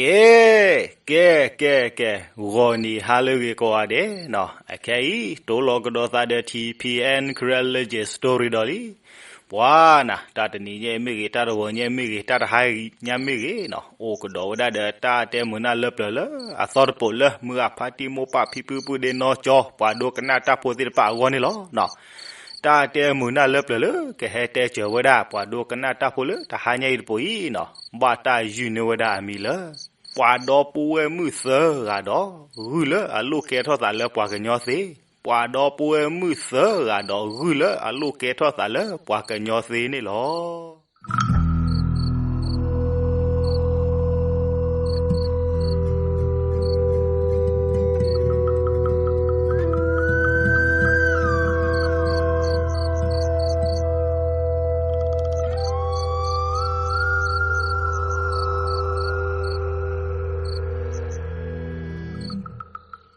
ကဲ, ကဲ, ကဲ, ကဲ, ဂီၤနံၤဟါလၢအဂ့ၤကိးဂၤဒဲးနီၤ, အခဲအံၤ တိလီၤကဒီးသးဒီး ထံဖံအဲၣ် Karen Legend Story ဒီးလံ. ပှၤနၤ တၢ်တနံၤညါမ့ၢ်ဂ့ၤ, တၢ်တဂီၤညါမ့ၢ်ဂ့ၤ, တၢ်တဟါညါမ့ၢ်ဂ့ၤနီၤ, အိၣ်ကဒီးဝဲဒၣ်ဒီးတၢ်တဲမုာ်နၢ်လၢပျၢၤလၢအသီတပိာ်လၢ မုၢ်အဖါတံၢ်မိၢ်ပၢ်ဖံဖုဖုဒ့နီၢ်ကၠီ ပှၤဒိကနၣ်တၢ်ဖိသ့ၣ်တဖၣ်အဂီၢ်န့ၣ်လီၤ. တၢ်တဲမုာ်နၢ်လၢပျၢၤလၢကဟဲတဲစၢၤဝဲဒၣ် ပှၤဒိကနၣ်တၢ်ဖိလၢတဟါညါအံၤတပိာ်အံၤနီၤ, ဘၣ်တၢ်ယုၢ်န့ၢ်ဝဲဒၣ်အမံၤလၢ ပှၤဒီပုၢ်ဝဲၢ်မုၣ်သၢဂၤဒီး ဂုၢ်လၢအလိၣ်ကဲထီၣ်သးလၢပှၤကညီသ့, ပှၤဒီပုၢ်ဝဲၢ်မုၣ်သၢဂၤဒီး ဂုၢ်လၢအလိၣ်ကဲထီၣ်သးလၢပှၤကညီသ့န့ၣ်လီၤ.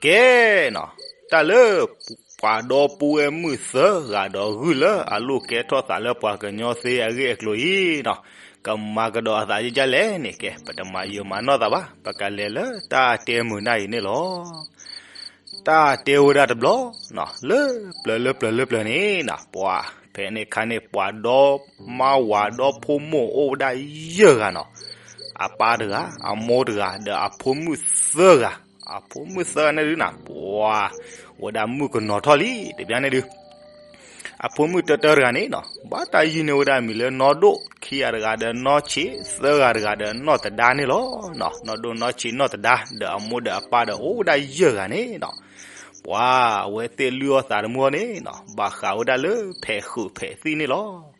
ကဲနီၤ, တၢ်လၢ ပှၤဒီပုၢ်ဝဲၢ်မုၣ်သၢဂၤဒီး ဂုၢ်လၢအလိၣ်ကဲထီၣ်သးလၢပှၤကညီသ့အဂ့ၢ်အကျိၤအံၤနီၤ, ကမၤကဒီးအသးယဲၢ်လဲၣ်န့ၣ်, ကဲ ပတမၤယၢၤမၤနီၢ်သးဘၣ်, ပကလဲၤလၢတၢ်တဲမုာ်နၢ်အံၤန့ၣ်လီၤ. တၢ်တဲဝဲဒၣ်တဘျီနီၤ, လၢပျၢၤလၢပျၢၤလၢပျၢၤန့ၣ်နီၤ, ပှၤဖဲန့ၣ်အခါန့ၣ် ပှၤဒီမါဝၤဒီဖိမိၢ်အိၣ်ဝဲဒၣ်ယဲၢ်ဂၤနီၤ, အပၢ်တဂၤ, အမိၢ်တဂၤ, ဒီးအဖိမုၣ်သၢဂၤ, အဖိမုၣ်သၢဂၤန့ၣ်ဒုနီၤ, ပှၤ ဝဲဒၣ်မုၣ်ကနီၤထီၣ်လံ တဘျီန့ၣ်ဒု အဖိမုၣ်တၢတၢတဂၤန့ၣ်နီၤ, ဘၣ်တၢ်ယုၢ်န့ၢ်ဝဲဒၣ်မံၤလၢနီၢ်ဒိၣ်, ခံဂၤတဂၤဒီးနီၢ်ဆံး, သၢဂၤတဂၤဒီးနီၢ်သဒါန့ၣ်လီၤ. နီၢ်ဒိၣ်နီၢ်ဆံးနီၢ်သဒါ ဒီးအမိၢ်ဒီးအပၢ်ဒီးအိၣ်ဝဲဒၣ်ယဲၢ်ဂၤန့ၣ်နီၤ, ပှၤအဝဲသ့ၣ်လုၢ်အီၣ်သးတမုာ်န့ၣ်နီၤ, ဘၣ်ဃးဝဲဒၣ်လၢဖဲးဃုာ်ဖဲးသံၣ်န့ၣ်လီၤ.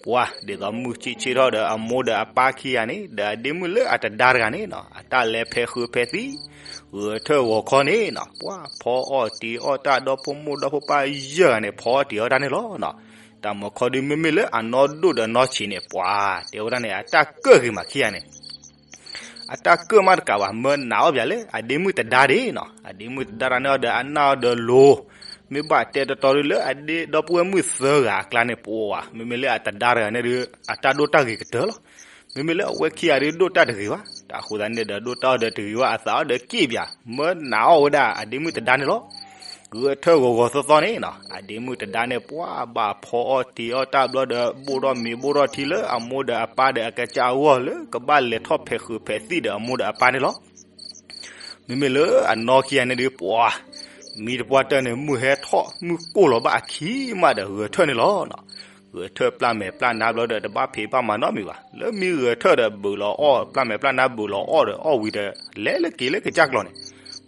ပှၤဒ်သိးမုၢ်ဆ့ၣ်ဆ့ၣ်ထီၣ်ဒီးအမိၢ်ဒီးအပၢ်ခံဂၤန့ၣ် ဒီးအဒ့မုၣ်လၢအတဒါတဂၤန့ၣ်နီၤ, အတၢ်လဲၤဖဲးဃုာ်ဖဲးသံၣ်, ဂဲၤထၢၣ်ဂီၤခီန့ၣ်နီၤ, ပှၤဖီအီၣ်တံၤအီၣ်တၢ်ဒီဖိမိၢ်ဒီဖိပၢ်ယဲၢ်ဂၤန့ၣ် ဖီအီၣ်တံၤအီၣ်တၢ်န့ၣ်လီၤ. တၢ်မုာ်ခီဒုမ့မ့ၢ်လၢအနီၢ်ဒိၣ်ဒီးနီၢ်ဆံးန့ၣ် ပှၤတဲဝဲဒၣ်န့ၣ် အတၢ်ကၢၣ်ဂ့ၤမးခံဂၤန့ၣ် အတၢ်ကၢၣ်မးတကးဘၣ်, မၢနးအီၣ်ပၠးလၢအဒ့မုၣ်တဒါဒၣ်နီၤ, အဒ့မုၣ်တဒါတၢ်န့ၣ်အီၤဒီးအနၢ်အီၤဒီးလိၤ, မ့ၢ်ဘၣ်တဲတီတီဒုလၢအဒ့ဒီပုၢ်ဝဲၢ်မုၣ်သၢဂၤအကျါန့ၣ် ပှၤ မ့မ့ၢ်လၢအတဒါတဂၤန့ၣ်ဒု အတၢ်ဒိၣ်တၢ်ဂ့ၤကတၢၢ်လီၤ. မ့မ့ၢ်လၢအဝဲခံဂၤဒုဒိၣ်တၢ်တဂ့ၤဘၣ်, တၢ်အဃိသတးန့ၣ်ဒီး ဒိၣ်တၢ်အီၤဒီးတဂ့ၤဘၣ်, အသးအီၤဒီးက့ၣ်ပၠး, မၢနးအီၣ်ဝဲဒၣ်အဒ့မုၣ်တဒါန့ၣ်လီၤ. ဂဲၤထၢၣ်ဂီၤဂီၤသီသီန့ၣ်နီၤ, အဒ့မုၣ်တဒါန့ၣ် ပှၤဘၣ်ဖီအီၣ်တံၤအီၣ်တၢ်ဘျီဒီး ဘိၣ်ထီၣ်မ့ၤဘိၣ်ထီၣ်ထံလၢအမိၢ်ဒီးအပၢ်ဒီးအကစၢ်အဂီၢ်လၢကဘၣ်လဲၤထီၣ်ဖဲးဃုာ်ဖဲးသံၣ်ဒီးအမိၢ်ဒီးအပၢ်န့ၣ်လီၤ. မ့မ့ၢ်လၢအနီၢ်ခံဂၤန့ၣ်ဒု ပှၤ မံတပှၢ်တၢၢ်န့ၣ် မုၢ်ဟဲထီၣ် မုၢ်ကိၢ်လီၤဘၣ်အခံမးဒီး ဂဲၤထၢၣ်န့ၣ်လီၤ. ဂဲၤထၢၣ်ပျၢ်မဲာ်ပျၢ်နါဘျီဒီး တဘၣ်ဖံးဘၣ်မၤနီတမံၤဘၣ်. လၢမံဂဲၤထၢၣ်ဒီး ဘုးလီၤအီၣ် ပျၢ်မဲာ်ပျၢ်နါဘုးလီၤအီၣ်ဒီး အီၣ်ဝံၤဒီး လဲၤလၢက့ၤလၢကစၢ်ကျီၤန့ၣ်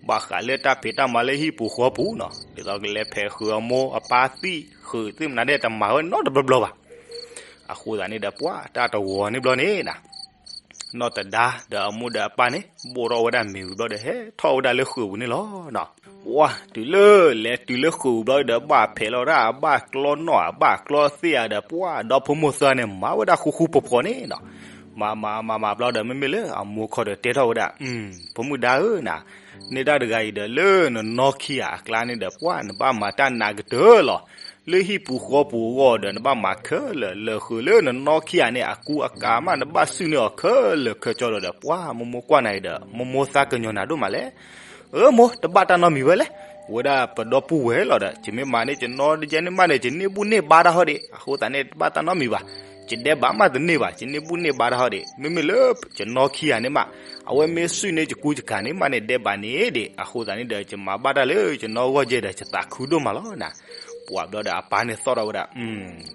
ဘၣ်ဃးလၢတၢ်ဖံးတၢ်မၤလၢဟံၣ်ပူၤဃီပူၤနီၤ, ဒ်သိးကလဲၤဖဲးဃုာ်အမိၢ်အပၢ်သံၣ်ဃုာ်သ့ၣ်မနုၤဒဲး တမၤဝဲနီတဘျီဘျီဘၣ်. အဃိသတးန့ၣ်ဒီး ပှၤတၢ်တဂီၤန့ၣ်ဘျီန့ၣ်နီၤ နီၢ်သဒါဒီးအမိၢ်ဒီးအပၢ်န့ၣ် ဘိၣ်ထီၣ်ဝဲဒၣ်မ့ၤဝံၤဘျီဒီး ဟဲထီၣ်ဝဲဒၣ်လၢဃုာ်ပူၤန့ၣ်လီၤ. ပှၤတုၤလၢလဲၤတုၤလၢဃုာ်ပူၤဘျီဒီး ဘၣ်ဖဲးလီၤဒၣ်အဘၣ်ကျီနီၣ် အဘၣ်ကျီသ့ၣ်ဧါဒီး ပှၤဒီဖိမိၢ်သၢဂၤန့ၣ် မၤဝဲဒၣ်ဃူဃူဖိးဖိးန့ၣ်နီၤ. မၤမၤမၤမၤဘျီဒီး မ့မ့ၢ်လၢအမိၢ်ခီဒီးတဲထီၣ်ဝဲဒၣ်, ဖိမုၣ်ဒါဧၢနီၤ, န့ၢ်တၢ်တဂၤအံၤဒီး လၢနနီၢ်ခံဂၤအကျါန့ၣ်ဒီး ပှၤနဘၣ်မၤတၢ်နာ်ကတၢၢ်လီၤ. လၢဟံၣ်ပူၤဃီပူၤအဂီၢ်ဒီး နဘၣ်မၤခဲလၢာ်, လဲၤဃုာ်လၢနနီၢ်ခံဂၤန့ၣ် အကူအကၤမး နဘၣ်စုၣ်န့ၢ်အီၤခဲလၢာ်ခဲဆ့ဒီး ပှၤမိၢ်မိၢ်ကွၢ်နၤအံၤဒီး မိၢ်မိၢ်သးကညီၤနၤဒိၣ်မးလဲၣ်. အၢမိၢ် တဘၣ်တၢ်နီတမံၤဝဲလဲၣ်, ဝဲဒၣ်ပဒီပုၢ်ဝဲၢ်လီၤဒီး ယမ့ၢ်မၤန့ၢ်ယနီၢ်ဒ်ယဲန့ၣ်မးန့ၣ် ယန့ၢ်ဘူၣ်န့ၢ်ဘါတၢ်ဟီဒံး, အဃိသတးန့ၣ် တဘၣ်တၢ်နီတမံၤဘၣ်. ယဒဲးဘးမးတန့ၢ်ဘၣ်, ယန့ၢ်ဘူၣ်န့ၢ်ဘါတၢ်ဟီဒံး, မ့မ့ၢ်လၢယနီၢ်ခံဂၤန့ၣ်မး အဝဲမ့ၢ်စုၣ်န့ၢ်ယကူယကၤန့ၣ်မးန့ၣ် ဒဲးဘးန့ၣ်ဒံး, အဃိသတးန့ၣ်ဒီး ယမၤဘၣ်တၢ်လၢယနီၢ်ဂီၢ်ယဲဒီး ယသးခုဒိၣ်မးလီၤနၤ. ပှၤဘျီဒီးအပၢ်န့ၣ်သီၣ်ထီၣ်ဝဲဒၣ်,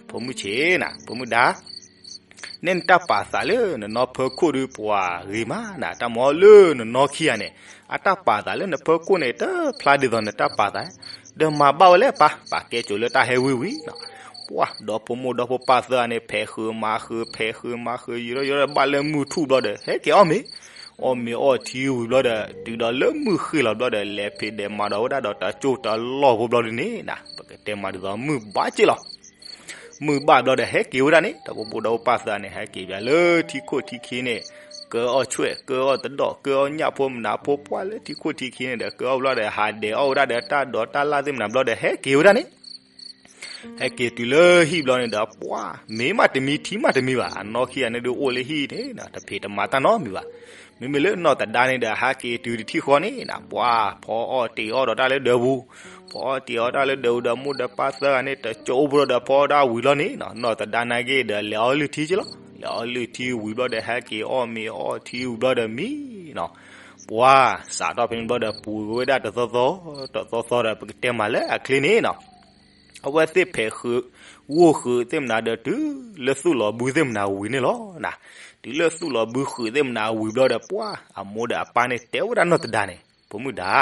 ဖိမုၣ်ဆံးနၤ, ဖိမုၣ်ဒါ န့ၣ်နတၢ်ပာ်သးလၢနနီၢ်ဖၢခိၣ်ဒုးပှၤဂ့ၤမးနၤ, တၢ်မၤအီၤလၢနနီၢ်ခံဂၤန့ၣ် အတၢ်ပာ်သးလၢနဖၢခိၣ်န့ၣ် တဖျါဒ်သိးနတၢ်ပာ်သး, ဒီးမၤဘၣ်ဝဲလၢပၢ်, ပာ်ကဲစိၤလၢတၢ်ဟဲဝံဝံၤနီၤ. ပှၤဒီဖိမိၢ်ဒီဖိပၢ်သၢဂၤန့ၣ် ဖဲးဃုာ်မၤဃုာ် ဖဲးဃုာ်မၤဃုာ် ယံာ်ထီၣ်ယံာ်ထီၣ် ဘၣ်လၢမုၢ်ထူၣ်ဘျီဒီး ဟဲက့ၤအီၣ်မ့ၤ, အီၣ်မ့ၤအီၣ်ထံဝံၤဘျီဒီး တုၤဒီးလၢမုၢ်ဃ့ၢ်လီၤဘျီဒီး လဲၤဖံးဒဲးမၤဒီးဝဲဒၣ်ဒီးတၢ်ကၠိတၢ်လီၢ်ဖိဘျီဒ်န့ၣ်နၤ, ပကတဲမၤဒ်သိးမုၢ်ဘၣ်က့ၢ်လီၤ. မုၢ်ဘၣ်ဘျီဒီး ဟဲက့ၤဝဲဒၣ်န့ၣ် ဒီဖိမိၢ်ဒီဖိပၢ်သၢဂၤန့ၣ် ဟဲက့ၤဘၣ်လၢထံခိၣ်ထံခံန့ၣ်, ကၢအီၣ်ဆွဲၣ် ကၢအီၣ်တဒီး ကၢအီၣ်ညၣ်ဖိမနုၤဖိ ပှၤလၢထံခိၣ်ထံခံန့ၣ်ဒီး ကၢအီၣ်ဘျီဒီး ဟးဒဲးအီၣ်ဝဲဒၣ်ဒီးတၢ်ဒိးတၢ်လၣ်သ့ၣ်မနုၤဘျီဒီး ဟဲက့ၤဝဲဒၣ်န့ၣ် ဟဲက့ၤတုၤလၢဟံၣ်ဘျီန့ၣ်ဒီး ပှၤမ့ၢ်မးတမံထံမးတမံဘၣ်, အနီၢ်ခံဂၤန့ၣ်ဒုးအိၣ်လၢဟံၣ်န့ၣ် တဖံးတမၤတၢ်နီတမံၤဘၣ်. မ့မ့ၢ်လၢနီၢ်သဒါန့ၣ်ဒီး ဟဲက့ၤတုၤတထံၣ်ဃီန့ၣ်နီၤ ပှၤဖီအီၣ်တ့ၤအီၣ်ဒီးတၢ်လၢဒၢးပူၤ, ဖီအီၣ်တ့ၤအီၣ်တၢ်လၢဒၢးပူၤဒီး မိၢ်ဒီးပၢ်သၢဂၤန့ၣ် တကၠိဖိဒီး ဖီအီၣ်တၢ်ဝံၤလီၤန့ၣ်နီၤ, နီၢ်သဒါနာ်က့ဒီး လဲၤအီၣ်လုၢ်ထံက့လီၤ. လဲၤအီၣ်လုၢ်ထံဝံၤဘျီဒီး ဟဲက့ၤအီၣ်မ့ၤအီထံဝံၤဘျီဒီးမံနီၤ, ပှၤစးထီၣ်ဖဲန့ၣ်ဘျီဒီး ပူၤဝဲဒၣ်တသီသီ တသီသီဒီး ပကတဲမးလၢအချ့န့ၣ်နီၤ အဝဲသ့ၣ်ဖဲးဃုာ် ဂိၢ်ဃုာ်သ့ၣ်မနၤဒီး တုၤလၢသူၣ်လီၤဘုသ့ၣ်မနၤဝံၤန့ၣ်လီၤ. တုၤလၢသူၣ်လီၤဘုဃုာ်သ့ၣ်မနၤဝံၤဘျီဒီး ပှၤအမိၢ်ဒီးအပၢ်န့ၣ် တဲဝဲဒၣ်နီၢ်သဒါန့ၣ်, ဖိမုၣ်ဒါ,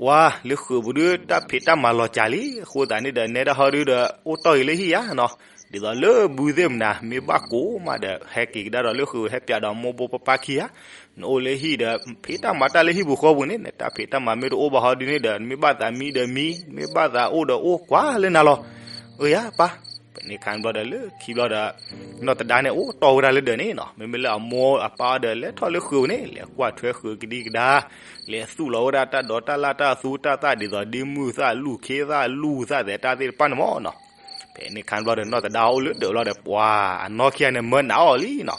ပှၤလၢဃုာ်ပူၤဒုး တၢ်ဖံးတၢ်မၤလီၤစှၤလံ, အဃိသတးန့ၣ်ဒီး နဲဒၣ်ဟီဒုဒီး အိၣ်တီၢ်ဂ့ၤလၢဟံၣ်ဧါနီၤ, ဒ်သိးလၢဘုသ့ၣ်မနၤ မ့ၢ်ဘၣ်ကိးမးဒီး ဟဲက့ၤကဒါဒီးလၢဃုာ် ဟဲပၠးဒီးမိၢ်ဘိပၢ်ပၢ်ခံဂၤ, နအိၣ်လၢဟံၣ်ဒီး ဖံးတၢ်မၤတၢ်လၢဟံၣ်ပူၤဃီပူၤန့ၣ် နတၢ်ဖံးတၢ်မၤမ့ၢ်တအိၣ်ဘၣ်ဟီဒုန့ၣ်ဒီး မ့ၢ်ဘၣ်သးမံဒီးမံ, မ့ၢ်ဘၣ်သးအိၣ်ဒီးအိၣ်ကွၢ်လၢနၤလီၤ. အၢယၤပၢ်, ဖဲန့ၣ်အခါဘျီဒီး လၢခံဘျီဒီး နီၢ်သဒါန့ၣ် အိၣ်တီၢ်ဝဲဒၣ်လၢဒၢးန့ၣ်နီၤ, မ့မ့ၢ်လၢအမိၢ်အပၢ်ဒီး လဲၤထီၣ်လၢဃုာ်ပူၤန့ၣ် လဲၤကွၢ်ထွဲဃုာ်ကဒံကဒါ, လဲၤသူၣ်လီၤဝဲဒၣ်တၢ်ဒိးတၢ်လၢ်တၢ်သူတၢ်သၣ် ဒ်သိးဒ့မုၢ်သၣ်လူၢ်ခ့သၣ်လူၢ်သၣ်သဲးတၢ်သ့ၣ်တဖၣ်န့ၣ်မ့ၢ်နီၤ. ဖဲန့ၣ်အခါဘျီဒီး နီၢ်သဒါအိၣ်လၢဒၢးဘျီဒီး ပှၤအနီၢ်ခံဂၤန့ၣ် မၢနးအီၤလံနီၤ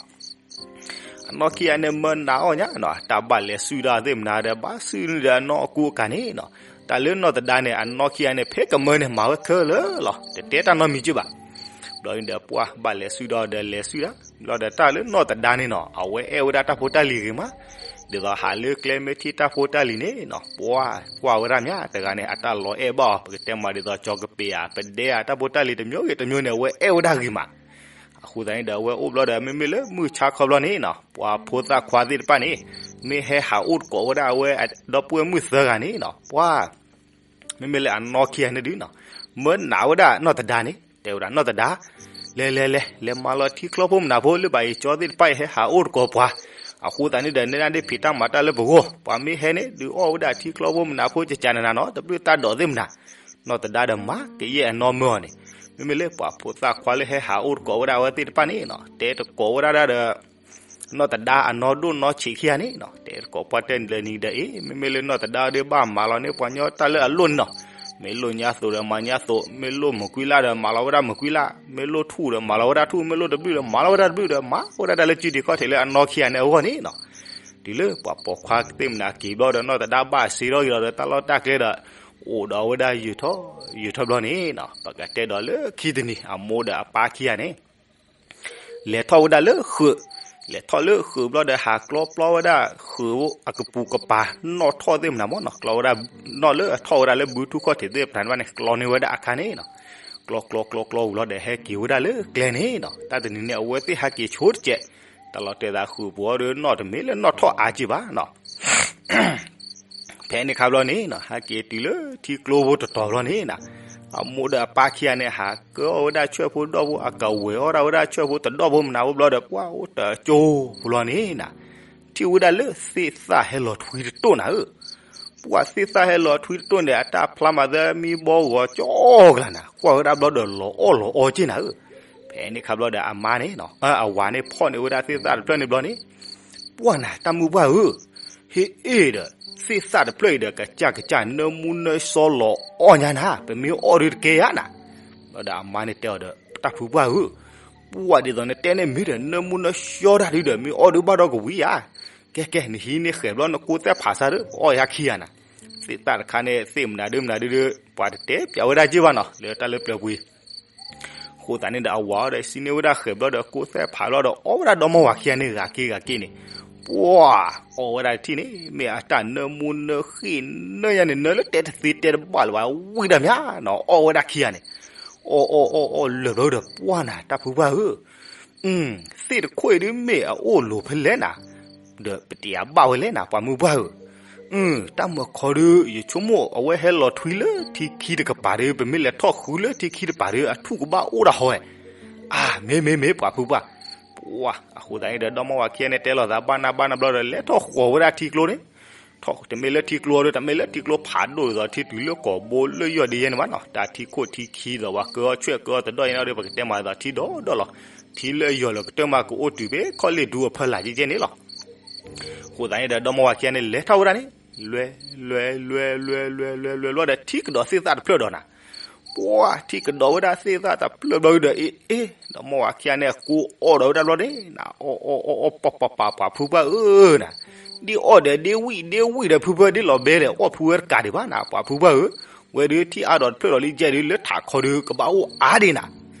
အနီၢ်ခံဂၤန့ၣ် မၢနးအီၤညါနီၤ, တၢ်ဘၣ်လဲၤဆူၣ်တၢ်သ့ၣ်မနၤဒီး ဘၣ်ဆူၣ်န့ၣ်ဒီး အနီၢ်အကူအကၤန့ၣ်နီၤ, တၢ်လၢနီၢ်သဒါန့ၣ် အနီၢ်ခံဂၤန့ၣ် ဖဲကမၢန့ၣ် မၤဝဲခဲလၢာ်လီၤ, တတဲတၢ်နီတမံၤက့ဘၣ်. ဘျီန့ၣ်ဒီး ပှၤဘၣ်လဲၤဆူၣ်ဒီး ဒီးလဲၤဆူၣ်တၢ်, ဘျီဒီးတၢ်လၢနီၢ်သဒါန့ၣ်နီၤ အဝဲအဲၣ်ဝဲဒၣ်တၢ်ဖိတၢ်လံၤဂ့ၤမး, ဒ်သိးဟးလၢကျဲမ့ၢ်ထံၣ်တၢ်ဖိတၢ်လံၤန့ၣ်နီၤ ပှၤကွၢ်ဝဲဒၣ်မး တဂၤန့ၣ် အတၢ်လီၤအဲၣ်ဘၣ်အီၤ ပကတဲမးဒ်သိး ကၠီၤကပ့ၤဧါ ပဒဲဧါ တၢ်ဖိတၢ်လံၤတမျိုးဂ့ၤတမျိုးန့ၣ် အဝဲအဲၣ်ဝဲဒၣ်ဂ့ၤမး အဃိသတးန့ၣ်ဒီး အဝဲအိၣ်ဘျီဒီး မ့မ့ၢ်လၢမုၢ်ဆါခီဘျီန့ၣ်နီၤ ပှၤဖိသၣ်ခွါသ့ၣ်တဖၣ်န့ၣ် မ့ၢ်ဟဲဟးအိၣ်တကိးဝဲဒၣ်အဝဲဒီပုၢ်ဝဲၢ်မုၣ်သၢဂၤန့ၣ်နီၤ ပှၤ မ့မ့ၢ်လၢအနီၢ်ခံဂၤန့ၣ်ဒုနီၤ မၢနးဝဲဒၣ်နီၢ်သဒါန့ၣ် တဲဝဲဒၣ် နီၢ်သဒါ, လဲၤလဲၤလဲၤ လဲၤမၤလီၤထံချီဖိမနၤဖိ လၢဘၣ်ယကၠီသ့ၣ်တဖၣ်အံၤဟဲဟးအိၣ်တကိးပှၤ, အဃိသတးန့ၣ်ဒီး နဲဒၣ်ဒ့ၣ်ဖံးတၢ်မၤတၢ်လၢပဂီၢ်, ပှၤမ့ၢ်ဟဲန့ၣ် ဒုးအီၣ်ဝဲဒၣ်ထံချီဖိမနၤဖိ ကကနနၤနီၤ တဘျုးတၢ်ဒိးသ့ၣ်မနၤ, နီၢ်သဒါဒီးမၤကယဲၢ်အနီၢ်မၢအီၤန့ၣ်, မ့မ့ၢ်လၢပှၤဖိသၣ်ခွါလၢဟဲဟးအိၣ်တကိးဝဲဒၣ်အဝဲသ့ၣ်တဖၣ်န့ၣ်နီၤ တဲတကိးဝဲဒၣ်ဒၣ်ဒီး နီၢ်သဒါအနီၢ်ဒိၣ်နီၢ်ဆံးခံဂၤန့ၣ်နီၤ တဲတကိးပှၤတဲလၢနံၤဒီး အ့ မ့မ့ၢ်လၢနီၢ်သဒါဒီး ဘၣ်မၤလီၤန့ၢ်ပှၤညီတၢ်လၢအလိၣ်န့ၣ်နီၤ, မ့ၢ်လိၣ်ညါသိးဒီးမၤညါသိး, မ့ၢ်လိၣ်မုၢ်ကွံလၢ်ဒီး မၤလီၤဝဲဒၣ်မုၢ်ကွံလၢ်, မ့ၢ်လိၣ်ထူၣ်ဒီး မၤလီၤဝဲဒၣ်ထူၣ်, မ့ၢ်လိၣ်တဘျုးဒီး မၤလီၤဝဲဒၣ်တဘျုးဒီး မၤဝဲဒၣ်တၢ်လၢစုဒံးခီၣ်ထံးလၢအနီၢ်ခံဂၤန့ၣ်အဂီၢ်န့ၣ်နီၤ တုၤလၢပှၤပိာ်ခွါသ့ၣ်မနၤက့ၤဘျီဒီး နီၢ်သဒါဘၣ်စ့ထီၣ်က့ၤဒီး တၢ်လီၢ်တၢ်ကျဲဒီး အိၣ်ဒီးဝဲဒၣ်ယုာ်ထီၣ်ယုာ်ထီၣ်ဘျီန့ၣ်နီၤ ပကတဲဒီးလၢခံတနံၤ အမိၢ်ဒီးအပၢ်ခံဂၤန့ၣ် လဲၤထီၣ်ဝဲဒၣ်လၢဃုာ်, လဲၤထီၣ်လၢဃုာ်ဘျီဒီး ဟးကျီပျီဝဲဒၣ်ဃုာ်အကပူၤကပၤ နီၣ်ထီၣ်သ့ၣ်မနၤမ့ၢ်နီၤ, ကျီဝဲဒၣ် နီၣ်လၢအထီၣ်ဝဲဒၣ်လၢဘုထူၣ်ခီၣ်ထံးသ့ၣ်တဖၣ်န့ၣ် ကျီန့ၢ်ဝဲဒၣ်အခါန့ၣ်နီၤ, ကျီကျီကျီကျီဝံၤလီၤဒီး ဟဲက့ၤဝဲဒၣ်လၢကျဲန့ၣ်နီၤ, တၢ်တနံၤန့ၣ် အဝဲသ့ၣ်ဟဲက့ၤဆိတစဲး, တၢ်လီၤတဲာ်သးဃုာ်ပှၤဒီး နီၣ်တမ့ၢ်လၢနီၣ်ထီၣ်အါက့ဘၣ်နီၤ ဖဲန့ၣ်ခါဘျီန့ၣ်နီၤ ဟဲက့ၤတုၤလၢထံကျိဖိတတီၤဘျီန့ၣ်နီၤ, အမိၢ်ဒီးအပၢ်ခံဂၤန့ၣ် ဟးကၢအီၣ်ဝဲဒၣ်ဆွဲၣ်ဖိဒီၣ်ဖိ အကဝဲၤအီၣ်ဒၣ်ဝဲဒၣ်ဆွဲၣ်ဖိတဒီၣ်ဖိမနၤဖိဘျီဒီး ပှၤအိၣ်တကၠိဖိလီၤန့ၣ်နီၤ, ထံၣ်ဝဲဒၣ်လၢသ့ၣ်သၣ်ဟဲလီၤထွံတတိၢ်နၤဧၢ, ပှၤသ့ၣ်သၣ်ဟဲလီၤထွံတတိၢ်န့ၣ် အတၢ်ဖျါမၤသၢမံဘီဂီၤကၠီကလာ်နၤ, ကွၢ်ဝဲဒၣ်ဘျီဒီးလီၤအီၣ်လီၤအီက့နၤဧၢ, ဖဲန့ၣ်ခါဘျီဒီးအမါန့ၣ်နီၤ အဝၤန့ၣ်ဖီၣ်န့ၢ်ဝဲဒၣ်သ့ၣ်သၣ်တဖျၢၣ်န့ၣ်ဘျီန့ၣ် ပှၢ်နၤ တၢ်မုၢ်ပှၢ်ဧၢ, ဟ့ၣ်အ့ၣ်ဒီး သ့ၣ်သၣ်တဖျၢၣ်အံၤဒီး ကစၢ်ကစၢ် နၢမူနၢဆှီလီၤအီၣ်ညါနၤ, ပမ့ၢ်အီၣ်ဒုတကဲယါနၤ, ဘျီဒီးအမါန့ၣ်တဲအီၤဒီး တၢ်ဖုပှၢ်ဧၢ, ပှၢ်ဒ်သိးနတဲန့ၣ်မ့ၢ်ဒီး နၢမူနၢဆှီတၢ်ဒုဒီး မ့ၢ်အီၣ်ဒုဘၣ်ဒီးကဝံၤဧါ, ကဲကဲ နဟံးန့ၢ်ဃဲၤဘျီ နကိးသဲၣ်ဖးစၢ်ဒီး ပအီၣ်ယါခံဂၤနၤ, သ့ၣ်သၣ်တခါန့ၣ် သ့ၣ်မနၤဒုမနၤဒုဒီး ပှၤတတဲပျးဝဲဒၣ်က့ဘၣ်နီၤ လၢတၢ်လၢပျၢၤပူၤ အဃိသတးန့ၣ်ဒီး အဝၤအီၤဒီး စံးန့ၢ်ဝဲဒၣ်ဃဲၤဘျီဒီး ကိးသဲၣ်ဖးဘျီဒီး အီၣ်ဝဲဒၣ်ဒီမါဝၤခံဂၤန့ၣ် ဂၤက့ဂၤက့န့ၣ်, ပှၢ် အီၣ်ဝဲဒၣ်တထံၣ်န့ၣ် မ့ၢ်အတၢ်နၢမူနၢဃ့ၢ်နၢယါန့ၣ် နၢလၢတဲတသ့တဲတဘၣ်လၢၤဘၣ် ဝံၤဒၣ်မးနီၤ အီၣ်ဝဲဒၣ်ခံဂၤန့ၣ်, အီၣ်အီၣ်အီၣ်အီၣ်လၢာ်ဘျီဒီး ပှၢ်နၤ တၢ်ဖုပှၢ်ဧၢ သ့ၣ်တခိၣ်အံၤဒုမ့ၢ်အအိၣ်လိၤဖဲလဲၣ်နၤ, ဒီးပတယၤဘၣ်ဝဲလဲၣ်နၤ ပှၤမုၢ်ပှၢ်ဧၢ, တၢ်မၢခီဒု ယဆိကမိၣ်အဝဲဟဲလီၤထွံလၢထံခံတကပၤဒီး ပမ့ၢ်လဲၤထီၣ်ဃုလၢထံခံတကပၤဒီး အထူၣ်ကဘၣ်အိၣ်ဒၣ်ဟီဝဲ, အါ မ့ၢ်မ့ၢ်မ့ၢ် ပှၤဖုပှၢ်, ပှၢ် အဃိသတးန့ၣ်ဒီး ဒီမါဝၤခံဂၤန့ၣ်တဲလိာ်သးဘၣ်နၢ်ဘၣ်နၢ်ဘျီဒီး လဲၤထီၣ်ဃီၤဝဲဒၣ်ထံကျိန့ၣ် ထီၣ်တမ့ၢ်လၢထံကျိဒီး တမ့ၢ်လၢထံကျိဖးဒိၣ်ဒ်သိးထံတုၤလၢကီၢ်ဘိလၢယီၢ်ဒ်ယဲန့ၣ်ဘၣ်နီၤ, တၢ်ထံခိၣ်ထံခံဒ်သိးပှၤကၢအီၣ်ဆွဲၣ်ကၢအီၣ်တဒီၣ်ယဲန့ၣ်ဒီး ပကတဲမးဒ်သိးထံဒီဒီလီၤ, ထံလၢယီၢ်လၢကတၢၢ်မးကအိၣ်တုၤဖဲခီလ့ၣ်ဒူအဖီလာ်ကဲကဲန့ၣ်လီၤ. အဃိသတးန့ၣ်ဒီး ဒီမါဝၤခံဂၤန့ၣ် လဲၤထီၣ်ဝဲဒၣ်န့ၣ် လွဲလွဲလွဲလွဲလွဲလွဲလွဲ လွဲဒီးထံကဒီးသ့ၣ်သၣ်တဖျၢၣ်ဒီးနၤ, ပှၢ်ထံၣ်ကဒီးဝဲဒၣ်သ့ၣ်သၣ်တဖျၢၣ်ဘျီဒုဒီး အ့ အ့ ဒီမါဝၤခံဂၤန့ၣ် ကိးအီၣ်ဒီးဝဲဒၣ်ဘျီန့ၣ် အီၣ်အီၣ်အီၣ်အီၣ် ပှၤပှၤပှၤပှၤဖုပှၢ်ဧၢနၤ, ဒ်အီၣ်ဒီးဒ့ဝံၣ်ဒ့ဝံၣ်ဒီးဖုပှၢ် ဒ်လီၤဘဲဒီးအီၣ်ဖုဝဲတကးဒံးဘၣ်နၤ ပှၤဖုပှၢ်ဧၢ, ဝဲဒုးထံၣ်အါဒီးတဖျၢၣ်ဒီးလံ ကဲဒုးလၢထးခီဒုးကဘၣ်အိၣ်အါဒံးနၤ,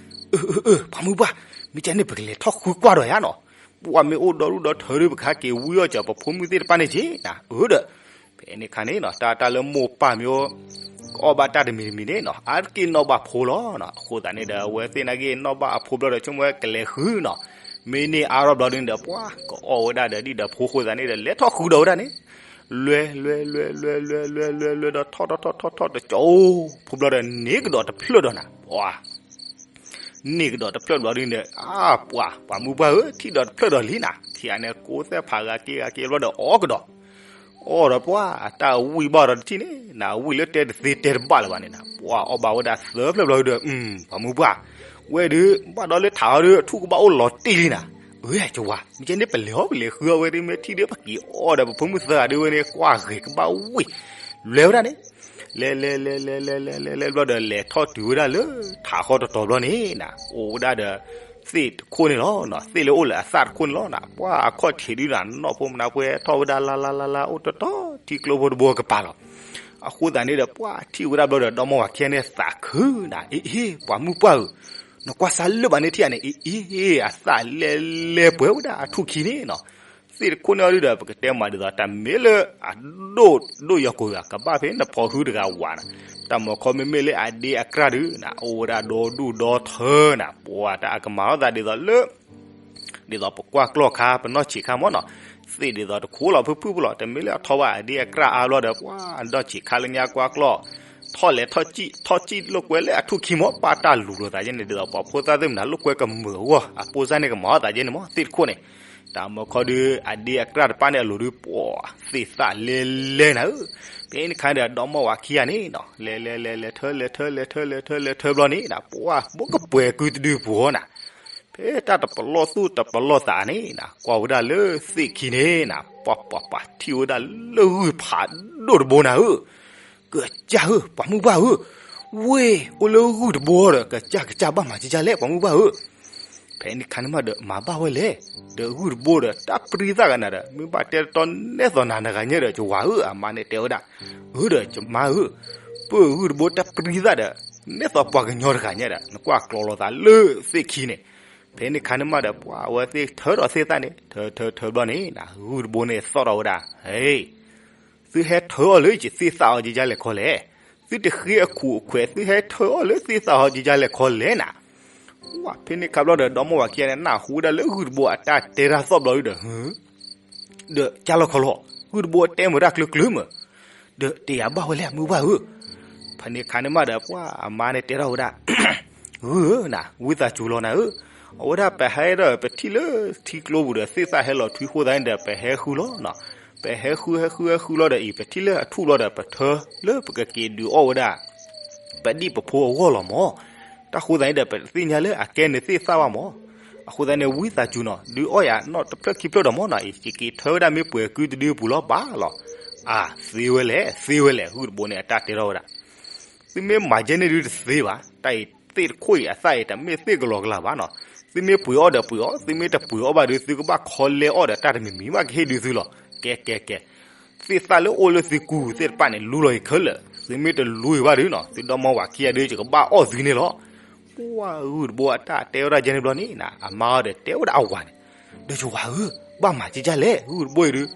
အၢ အၢ အၢ ပှၤမုၢ်ပှၢ်, မ့ၢ်ကဲန့ၣ်ပကလဲၤထီၣ်ဃုကွၢ်ဒီးယါနီၤ, ပှၢ်မ့ၢ်အိၣ်ဒီဒူၣ်ဒီထၢဒုး ပကဟဲက့ၤဝံအီၣ်စၢၤပဖိမုၣ်သ့ၣ်တဖၣ်န့ၣ်က့ၤနၤ, အၢဒီး ဖဲန့ၣ်ခါန့ၣ်နီၤ တၢ်တၢ်လၢမိၢ်ပၢ်မ့ၢ် ကအီၣ်ဘၣ်တၢ်တမံၤတမံၤန့ၣ်နီၤ အါတက့ၢ်နီၣ်ဘၣ်ဖိလီၤနီၤ, အဃိသတးန့ၣ်ဒီး အဝဲသ့ၣ်နာ်က့ၤနီၣ်ဘၣ်အဖိဘျီဒီး ဆိကမိၣ်ဝဲကလဲၤဃုနီၤ, မ့ၢ်န့ၢ်အါထီၣ်ဘျီဒုန့ၣ်ဒီး ပှၢ်ကအီၣ်ဝဲဒၣ်ဒီးဒံၣ်ဒီးဖိအဃိသတးန့ၣ်ဒီး လဲၤထီၣ်ဃုဒီးဝဲဒၣ်န့ၣ်, လွဲလွဲလွဲလွဲလွဲလွဲလွဲလွဲဒီးထီၣ်ထီၣ်ထီၣ်ထီၣ်ထီၣ်တကၠီၣ်အိၣ် ဖိဘျီဒီးန့ၢ်ကဒီးတဖျၢၣ်ဒီးနၤ, ပှၢ် န့ၢ်ကဒီးတဖျၢၣ်ဘျီဒုန့ၣ် အါ ပှၢ် ပှၤမုၢ်ပှၢ်ဧၢ ထံၣ်ဒီးတဖျၢၣ်ဒီးလံနၤ, ခံဂၤန့ၣ် ကိးသဲဖးဂၤက့ၤဂၤက့ၤဘျီဒီးအီၣ်ကဒီး, အီၣ်ဒီးပှၢ်အတၢ်ဝံၣ်ဘၣ်ဒီးတထံၣ်န့ၣ်နၤ, ဝံၣ်လၢတဲတသ့တဲတဘၣ်လၢၤဘၣ်န့ၣ်နၤ, ပှၢ်အီၣ်ဘၣ်ဝဲဒၣ်သၢဖျၢၣ်ဘျီဒုဒီး ပှၤမုၢ်ပှၢ်, ဝဲဒုး ဘၣ်ဒီးလၢထးအီၤဒုး အထူၣ်ကဘၣ်အိၣ်လီၤတံၢ်လံနၤ, အၢ ကဝၤ မ့ၢ်ကဲန့ၣ်ပလဲၤအီၣ်ပလဲၤဃုအီၣ်ဝဲဒုး မ့ၢ်ထံၣ်ဒုး ပက့ၤအီၣ်ဒီးပဖိမုၣ်သၢဂၤဒုးဝဲန့ၣ် ကွၢ်ဂ့ၤကဘၣ်ဝံၣ်, လဲၤဝဲဒၣ်န့ၣ် လဲၤလဲၤလဲၤလဲၤလဲၤလဲၤလဲၤလဲၤဘျီဒီး လဲၤထီၣ်တုၤဝဲဒၣ်လၢထးဃီတတီၤဘျီန့ၣ်နၤ, အိၣ်ဝဲဒၣ်ဒီး သ့ၣ်တခိၣ်န့ၣ်လီၤ, သ့ၣ်လၢအိၣ်လၢအသၣ်တခိၣ်န့ၣ်လီၤနၤ, ပှၢ်အခီၣ်ထံးဒုနၤ နီၢ်ဖိမနါပှဲၤထီၣ်ဝဲဒၣ်လါလါလါလါ အိၣ်တတီၤ ထံကျိဖိတဘိကပၤလီၤ, အဃိသတးန့ၣ်ဒီး ပှၢ်ထံၣ်ဝဲဒၣ်ဘျီဒီး ဒီမါဝၤခံဂၤန့ၣ်သးခုနၤ, အ့ အ့ ပှၤမုၢ်ပှၢ်ဧၢ, နကွၢ်စၢ်လၢာ်ဘၣ်န့ၣ်ထံၣ်ဧါန့ၣ်, အ့ အ့ အသၣ်လဲၤလဲၤပှဲၤဝဲဒၣ်အထူၣ်ခံန့ၣ်နီၤ, သ့ၣ်တခိၣ်န့ၣ်အီၤဒုဒီး ပကတဲမးဒ်သိးတၢ်မ့ၢ်လၢအဒိၣ်ဒိၣ်ယီၤကိာ်ဂၤ ကဘၣ်ဖဲနဖီဟုတဂၤဝၤနၤ, တၢ်မၤခီမ့မ့ၢ်လၢအဒ့အကြၢ်ဒုနၤ အိၣ်ဝဲဒၣ်ဒီဒူၣ်ဒီထၢနၤ, ပှၢ်တၢ်အကမၤအီၣ်သးဒ်သိးလၢ ဒ်သိးပကွၢ်ကျီၢ်ခါ ပနီၢ်ဆံးခါမ့ၢ်နီၤ, သ့ၣ်ဒ်သိးတခိၣ်လီၤဖုၣ်ဖုၣ်လီၤ, တမ့ၢ်လၢအထီၣ်ဘၣ်အဒ့အကြၢ်အါဘျီဒီး ပှၤနီၢ်ဆံးခါလၢညါကွၢ်ကျီၢ်, ထီၣ်လဲၤထီၣ်စံၣ် ထီၣ်စံၣ်လိာ်ကွဲလၢအထူၣ်ခံမ့ၢ် ပၢ်တၢ်လူၤလိာ်သးယဲန့ၣ် ဒ်သိးပှၤဖိသၣ်သ့ၣ်မနုၤလိာ်ကွဲကမုာ်အဂီၢ် အပိၢ်စၢ်န့ၣ်ကမၤအီၣ်သးယဲန့ၣ်မ့ၢ် သ့ၣ်တခိၣ်န့ၣ်, တၢ်မၤခီဒုး အဒ့အကြၢ်တပၣ်န့ၣ်အလိၤဒုး ပှၤသ့ၣ်သၣ်လဲၤလဲၤနၤဧၢ, ဖဲန့ၣ်ခါဒီး ဒီမါဝၤခံဂၤန့ၣ်နီၤ လဲၤလဲၤလဲၤလဲၤထၢ လဲၤထၢ လဲၤထၢ လဲၤထၢ လဲၤထၢဘျီန့ၣ် ပှၤဘိကပှဲၤကုတဒုပူၤအီၤနၤ ဖဲတၢ်တပလီၢ်သူၣ်တပလီၢ်သးန့ၣ်နၤ ကွၢ်ဝဲဒၣ်လၢသ့ၣ်ခံန့ၣ်နၤ ပှၤပှၤပှၤထံၣ်ဝဲဒၣ်လၢဂုၢ်ဖးဒိၣ်တဘိနၤဧၢ, ကစၢ်ဧၢ ပှၤမုၢ်ပှၢ်ဧၢ, ဝ့ၢ် အိၣ်လၢဂုၢ်တဘိဒီး ကစၢ်ကစၢ်ဘၣ်မၤကကၢ်လဲၣ် ပှၤမုၢ်ပှၢ်ဧၢ, ဖဲန့ၣ်ခါန့ၣ်မးဒီး မၤဘၣ်ဝဲလဲၣ်, ဒီးဂုၢ်တဘိဒီး တၢ်ပြံသၣ်ဂၤနၤဒီး မ့ၢ်ဘၣ်တဲတတီနဲၣ်သိးနၤနဂၤညါဒီး ကဝၤဧၢ အမါန့ၣ်တဲဝဲဒၣ်, အၢဒီးကမါဧၢ, ပၢၢ်ဂုၢ်တဘိတၢ်ပြံသၣ်ဒီး နဲၣ်သိးပှၤကညီတဂၤညါဒီး နကွၢ်ကျီၤလီၤသးလၢသ့ၣ်ခံန့ၣ်, ဖဲန့ၣ်ခါန့ၣ်မးဒီး ပှၤအဝဲသ့ၣ်ထၢဒီးသ့ၣ်သၣ်န့ၣ် ထၢထၢထၢဘျီန့ၣ် ဂုၢ်တဘိန့ၣ်သီၣ်ထီၣ်ဝဲဒၣ်, ဟဲ သုဟဲထၢအီၣ်လၢယသ့ၣ်သၣ်အီၤကကၢ်လဲၣ်ခီလဲၣ်, သုတဃ့အခိၣ်အခွဲး သုဟဲထၢအီၣ်လၢသ့ၣ်သၣ်အီၤကကၢ်လဲၣ်ခီလဲၣ်နၤ, ဝဲဖဲန့ၣ်ခါဘျီဒီး ဒီမါဝၤခံဂၤန့ၣ် နၢ်ဟူဝဲဒၣ်လၢဂုၢ်တဘိအတၢ်တဲတၢ်သီၣ်ဘျီဒုဒီး ဒီးကၢ်လီၤခီလီၤ, ဂုၢ်တဘိတဲမုာ်တၢ်ကျၢၤကျၢၤမုာ်, ဒီးတဲယၤဘၣ်ဝဲလဲၣ် မုၢ်ဘၣ်ဧၢ, ဖဲန့ၣ်ခါန့ၣ်မးဒီး ပှၤအမါန့ၣ်တဲထီၣ်ဝဲဒၣ်, ဂုၢ်ဧၢနၤ ဝံသးစူၤလီၤနၤဧၢ, အဝဲဒၣ်ပဟဲဒီးပထံၣ်လၢထံကျိပူၤဒီး သ့ၣ်သၣ်ဟဲလီၤထွံဃိသးန့ၣ်ဒီး ပဟဲဃုလီၤနီၤ, ပဟဲဃုဟဲဃုဟဲဃုလီၤဒီးအံၤ ပထံၣ်လၢအထူၣ်လီၤဒီး ပထၢလၢပကက့ၤဒုးအီၣ်ဝဲဒၣ် ပဒံၣ်ပဖိအဂီၢ်လီၤမၢ်, တၢ်ဃိသးန့ၣ်ဒီး ပတသ့ၣ်ညါလၢအကဲန့ၣ်သ့ၣ်သၣ်ဘၣ်မၢ်, အဃိသတးန့ၣ် ဝံသးစူၤနီၤ ဒုးအီၣ်ယၤနီၢ်တဖျၢၣ်ခံဖျၢၣ်ဒီးမၢ်နီၤအံၤ ယက့ၤထၢဝဲဒၣ်မ့ၢ်ပှဲၤကုတဒုပူၤလီၤဘၣ်လီၤ, အါ သ့ဝဲလဲၣ် သ့ဝဲလဲၣ် ဂုၢ်တဘိန့ၣ် အတၢ်တဲထီၣ်ဝဲဒၣ် သုမ့ၢ်မၤကဲန့ၣ်ဒုးတသ့ဘၣ်, တၢ်အံၤသ့ၣ်တခိၣ်အံၤအသၣ်အံၤ တမ့ၢ်သ့ၣ်ကလီကလီဘၣ်နီၤ, သုမ့ၢ်ပှ့ၤအီၣ်ဒီးပှ့ၤအီၣ်, သုမ့ၢ်တပှ့ၤအီၣ်ဘၣ်ဒုး သုကဘၣ်ခီလဲအီၣ်ဒီးတၢ်တမံၤမံၤဘၣ်ကဟ့ၣ်ဒုးသုလီၤ, ကဲကဲကဲ သ့ၣ်သၣ်လၢအိၣ်လၢသုကူသ့ၣ်တဖၣ်န့ၣ် လူလီၤအံၤခဲလၢာ်, သုမ့ၢ်တလူအံၤဘၣ်ဒုးနီၤ သုဒီမါဝၤခံဂၤဒုး ယကဘၣ်အီၣ်သုန့ၣ်လီၤ, ပှၤဂုၢ်တဘိအတၢ်တဲဝဲဒၣ်ကဲန့ၣ်ဘျီန့ၣ် အမါအီၤဒီးတဲဝဲဒၣ်အဝၤန့ၣ်, ဒီးယဝၤဧၢ, ဘၣ်မၤကကၢ်လဲၣ် ဂုၢ်တဘိအံၤဒုး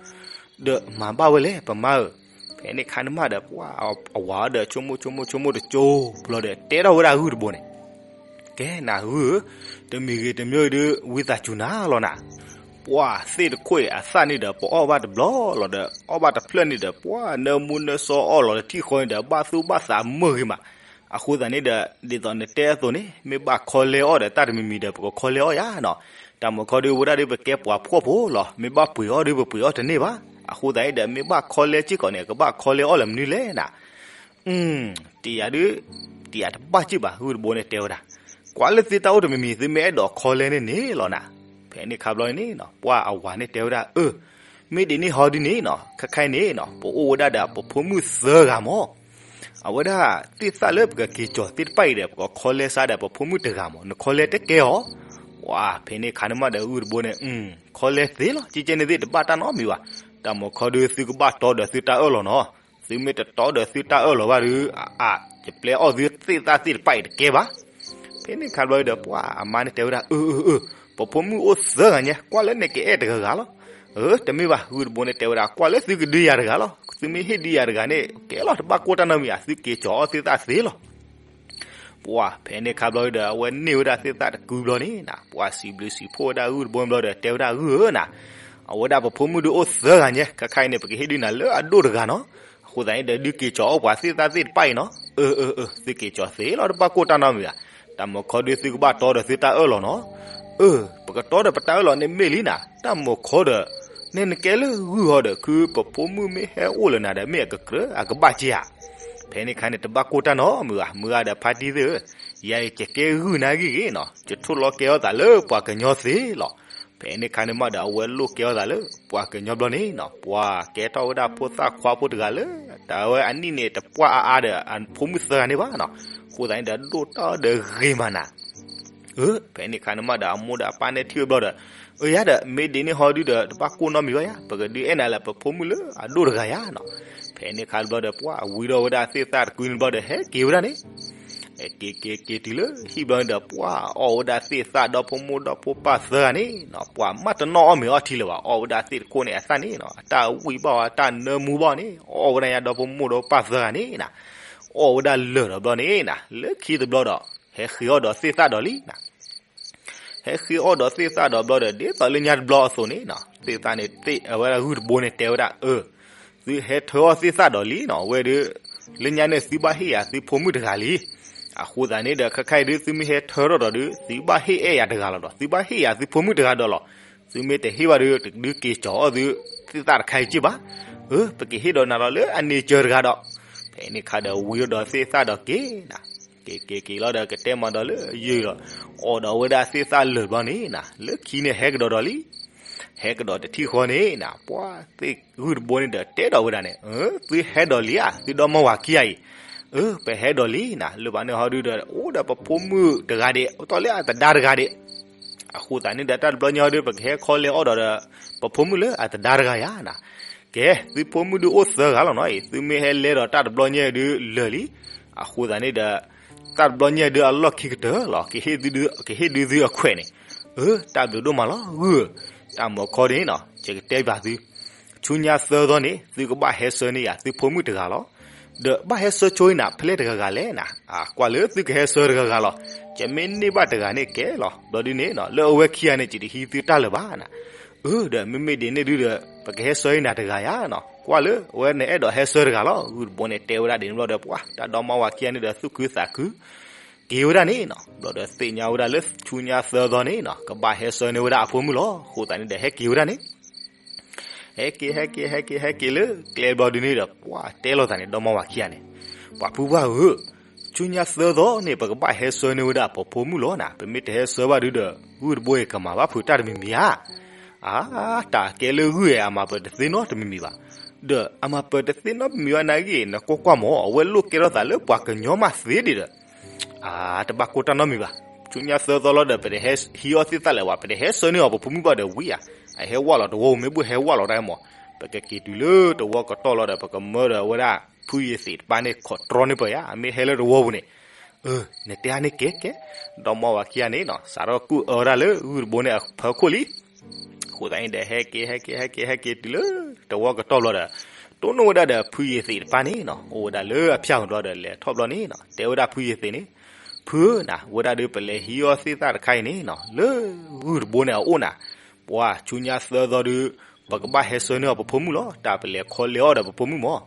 ဒီးမၤဘၣ်ဝဲလဲၣ် ပမါဧၢ, ဖဲန့ၣ်ခါန့ၣ်မးဒီး ပှၤအဝၤအီၤဒီး ဆိကမိၣ်ဆိကမိၣ်ဆိကမိၣ်တကၠိဘျီဒီး တဲထီၣ်ဝဲဒၣ်ဂုၢ်တဘိန့ၣ်, ကဲနၤဂုၢ်ဧၢ, တမံၤဂ့ၤတမံၤဂ့ၤဒုး ဝံသးစူၤနၤလီၤနၤ, ပှၤသ့ၣ်တခိၣ်အံၤအသၣ်န့ၣ်ဒီး ပအီၣ်ဘၣ်တဘျီလီၤဒီး အီၣ်ဘၣ်တဖျၢၣ်န့ၣ်ဒီး ပှၤနၢမူနၢစီအီၣ်လီၤတထံၣ်ဃီန့ၣ်ဒီး ဘၣ်သူၣ်ဘၣ်သးမုာ်ဂ့ၤမး, အဃိသတးန့ၣ်ဒီး ဒ်သိးနတဲအသိးန့ၣ် မ့ၢ်ဘၣ်ခီလဲအီၣ်ဒီးတၢ်တမံၤမံၤဒီး ပကခီလဲအီၣ်ယၤနီၤ, တၢ်မၤခီဒုးဝဲဒၣ်ဒုး ပကဲပှၤဖှီၣ်ဖိလီၤ, မ့ၢ်ဘၣ်ပှ့ၤအီၣ်ဒုး ပပှ့ၤအီၣ်တန့ၢ်ဘၣ်, အဃိသတးန့ၣ်ဒီး မ့ၢ်ဘၣ်ခီလဲစ့ၢ်ကီးန့ၣ် ကဘၣ်ခီလဲအီၣ်လၢမနုၤလဲၣ်နၤ အၢ တယၤဒုး တယၤတဘၣ်စ့ၢ်ဘၣ် ဂုၢ်တဘိန့ၣ်တဲဝဲဒၣ်, ကွၢ်လၢသုတၢ်အိၣ်တမံၤမံၤ သုမ့ၢ်အဲၣ်ဒိးခီလဲန့ၣ်န့ၣ်လီၤနၤ, ဖဲန့ၣ်ခါဘျီန့ၣ်နီၤ ပှၤအဝၤန့ၣ်တဲဝဲဒၣ် အၢ မ့ၢ်ဒ်န့ၣ်ဟီဒုးန့ၣ်နီၤ ခဲခါအံၤန့ၣ်နီၤ ပအိၣ်ဝဲဒၣ်ဒီးပဖိမုၣ်သၢဂၤမၢ်, အဝဲဒၣ်သ့ၣ်သၣ်လၢပကက့ၤကၠီၤသ့ၣ်တဖၣ်အံၤဒီး ပကခီလဲစါဒီးပဖိမုၣ်တဂၤမး, နခီလဲတကဲအီၤ. ပှၤဖဲန့ၣ်အခါန့ၣ်မးဒီး ဂုၢ်တဘိန့ၣ် ခီလဲသ့လီၤ, ကဲကဲန့ၣ်သ့ၣ်တဘၣ်တၢ်နီတမံၤဘၣ်. တၢ်မၤခီဒုး သုကဘၣ်တီဒီးသုတၢ်အၢၣ်လီၤနီၤ. သုမ့ၢ်တတီဒီးသုတၢ်အၢၣ်လီၤဘၣ်ဒီး အါ ယပျဲအီၣ်သုသ့ၣ်သၣ်သ့ၣ်တဖၣ်အံၤတကဲဘၣ်. ဖဲန့ၣ်အခါဘျီဒီး ပှၤအမါန့ၣ်တဲဝဲဒၣ် အၢ အၢ အၢ ပဖိမုၣ်အိၣ်သၢဂၤညါ ကွၢ်လၢနကအဲၣ်တဂၤဂၤလီၤ. အၢ တမ့ၢ်ဘၣ်, ဂုၢ်တဘိန့ၣ်တဲဝဲဒၣ် ကွၢ်လၢသုကဒုးယၤတဂၤလီၤ. သုမ့ၢ်ဟ့ၣ်ဒုးယၤတဂၤန့ၣ် ကဲလီၤ တဘၣ်ကိၢ်တၢ်နီတမံၤဧါ, သုက့ၤကၠီၤအီၣ်သ့ၣ်သၣ်သ့လီၤ. ပှၤဖဲန့ၣ်အခါဘျီဒီး အဝဲန့ၢ်ဝဲဒၣ်သ့ၣ်သၣ်တကုဘျီန့ၣ်နီၤ, ပှၤစံးဘျုးစံးဖှိၣ်ဝဲဒၣ်ဂုၢ်တဘိဘျီဒီး တဲဝဲဒၣ် ဂုၢ်ဧၢနီၤ, အဝဲဒၣ်ပဖိမုၣ်ဒုးအိၣ်သၢဂၤညါ, ခဲခါအံၤန့ၣ် ပကဟ့ၣ်ဒုးနၤလၢအဒိၣ်တဂၤနီၤ. အဃိသတးန့ၣ်ဒီး ဒုးက့ၤကၠီၤအီၣ်ပှၤသ့ၣ်သၣ်သ့ၣ်တဖၣ်အံၤနီၤ. အၢ အၢ အၢ သုက့ၤကၠီၤသ့လီၤ တဘၣ်ကိၢ်တၢ်နီတမံၤဧါ. တၢ်မၤခီဒုး သုကဘၣ်တီဒီးသုတၢ်အၢၣ်လီၤနီၤ. အၢ ပကတီဒီးပတၢ်အၢၣ်လီၤန့ၣ်မ့ၢ်လံနီၤ, တၢ်မၤခီဒီး နဲနကဲလၢဂုၢ်ဟီဒီး ခုပဖိမုၣ်မ့ၢ်ဟဲအိၣ်လၢနၤဒီး မ့ၢ်အကကြၢးအကဘၣ်က့ဧါ. ဖဲန့ၣ်အခါန့ၣ် တဘၣ်ကိၢ်တၢ်နီတမံၤဧါ, မုၢ်ဂၤဒီးဖါတံၢ်သ့ၣ်ဧၢ, ယၤအံၤကကဲဂုၢ်နၤဂ့ၤဂ့ၤနီၤ, ယထိၣ်လီၤကဲထီၣ်သးလၢပှၤကညီသ့လီၤ. ဖဲန့ၣ်အခါန့ၣ်မးဒီး အဝဲလိၣ်ကဲထီၣ်သးလၢပှၤကညီဘျီန့ၣ်နီၤ, ပှၤကဲထီၣ်ဝဲဒၣ်ဖိသၣ်ခွါဖိတဂၤလၢ တၢ်ဝဲအနံၣ်န့ၣ် တပှၢ်အါအါဒီးအဖိမုၣ်သၢဂၤန့ၣ်ဘၣ်နီၤ. အဃိသတးန့ၣ်ဒီး ဒိၣ်တၢ်ဒီးဂ့ၤမးနၤ. အၢ ဖဲန့ၣ်အခါန့ၣ်မးဒီး အမိၢ်ဒီးအပၢ်န့ၣ်ထံၣ်ဝဲဘျီဒီး အၢ ယၤဒီး မ့ၢ်ဒ်န့ၣ်ဟီဒုဒီး တဘၣ်ကိၢ်နီတမံၤဘၣ်ယၤ, ပကဒုးအဲၣ်နၤလၢပဖိမုၣ်လၢအဒိၣ်တဂၤယၤနီၤ. ဖဲန့ၣ်အခါဘျီဒီး ပှၤဝံၤဒီးဝဲဒၣ်သ့ၣ်သၣ်တကုန့ၣ်ဘျီဒီး ဟဲက့ၤဝဲဒၣ်န့ၣ် ဟဲက့ၤက့ၤက့ၤတုၤလၢဟံၣ်ဘျီန့ၣ်ဒီး ပှၤအီၣ်ဝဲဒၣ်သ့ၣ်သၣ်ဒီဖိမိၢ်ဒီဖိပၢ်သၢဂၤန့ၣ်နီၤ, ပှၤမ့ၢ်တနီၣ်အီၣ်မ့ၤအီထံလၢၤဘၣ်, အီၣ်ဝဲဒၣ်သ့ၣ်တခိၣ်န့ၣ်အသၣ်န့ၣ်နီၤ, အတၢ်ဝံၣ်ဘၣ်အီၤ အတၢ်နၢမူဘၣ်အီၤန့ၣ် အီၣ်ဝဲဒၣ်ညါဒီဖိမိၢ်ဒီပၢ်သၢဂၤန့ၣ်နီၤ. အီၣ်ဝဲဒၣ်လၢာ်ဒီးဘျီန့ၣ်နီၤ, လၢခံတဘျီဒီး ဟဲဃ့အီၣ်ဒီးသ့ၣ်သၣ်ဒီးလံနီၤ. ဟဲဃ့အီၣ်ဒီးသ့ၣ်သၣ်ဒီးဘျီဒီး ဒ်သိးလၢညါတဘျီအသိးန့ၣ်နီၤ, သ့ၣ်သၣ်န့ၣ်သ့ၣ် အဝဲဒၣ်ဂုၢ်တဘိန့ၣ်တဲဝဲဒၣ် အၢ သုဟဲထၢအီၣ်သ့ၣ်သၣ်ဒီးလံနီၤ, အဝဲဒီး လၢညါန့ၣ်သုဘၣ်ဟ့ၣ်ယၤသုဖိမုၣ်တဂၤလံ. အဃိသတးန့ၣ်ဒီး ခဲခါအံၤဒုး သုမ့ၢ်ဟဲထၢထီၣ်ဒီးဒုး သုဘၣ်ဟ့ၣ်အဲၣ်ယၤတဂၤလီၤဒီး သုဘၣ်ဟ့ၣ်ယၤသုဖိမုၣ်တဂၤဒီးလီၤ. သုမ့ၢ်တဟ့ၣ်ဘၣ်ဒီး တဒုးက့ၤကၠီၤအီၣ်သုသ့ၣ်သၣ်တခါအံၤက့ၢ်ဘၣ်. အၢ ပကဟ့ၣ်ဒီးနၤလီၤလၢအန့ၢ်စၢၤတဂၤဒီး ဖဲန့ၣ်အခါဒီးဝံၤဒီးသ့ၣ်သၣ်ဒီးက့ၤနီၤ, က့ၤက့ၤက့ၤလီၤဒီးကတဲမၤဒီးလၢယုၢ်ဒီး အီၣ်ဒီးဝဲဒၣ်သ့ၣ်သၣ်လၢာ်ဘျီန့ၣ်နီၤ, လၢခံန့ၣ်ဟဲကဒီးဒီးလံ. ဟဲကဒီးတထံၣ်ဃီန့ၣ်နီၤ, ပှၤသ့ၣ်ဂုၢ်တဘိန့ၣ်ဒီးတဲဒီးဝဲဒၣ်န့ၣ်, အၢ သုဟဲဒီးလံဧါ, သုဒီမါဝၤခံဂၤအံၤ. အၢ ပဟဲဒီးလံနီၤ, လၢဘၣ်န့ၣ်ဟီဒုဒီး အိၣ်ဒီးပဖိမုၣ်တဂၤဒံး အိၣ်တ့ၢ်လၢအသဒါတဂၤဒံး. အဃိသတးန့ၣ်ဒီး တၢ်တဘျီညါဟီဒု ပကဟဲခီလဲၤအီၣ်ဒီး ပဖိမုၣ်လၢအသဒါတဂၤယၤနီၤ. ကဲ သုဖိမုၣ်ဒုးအိၣ်သၢဂၤလီၤနီၤအံၤ, သုမ့ၢ်ဟဲလဲၤဒီးတၢ်တဘျီညါဒုလၢာ်လံ. အဃိသတးန့ၣ်ဒီး တၢ်တဘျီညါဒုအလီၢ်ခံကတၢၢ်လီၤ, ကဟ့ၣ်ဒုးသုအခွဲးန့ၣ်. အၢ တၢ်ဘျုးဒိၣ်မးလီၤဂုၢ်ဧၢ, တၢ်မၤခီဒ်န့ၣ်နီၤ ယကတဲဘၣ်သု ဆူညါသၢသီန့ၣ် သုကဘၣ်ဟဲဆှၢန့ၢ်ယၤသုဖိမုၣ်တဂၤလီၤ. ဒီးဘၣ်ဟဲဆှၢဆိအံၤနၤ ဖဲလဲၣ်တဂၤဂၤလဲၣ်နၤ, အကွၢ်လၢသုကဟဲဆှၢတဂၤဂၤလီၤ. ယမ့ၢ်န့ၢ်ဘၣ်တဂၤန့ၣ်ကဲလီၤ, ဘျီဒ်န့ၣ်နီၤ လၢအဝဲခံဂၤန့ၣ် ယတဟံးသုတၢ်လၢၤဘၣ်နၤ. အၢ ဒီးမ့မ့ၢ်ဒ်န့ၣ်ဒုဒီး ပကဟဲဆှၢအံၤနၤတဂၤယၤနီၤ, ကွၢ်လၢအဝဲနအဲၣ်ဒိးဟဲဆှၢတဂၤလီၤ. ဂုၢ်တဘိန့ၣ်တဲဝဲဒၣ်ဒ်န့ၣ်ဘျီဒီး ပှၤတၢ်ဒီမါဝၤခံဂၤန့ၣ်ဒီး သူၣ်ခုသးခု က့ၤဝဲဒၣ်န့ၣ်နီၤ, ဘျီဒီးသ့ၣ်ညါဝဲဒၣ်လၢဆူညါသၢသီန့ၣ်နီၤ ကဘၣ်ဟဲဆှၢန့ၢ်ဝဲဒၣ်အဖိမုၣ်လီၤ. အဃိသတးန့ၣ်ဒီး ဟဲက့ၤဝဲဒၣ်န့ၣ် ဟဲက့ၤ ဟဲက့ၤ ဟဲက့ၤ ဟဲက့ၤလၢကျဲဘျီဒ်န့ၣ်ဒီး ပှၤတဲလိာ်သးန့ၣ် ဒီမါဝၤခံဂၤန့ၣ်, ပှၤဖုပှၢ်ဧၢ, ဆူညါသၢသီန့ၣ် ပကဘၣ်ဟဲဆှၢန့ၢ်ဝဲဒၣ်ပဖိမုၣ်လီၤနၤ, ပမ့ၢ်တဟဲဆှၢဘၣ်ဒုဒီး ဂုၢ်တဘိအံၤကမၤဘၣ်ဖုးတၢ်တမံၤမံၤဧါ. အါ တၢ်ကဲလၢဂုၢ်အံၤ အမၤပၢၤတသ့နီတမံၤမံၤဘၣ်. ဒီးအမၤပၢၤတသ့နီတမံၤမံၤဘၣ်နာ်ဂ့ၤ နကွၢ်ကွၢ်မး အဝဲလိၣ်ကဲထီၣ်သးလၢပှၤကညီမးသ့ဒံးဒီး အါ တဘၣ်ကိၢ်တၢ်နီတမံၤဘၣ်. ဆူညါသၢသီလီၤဒီး ပတဟဲဟံးအီၣ်သ့ၣ်သၣ်လၢၤဘၣ်, ပတဟဲဆှၢန့ၢ်အီၤပဖိမုၣ်ဘၣ်ဒီးဝံၤဧါ. အဟဲဝၢ်လီၤတဝီပူၤ မ့ၢ်ဘူၣ်ဟဲဝၢ်လီၤတၢ်မး, ပကက့ၤတုၤလၢတဝီကတီၢ်လီၤဒီး ပကမၢဒီးဝဲဒၣ် ဖုယ့ၤသ့းတပၤန့ၣ် ခိးတြီန့ၢ်ပၢၤဧါ, အမ့ၢ်ဟဲလၢတဝီပူၤန့ၣ်. အၢ နတဲအါန့ၣ်ကဲကဲ, ဒီမါဝၤခံဂၤန့ၣ်နီၤ စးထီၣ်ကူၣ်အၢဝဲဒၣ်လၢဂုၢ်တဘိန့ၣ်အဖီခိၣ်လံ. အဃိသတးန့ၣ်ဒီး ဟဲက့ၤ ဟဲက့ၤ ဟဲက့ၤ ဟဲက့ၤတုၤလၢတဝီကတီၢ်ဘျီဒီး တိၢ်နီၣ်ဝဲဒၣ်ဒီးဖုယ့ၤသ့းတပၤန့ၣ်နီၤ, အိၣ်ဝဲဒၣ်လၢအဖၠၣ်ဝံၤဘျီဒီး လဲၤထီၣ်ဘျီန့ၣ်နီၤ, တဲဝဲဒၣ်ဖုယ့ၤသ့းန့ၣ်, ဖုဧၢနၤ, ဝဲဒၣ်ဒုးပလဲၤဟံးအီၣ်သ့ၣ်သၣ်တခါအံၤန့ၣ်နီၤ လၢဂုၢ်တဘိန့ၣ်အအိၣ်နၤ, ပှၤဆူညါသၢသီဒုး ပကဘၣ်ဟဲဆှၢန့ၢ်အီၤပဖိမုၣ်လီၤ, တၢ်ပလဲၤခီလဲၤအီၣ်ဒီးပဖိမုၣ်မး.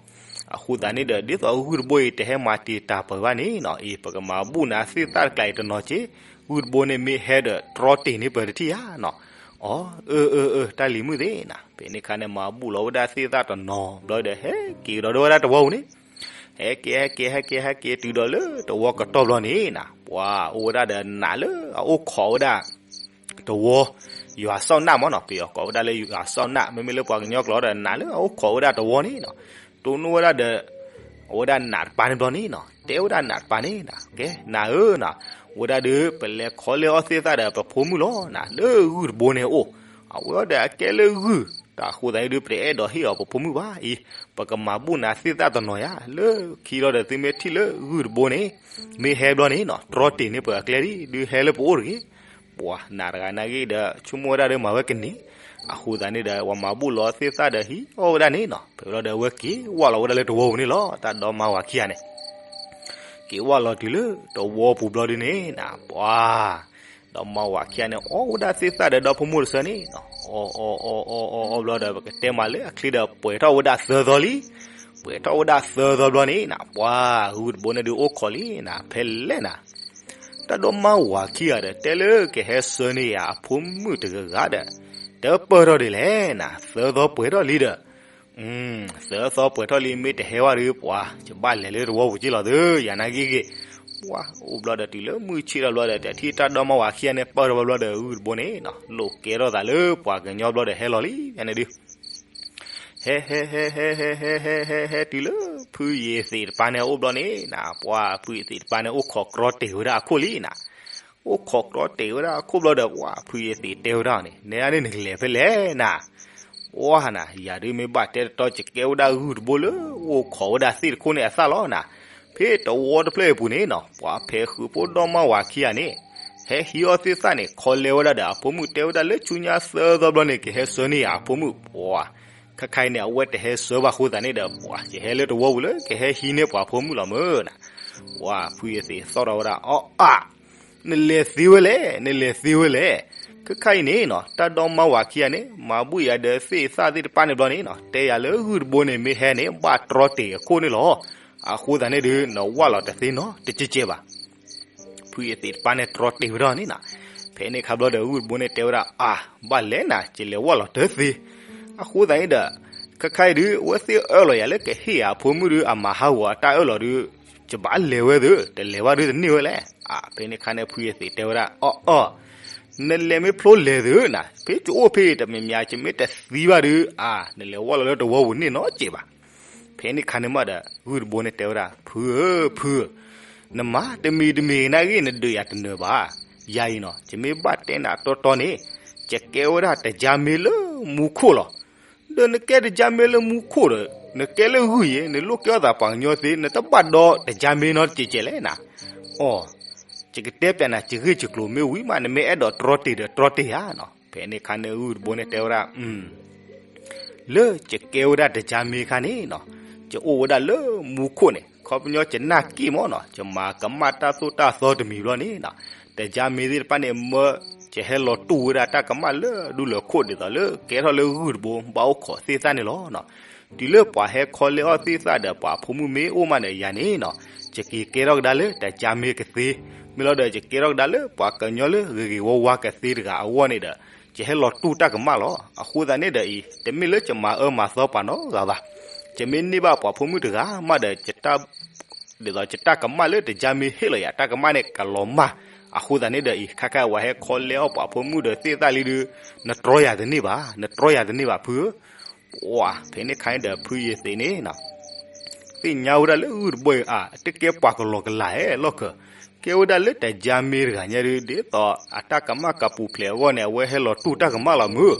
အဃိသတးန့ၣ်ဒီး ဒ်သိးဂုၢ်တဘိအံၤတဟဲမၤတံာ်တာ်ပၢၤဘၣ်န့ၣ်နီၤ, အ့ ပကမၤဘူၣ်နၤသ့ၣ်သၣ်တကျါအံၤတနီၤက့, ဂုၢ်တဘိန့ၣ်မ့ၢ်ဟဲဒီးတြီတ့ၢ်န့ၢ်ပၢၤတထံၣ်ဧါနီၤ. အီ အၢ အၢ အၢ တၢ်လံၤမုၣ်သ့ၣ်နၤ, ဖဲန့ၣ်အခါန့ၣ် မၤဘူၣ်လီၤဝဲဒၣ်သ့ၣ်သၣ်တနီၤဘျီဒီး ဟဲက့ၤကဒီးဒီးဝဲဒၣ်တဝီပူၤန့ၣ်, ဟဲက့ၤ ဟဲက့ၤ ဟဲက့ၤ ဟဲက့ၤတုၤဒီးလၢတဝီကတီၢ်ဘျီန့ၣ်နၤ, ပှၤအိၣ်ဝဲဒၣ်ဒီးနးလၢ အအိၣ်ခိးဝဲဒၣ် တဝီ, ယွၤစီၣ်နၢ်မးနီၤ, ပယီၤကိးဝဲဒၣ်လၢယွၤစီၣ်နၢ်, မ့မ့ၢ်လၢပှၤကညီကျိာ်ဒီး နးလၢအအိၣ်ခိးဝဲဒၣ်တဝီန့ၣ်နီၤ, တိၢ်နီၣ်ဝဲဒၣ်ဒီး အဝဲဒၣ်နးတပၤန့ၣ်ဘျီန့ၣ်နီၤ, တဲဝဲဒၣ်နးတပၤန့ၣ်နၤ, ကဲ နးဧၢနၤ, ဝဲဒၣ်ဒီး ပလဲၤခီလဲအီၣ်သ့ၣ်သၣ်ဒီးပဖိမုၣ်လီၤနၤ, လၢဂုၢ်တဘိန့ၣ်အိၣ်, အဝဲဒီးအကဲလၢဂုၢ်, တၢ်အဃိသတးန့ၣ်ဒုး ပတအဲၣ်ဒိးဟ့ၣ်အီၤပဖိမုၣ်ဘၣ်အံၤ, ပကမၤဘူၣ်နၤသ့ၣ်သၣ်တနီၤယါ, လၢခံလီၤဒီးသုမ့ၢ်ထံၣ်လၢဂုၢ်တဘိန့ၣ်, မ့ၢ်ဟဲဘျီန့ၣ်နီၤ, တြီတ့ၢ်န့ၢ်ပှၤအကျဲဒ် ဒုးဟဲလၢပအိၣ်တဂ့ၤ, ပှၤနးတဂၤနာ်က့ဒီး ဆိကမိၣ်ဝဲဒၣ်ဒီးမၤဝဲကန့ၢ်, အဃိသတးန့ၣ်ဒီး ပှၤမၤဘူၣ်လီၤသ့ၣ်သၣ်ဒီးဟံးအီၣ်ဝဲဒၣ်န့ၣ်နီၤ, ဖဲလီၤဒီးအဝဲက့ၤဝၢ်လီၤဝဲဒၣ်လၢတဝီပူၤန့ၣ်လီၤ, တၢ်ဒီမါဝၤခံဂၤန့ၣ် က့ၤဝၢ်လီၤတုၤလၢတဝီပူၤဘျီဒုန့ၣ်နၤ, ပှၤ ဒီမါဝၤခံဂၤန့ၣ် အီၣ်ဝဲဒၣ်သ့ၣ်သၣ်ဒီးဒီဖိမိၢ်တဆၢန့ၣ်နီၤ, အီၣ်အီၣ်အီၣ်အီၣ်အီၣ်ဘျီဒီး ပကတဲမးလၢအချ့ဒီး ပှဲၤထီၣ်ဝဲဒၣ်သၢသီလံ, ပှဲၤထီၣ်ဝဲဒၣ်သၢသီဘျီန့ၣ်နၤ, ပှၤဂုၢ်တဘိန့ၣ်ဒုးအိၣ်ခိးလံနၤ, ဖဲလဲၣ်နၤ တၢ်ဒီမါဝၤခံဂၤဒီး တဲလၢကဟဲဆှၢန့ၢ်ယၤအဖိမုၣ်တဂၤဂၤဒီး တပၢၢ်ထီၣ်ဒ်လဲၣ်နၤ, သၢသီပှဲၤထီၣ်လံဒီး သၢသီပှဲၤထီၣ်လံ မ့ၢ်တဟဲဝဲဒီး ပှၤ ယဘၣ်လဲၤလၢတဝီပူၤက့လီၤသု ယၤနာ်က့ဂ့ၤ, ပှၤအိၣ်ဘျီဒီးတုၤလၢမုၢ်ဆ့ၣ်ထီၣ်ဘျီဒီး တထံၣ်တၢ်ဒီမါဝၤခံဂၤန့ၣ် ပၢၢ်ထီၣ်ဘျီဒီး ဂုၢ်တဘိန့ၣ်နီၤ လိာ်ကဲထီၣ်သးလၢပှၤကညီဘျီဒီး ဟဲလီၤလံ ယၤန့ၣ်ဒုး ဟဲဟဲဟဲဟဲဟဲဟဲဟဲဟဲဟဲတုၤလၢ ဖုယ့ၤသ့းတပၤန့ၣ်အအိၣ်ဘျီန့ၣ်နၤ, ပှၤဖုယ့ၤသ့းတပၤန့ၣ် အိၣ်ခိးတြီတ့ၢ်ဝဲဒၣ်အခိၣ်လံနၤ, အိၣ်ခိးတြီတ့ၢ်ဝဲဒၣ်အခိၣ်ဘျီဒီး ပှၤဖုယ့ၤသ့းတဲဝဲဒၣ်န့ၣ် နဲဒၣ်န့ၣ်နကလဲၤဖဲလဲၣ်နၤ, ပှၤနၤ ယၤဒုးမ့ၢ်ဘၣ်တဲတတီ ယကဲဝဲဒၣ်ဂုၢ်တဘိလၢအိၣ်ခိးဝဲဒၣ်သ့ၣ်တခိၣ်န့ၣ်အသၣ်လီၤနၤ, ဖဲတဝီတဖျၢၣ်အပူၤန့ၣ်နီၤ ပှၤဖဲဃုာ်ဖိဒီမါဝၤခံဂၤန့ၣ် ဟဲဟံးအီၣ်သ့ၣ်သၣ်န့ၣ် ခီလဲဝဲဒၣ်ဒီးအဖိမုၣ် တဲဝဲဒၣ်လၢဆူညါသၢသီဘျီန့ၣ် ကဟဲဆှၢန့ၢ်ယၤအဖိမုၣ်, ပှၤ ခဲခါအံၤန့ၣ် အဝဲတဟဲဆှၢဘၣ်အဃိသတးန့ၣ်ဒီး ပှၤ ယဟဲလၢတဝီပူၤလၢကဟဲဟံးန့ၢ်ပှၤဖိမုၣ်လီၤမၢ်နၤ, ပှၤဖုယ့ၤသ့းသီၣ်ထီၣ်ဝဲဒၣ် အီၣ်အါ နလဲၤသ့ဝဲလဲၣ် နလဲၤသ့ဝဲလဲၣ်, ခဲခါအံၤန့ၣ်နီၤ တၢ်ဒီမါဝၤခံဂၤန့ၣ် မၤဘူၣ်ယၤဒီးသ့ၣ်သၣ်သ့ၣ်တဖၣ်န့ၣ်ဘျီန့ၣ်နီၤ တဲယၤလၢဂုၢ်တဘိန့ၣ် မ့ၢ်ဟဲန့ၣ် ဘၣ်တြီတ့ၢ်အခိၣ်န့ၣ်လီၤ, အဃိသတးန့ၣ်ဒီး နဝၢ်လီၤတသ့နီတစဲးကဲးဘၣ် ဖုယ့ၤသ့းတပၤန့ၣ်တြီတ့ၢ်ဝဲဒၣ်န့ၣ်နၤ, ဖဲန့ၣ်ခါဘျီဒီး ဂုၢ်တဘိန့ၣ်တဲဝဲဒၣ် အါ ဘၣ်လဲၣ်နၤ ယလဲၤဝၢ်လီၤတသ့, အဃိသတးန့ၣ်ဒီး ခဲခါအံၤဒုး အဝဲသ့ၣ်အၢၣ်လီၤယၤလၢကဟ့ၣ်ယၤအဖိမုၣ်ဒုး အမၤဟးဂီၤအတၢ်အၢၣ်လီၤဒုး ယဘၣ်လဲၤဝဲသ့ တလဲၤဘၣ်ဒုးတန့ၢ်ဝဲလဲၣ်, အါ ဖဲန့ၣ်ခါန့ၣ် ဖုယ့ၤသ့းတဲဝဲဒၣ် အီၣ်အီၣ် နလဲၤမ့ၢ်ဖျိလဲၤသ့နၤ, ဖဲယအိၣ်ဖဲအံၤတမံၤမံၤ ယမ့ၢ်တသံဘၣ်ဒုး အါ နလဲၤဝၢ်လီၤလၢတဝီပူၤန့ၣ်နီတစဲးဘၣ် ဖဲန့ၣ်ခါန့ၣ်မးဒီး ဂုၢ်တဘိန့ၣ်တဲဝဲဒၣ် ဖုဧၢ ဖုဧၢ, နမၤတမံၤတမံၤနာ်ဂ့ၤ နဒုးယၤတနၢၤဘၣ်, ယၤအံၤနီၤ ယမ့ၢ်ဘၣ်တဲနၤတီတီန့ၣ် ယကဲဝဲဒၣ်တကၠါမ့ၢ်လၢမူခိၣ်လီၤ. ဒီးနကဲတကၠါမ့ၢ်လၢမူခိၣ်ဒီး နကဲလၢဂုၢ်ယဲ နလိၣ်ကဲထီၣ်သးပှၤကညီသ့ နတဘၣ်ဒီတကၠါမ့ၢ်နီတစဲးကဲးလဲၣ်နၤ, အီ ယကတဲပျးနၤ ယဂ့ၢ်ယကျိၤမ့ၢ်ဝံၤမး နမ့ၢ်အဲၣ်ဒိးတြီတ့ၢ်ဒီးတြီတ့ၢ်ဧါနီၤ, ဖဲန့ၣ်ခါန့ၣ် ဂုၢ်တဘိန့ၣ်တဲဝဲဒၣ် လၢယကဲဝဲဒၣ်တကၠါမ့ၢ်ခါန့ၣ်နီၤ, ယအိၣ်ဝဲဒၣ်လၢမူခိၣ်န့ၣ် ခီပညီယနၢ်က့ၣ်မးနီၤ, ယမၤကမၣ်တၢ်သိၣ်တၢ်သီတမံၤဘျီန့ၣ်နီၤ, တကၠါမ့ၢ်သ့ၣ်တဖၣ်န့ၣ် မၢ ယဟဲလီၤတူၢ်ဝဲဒၣ်တၢ်ကမၣ်လၢဒူလၢၢ်ခိၣ် ဒ်သိးလၢကဲထီၣ်လၢဂုၢ်တဘိ ဘၣ်အိၣ်ခိးသ့ၣ်သၣ်န့ၣ်လီၤနီၤ. တုၤလၢပှၤဟဲခီလဲအီၣ်သ့ၣ်သၣ်ဒီး ပှၤဖိမုၣ်မ့ၢ်အိၣ်မးဒီးယၤန့ၣ်နီၤ, ယက့ၤကဲထီၣ်ကဒါလၢတကၠါမ့ၢ်ကသ့, မ့ၢ်လီၤဒီး ယကဲထီၣ်ကဒါလၢပှၤကညီလၢဂ့ၤဂ့ၤဝါဝါကသ့တဂၤအဂီၢ်န့ၣ်ဒီး ယဟဲလီၤတူၢ်တၢ်ကမၣ်လီၤ. အဃိသတးန့ၣ်ဒီးအံၤ တမ့ၢ်လၢယမၤအၢမၤသီပှၤနီတဂၤဘၣ်. ယမ့ၢ်န့ၢ်ဘၣ်ပှၤဖိမုၣ်တဂၤမးဒီး ယတၢ် ဒ်သိးယတၢ်ကမၣ်လၢတကၠါမ့ၢ်ဟ့ၣ်လီၤယၤတၢ်ကမၣ်န့ၣ် ကလီၤမၢ်. အဃိသတးန့ၣ်ဒီးအံၤ ခဲခါအံၤပှၤဟဲခီလဲအီၣ်ပှၤဖိမုၣ်ဒီးသ့ၣ်သၣ်လံဒုး နတြီယၤတန့ၢ်ဘၣ်, နတြီယၤတန့ၢ်ဘၣ်ဖုဧၢ. ပှၤ ဖဲန့ၣ်ခါန့ၣ်ဒီး ဖုယ့ၤသ့းန့ၣ် သ့ၣ်ညါဝဲဒၣ်လၢဂုၢ်တဘိအံၤ အတကဲပှၤကလီၤကလာ်ဧဲလီၢ်ခၢၣ်, ကဲဝဲဒၣ်လၢတကၠါမ့ၢ်တဂၤညါဒုး ဒ်သိးအတၢ်ကမၣ်ကပူၤဖျဲးအဂီၢ်န့ၣ် အဝဲဟဲလီၤတူၢ်တၢ်ကမၣ်လီၤမုၢ်.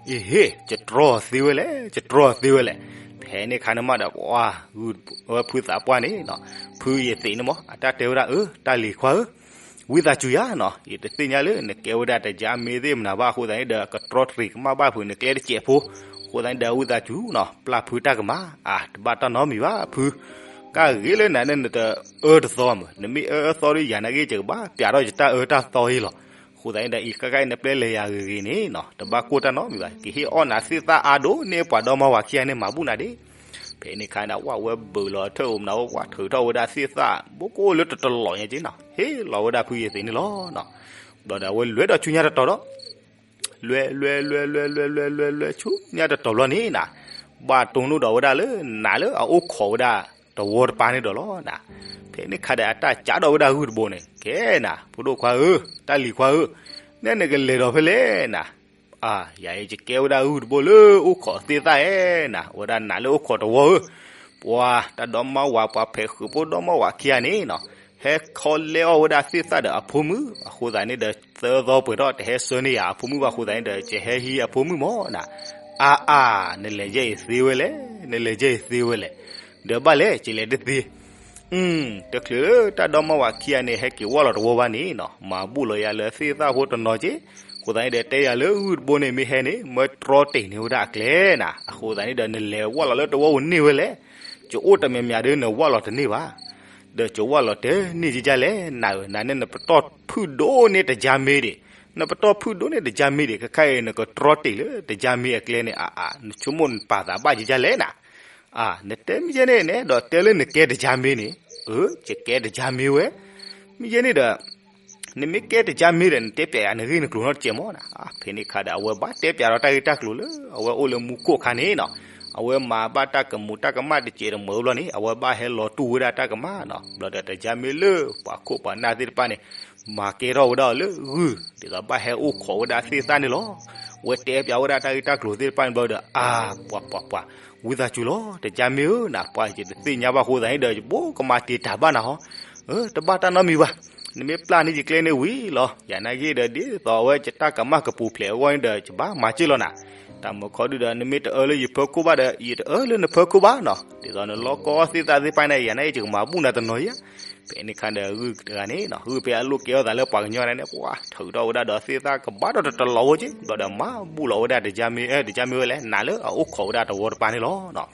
အ့ဟ့ၣ် ယတြီအီၤသ့ဝဲလဲၣ်, ယတြီအီၤသ့ဝဲလဲၣ်. ဖဲန့ၣ်ခါန့ၣ်မးဒီး ပှၤ ဂုၢ်ဝဲဖုသးပှၢ်န့ၣ် ဖုယ့ၤသ့းန့ၣ်မး အတၢ်တဲဝဲဒၣ် အၢ တၢ်လံၤခွါဧၢ ဝံသးစူၤယၤနီၤ, ယတသ့ၣ်ညါလၢနကဲဝဲဒၣ်တကၠါမ့ၢ်သ့ၣ်မနုၤဘၣ်အဃိသတးန့ၣ်ဒီး ကတြီတရံးကမၣ်ဘၣ်ဖုးနကျဲတစဲးဖိ. အဃိသတးန့ၣ်ဒီး ဝံသးစူၤနီၤ ပျၢ်ဖုတၢ်ကမၣ်, အါ တဘၣ်တၢ်နီတမံၤဘၣ်ဖု, ကၢ်ဂ့ၤလၢနၤန့ၣ် နတအၢတသီမုၢ်, နမ့ၢ်အၢအၢသီဒီးယၤနာ်က့ ယကဘၣ်ပျးထီၣ်ယတၢ်အၢတၢ်သီအံၤလီၤ. အဃိသတးန့ၣ်ဒီး အံၤခဲခါအံၤနပျဲလဲၤယၤဂ့ၤဂ့ၤန့ၣ်နီၤ တဘၣ်ကိၢ်တၢ်နီတမံၤဘၣ်, ကဟ့ၣ်အီၣ်နၤသ့ၣ်သၣ်အါဒိၣ်န့ၢ်ပှၤဒီမါဝၤခံဂၤန့ၣ် မၤဘူၣ်နၤဒ့ၣ်. ဖဲန့ၣ်ခါန့ၣ် ဝဲဝဲဘုးလီၤထၢၣ်အိၣ်မနၤဝဲ ပှၤထုးထီၣ်ဝဲဒၣ်သ့ၣ်သၣ် ဘိကိၣ်လၢတတလီၤညါက့နီၤ ဟ့ၣ်လီၤဝဲဒၣ်ဖုယ့ၤသ့းန့ၣ်လီၤ. ဘျီဒီးအဝဲလဲၤဒီးဆူညါတတီၤဒီး လဲၤလဲၤလဲၤလဲၤလဲၤလဲၤဆူညါတတီၤဘျီန့ၣ်နၤ, ဘၣ်တိၢ်နီၣ်ဒီးဝဲဒၣ်လၢနးလၢအအိၣ်ခိးဝဲဒၣ်တဝီတပၤန့ၣ်ဒီးလီၤနၤ. ဖဲန့ၣ်ခါဒီးအတၢ်ကးဒီးဝဲဒၣ်ဂုၢ်တဘိန့ၣ် ကဲနၤ ဖိဒိၣ်ခွါဧၢ တၢ်လံၤခွါဧၢ, နဲနကလဲၤဒီးဖဲလဲၣ်နၤ. အါ ယၤအံၤယကဲဝဲဒၣ်ဂုၢ်တဘိလၢအိၣ်ခိးသ့ၣ်သၣ်ဧဲနၤ, ဝဲဒၣ်နးလၢအိၣ်ခိးတဝီဧၢ. ပှၤတၢ်ဒီမါဝၤ ပှၤဖဲးဃုာ်ဖိဒီမါဝၤခံဂၤန့ၣ်နီၤ, ဟဲခီလဲအီၣ်ဝဲဒၣ်သ့ၣ်သၣ်ဒီးအဖိမုၣ်အဃိသတးန့ၣ်ဒီး သၢသီပှဲၤထီၣ် တဟဲဆှၢန့ၢ်ယၤအဖိမုၣ်ဘၣ်အဃိသတးန့ၣ်ဒီး ယဟဲဟံးအဖိမုၣ်မၢ်နီၤ. အါအါ, နလဲၤယဲအံၤသ့ဝဲလဲၣ်, နလဲၤယဲအံၤသ့ဝဲလဲၣ်, ဒီးဘၣ်လဲၣ် ယလဲၤတသ့ တချုးလၢတၢ်ဒီမါဝၤခံဂၤန့ၣ် ဟဲက့ၤဝၢ်လီၤတဝီဘၣ်န့ၣ်နီၤ, မၤဘူၣ်လီၤယၤလၢသ့ၣ်သၣ်ဖိတနီၤက့, အဃိသတးန့ၣ်ဒီး တဲယၤလၢဂုၢ်တဘိန့ၣ် မ့ၢ်ဟဲန့ၣ် မၢတြီတ့ၢ်န့ၢ်ဝဲဒၣ်အကျဲနၤ, အဃိသတးန့ၣ်ဒီး နလဲၤဝၢ်လီၤလၢတဝီပူၤန့ၢ်ဝဲလဲၣ်, ယအိၣ်တမံၤမံၤဒီး နဝၢ်လီၤတန့ၢ်ဘၣ်, ဒီးယဝၢ်လီၤတန့ၢ်ကကလဲၣ်နၤဧၢ, နၤန့ၣ်နပတီၢ်ဖုၣ်ဒိၣ်န့ၢ်တကါမ့ၢ်ဒံး, နပတီၢ်ဖုၣ်ဒိၣ်န့ၢ်တကါမ့ၢ်ဒံး ခဲခါအံၤ နကတြီတ့ၢ်လၢတကါမ့ၢ်အကျဲန့ၣ် အါအါ, နဆိကမိၣ်နပာ်သးဘၣ်ကကလဲၣ်နၤ အါ, နတဲမ့ၢ်ယဲန့ၣ် နအဲၣ်ဒိးတဲလၢနကဲတကါမ့ၢ်န့ၣ်, အၢ ယကဲတကါမ့ၢ်ဝဲ, မ့ၢ်ယဲန့ၣ်ဒီး နမ့ၢ်ကဲတကါမ့ၢ်ဒီး နတဲပျးယၤနဂ့ၢ်နကျိၤနီတစဲးမၢ်နၤ, ဖဲန့ၣ်ခါဒီး အဝဲဘၣ်တဲပျးဒီးတၢ်ဂ့ၢ်တၢ်ကျိၤလၢ အဝဲအိၣ်လၢမူခိၣ်အခါန့ၣ်နီၤ, အဝဲမၤဘၣ်တၢ်ကမူးတၢ်ကမၣ်တစဲးတမၢဘျီန့ၣ် အဝဲဘၣ်ဟဲလီၤတူၢ်ဝဲဒၣ်တၢ်ကမၣ်နီၤ, ဘျီဒီးတကါမ့ၢ်လၢပှၤခိၣ်ပှၤနၢ်သ့ၣ်တဖၣ်န့ၣ် မၤကဲထီၣ်ဝဲဒၣ်အီၤလၢဂုၢ် ဒ်သိးဘၣ်ဟဲအိၣ်ခိးဝဲဒၣ်သ့ၣ်သၣ်န့ၣ်လီၤ. အဝဲတဲပျးဝဲဒၣ်တၢ်ဂ့ၢ်တၢ်ကျိၤသ့ၣ်တဖၣ်န့ၣ်ဘျီဒီး အါ ပှၤပှၤပှၤ, ဝံသးစူၤလီၤ တကါမ့ၢ်ဧၢနၤ, ပှၤယတသ့ၣ်ညါဘၣ်အဃိသတးန့ၣ်ဒီး ယဘိကမၤတ့ၢ်တၢ်ဘၣ်နၤဟီ, တဘၣ်တၢ်နီတမံၤဘၣ်, နမ့ၢ်ပျၢ်န့ၢ်ယကျဲန့ၣ်ဝံၤလီၤ, ယၤနာ်က့ဒီး ဒ်သိးအဝဲယတၢ်ကမၣ်ကပူၤဖျဲးအဂီၢ်န့ၣ်ဒီး ယဘၣ်မၤစ့ၢ်လီၤနၤ, တၢ်မုာ်ခီဒုဒီး နမ့ၢ်တအၢလၢယဖၢခိၣ်ဘၣ်ဒီး ယတအၢလၢနဖၢခိၣ်ဘၣ်နီၤ, ဒ်သိးနလီၢ်ကီၢ်သ့ၣ်သၣ်သ့ၣ်တဖၣ်န့ၣ် ယၤနာ်က့ ယကမၤဘူၣ်နၤတနီၤဧါ. ဖဲန့ၣ်ခါဒီးဂုၢ်တဂၤန့ၣ်နီၤ, ဂုၢ်ဖဲအလိၣ်ကဲထီၣ်သးလၢပှၤကညီန့ၣ် ပှၤထုးထီၣ်ဝဲဒၣ်ဒီးသ့ၣ်သၣ်ကဘၣ်ဒီးတလီၤဝဲက့ ဘျီဒီးမၤဘူၣ်လီၤဝဲဒၣ်တကါမ့ၢ် တကါမ့ၢ်ဝဲလဲၣ် နၤလၢအအိၣ်ခိးဝဲဒၣ်တဝီတပၤန့ၣ်လီၤ.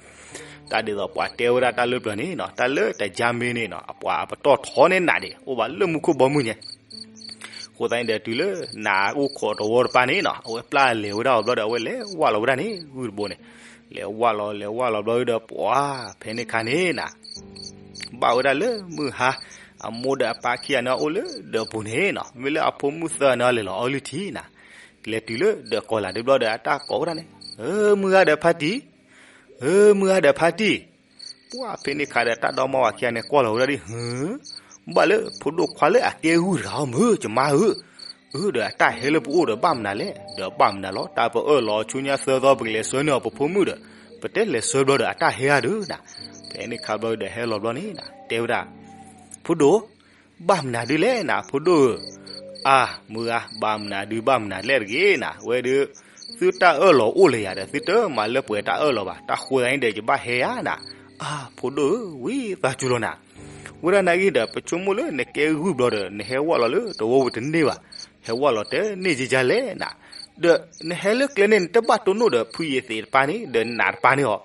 တၢ်ဒ်သိးပှၤတဲဝဲဒၣ်တၢ်လၢပျၢၤန့ၣ်နီၤ, တၢ်လၢတကါမ့ၢ်န့ၣ်နီၤ အပှၤအပတီၢ်ထီန့ၢ်နးဒံး အိၣ်ဘၣ်လၢမူခိၣ်ဘီမုၢ်ညါ အဃိသတးန့ၣ်ဒီး တုၤလၢနးအိၣ်ခိးတဝီတပၤန့ၣ်နီၤ အဝဲပျၢ်လဲၤဝဲဒၣ်အီၤဘျီဒီး အဝဲလဲၤဝၢ်လီၤဝဲဒၣ်န့ၣ် ဂုၢ်တဘိန့ၣ်, လဲၤဝၢ်လီၤ လဲၤဝၢ်လီၤဘျီဒီး ပှၤ ဖဲန့ၣ်ခါန့ၣ်နၤ ဘၣ်ဝဲဒၣ်လၢမုၢ်ဟါ အမိၢ်ဒီးအပၢ်ခံဂၤန့ၣ်အိၣ်လၢဒၢးပူၤန့ၣ်နီၤ, မ့ၢ်လၢအဖိမုၣ်သၢဂၤန့ၣ်လဲၤလီၤအီလုၢ်ထံနၤ, လဲၤတုၤလၢဒၢးကီၢ်လာ်ဒုးဘျီဒီး အတၢ်ကိးဝဲဒၣ်န့ၣ်, ဧၢ မုၢ်ဂၤဒီးဖါတံၢ်, ဧၢ မုၢ်ဂၤဒီးဖါတံၢ်, ပှၤဖဲန့ၣ်ခါဒီး တၢ်ဒီမါဝၤခံဂၤန့ၣ် ကွၢ်လီၤဝဲဒၣ်ဒ် ဟၢ ဘၣ်လၢဖိဒိၣ်ခွါလၢအကဲဂုၢ်တဂၤအီၤမုၢ် ယမါဧၢ, အၢ ဒီးအတၢ်ဟဲလၢပအိၣ်ဒီးဘၣ်မနုၤလဲၣ်, ဒီးဘၣ်မနုၤလီၤ တၢ်ပအၢၣ်လီၤဆူညါသၢသီ ပကလဲၤဆှၢန့ၢ်အီၤပဖိမုၣ်ဒီး ပတဲလဲၤဆှၢဘျီဒီးအတၢ်ဟဲဧါဒုးနၤ, ဖဲန့ၣ်ခါဘျီဒီးဟဲလီၤဘျီန့ၣ်နၤ တဲဝဲဒၣ် ဖိဒိၣ် ဘၣ်မနုၤဒုးလဲၣ်နၤ ဖိဒိၣ်ဧၢ, အါ မုၢ်ဂၤ ဘၣ်မနုၤဒုး ဘၣ်မနုၤလဲၣ်တဂ့ၤနၤ ဝဲဒုး သုတၢ်အၢၣ်လီၤအိၣ်လၢယၤဒီး သုတမၤလၢပှဲၤတၢ်အၢၣ်လီၤဘၣ်, တၢ်ဃိသတးန့ၣ်ဒီး ယဘၣ်ဟဲဧါနၤ, အါ ဖိဒိၣ်ဧၢ ဝံသးစူၤလီၤနၤ, ဝဲဒၣ်နာ်က့ဒီး ပဆိကမိၣ်လၢနကဲဂုၢ်ဘျီဒီး နဟဲဝၢ်လီၤလၢတဝီပူၤတန့ၢ်ဘၣ်, ဟဲဝၢ်လီၤတန့ၢ်ကကလဲၣ်နၤ, ဒီးနဟဲလၢကျဲန့ၣ် နတဘၣ်တိၢ်နီၣ်ဒီး ဖုယ့ၤသ့းတပၤန့ၣ် ဒီးနးတပၤန့ၣ်အီၤ,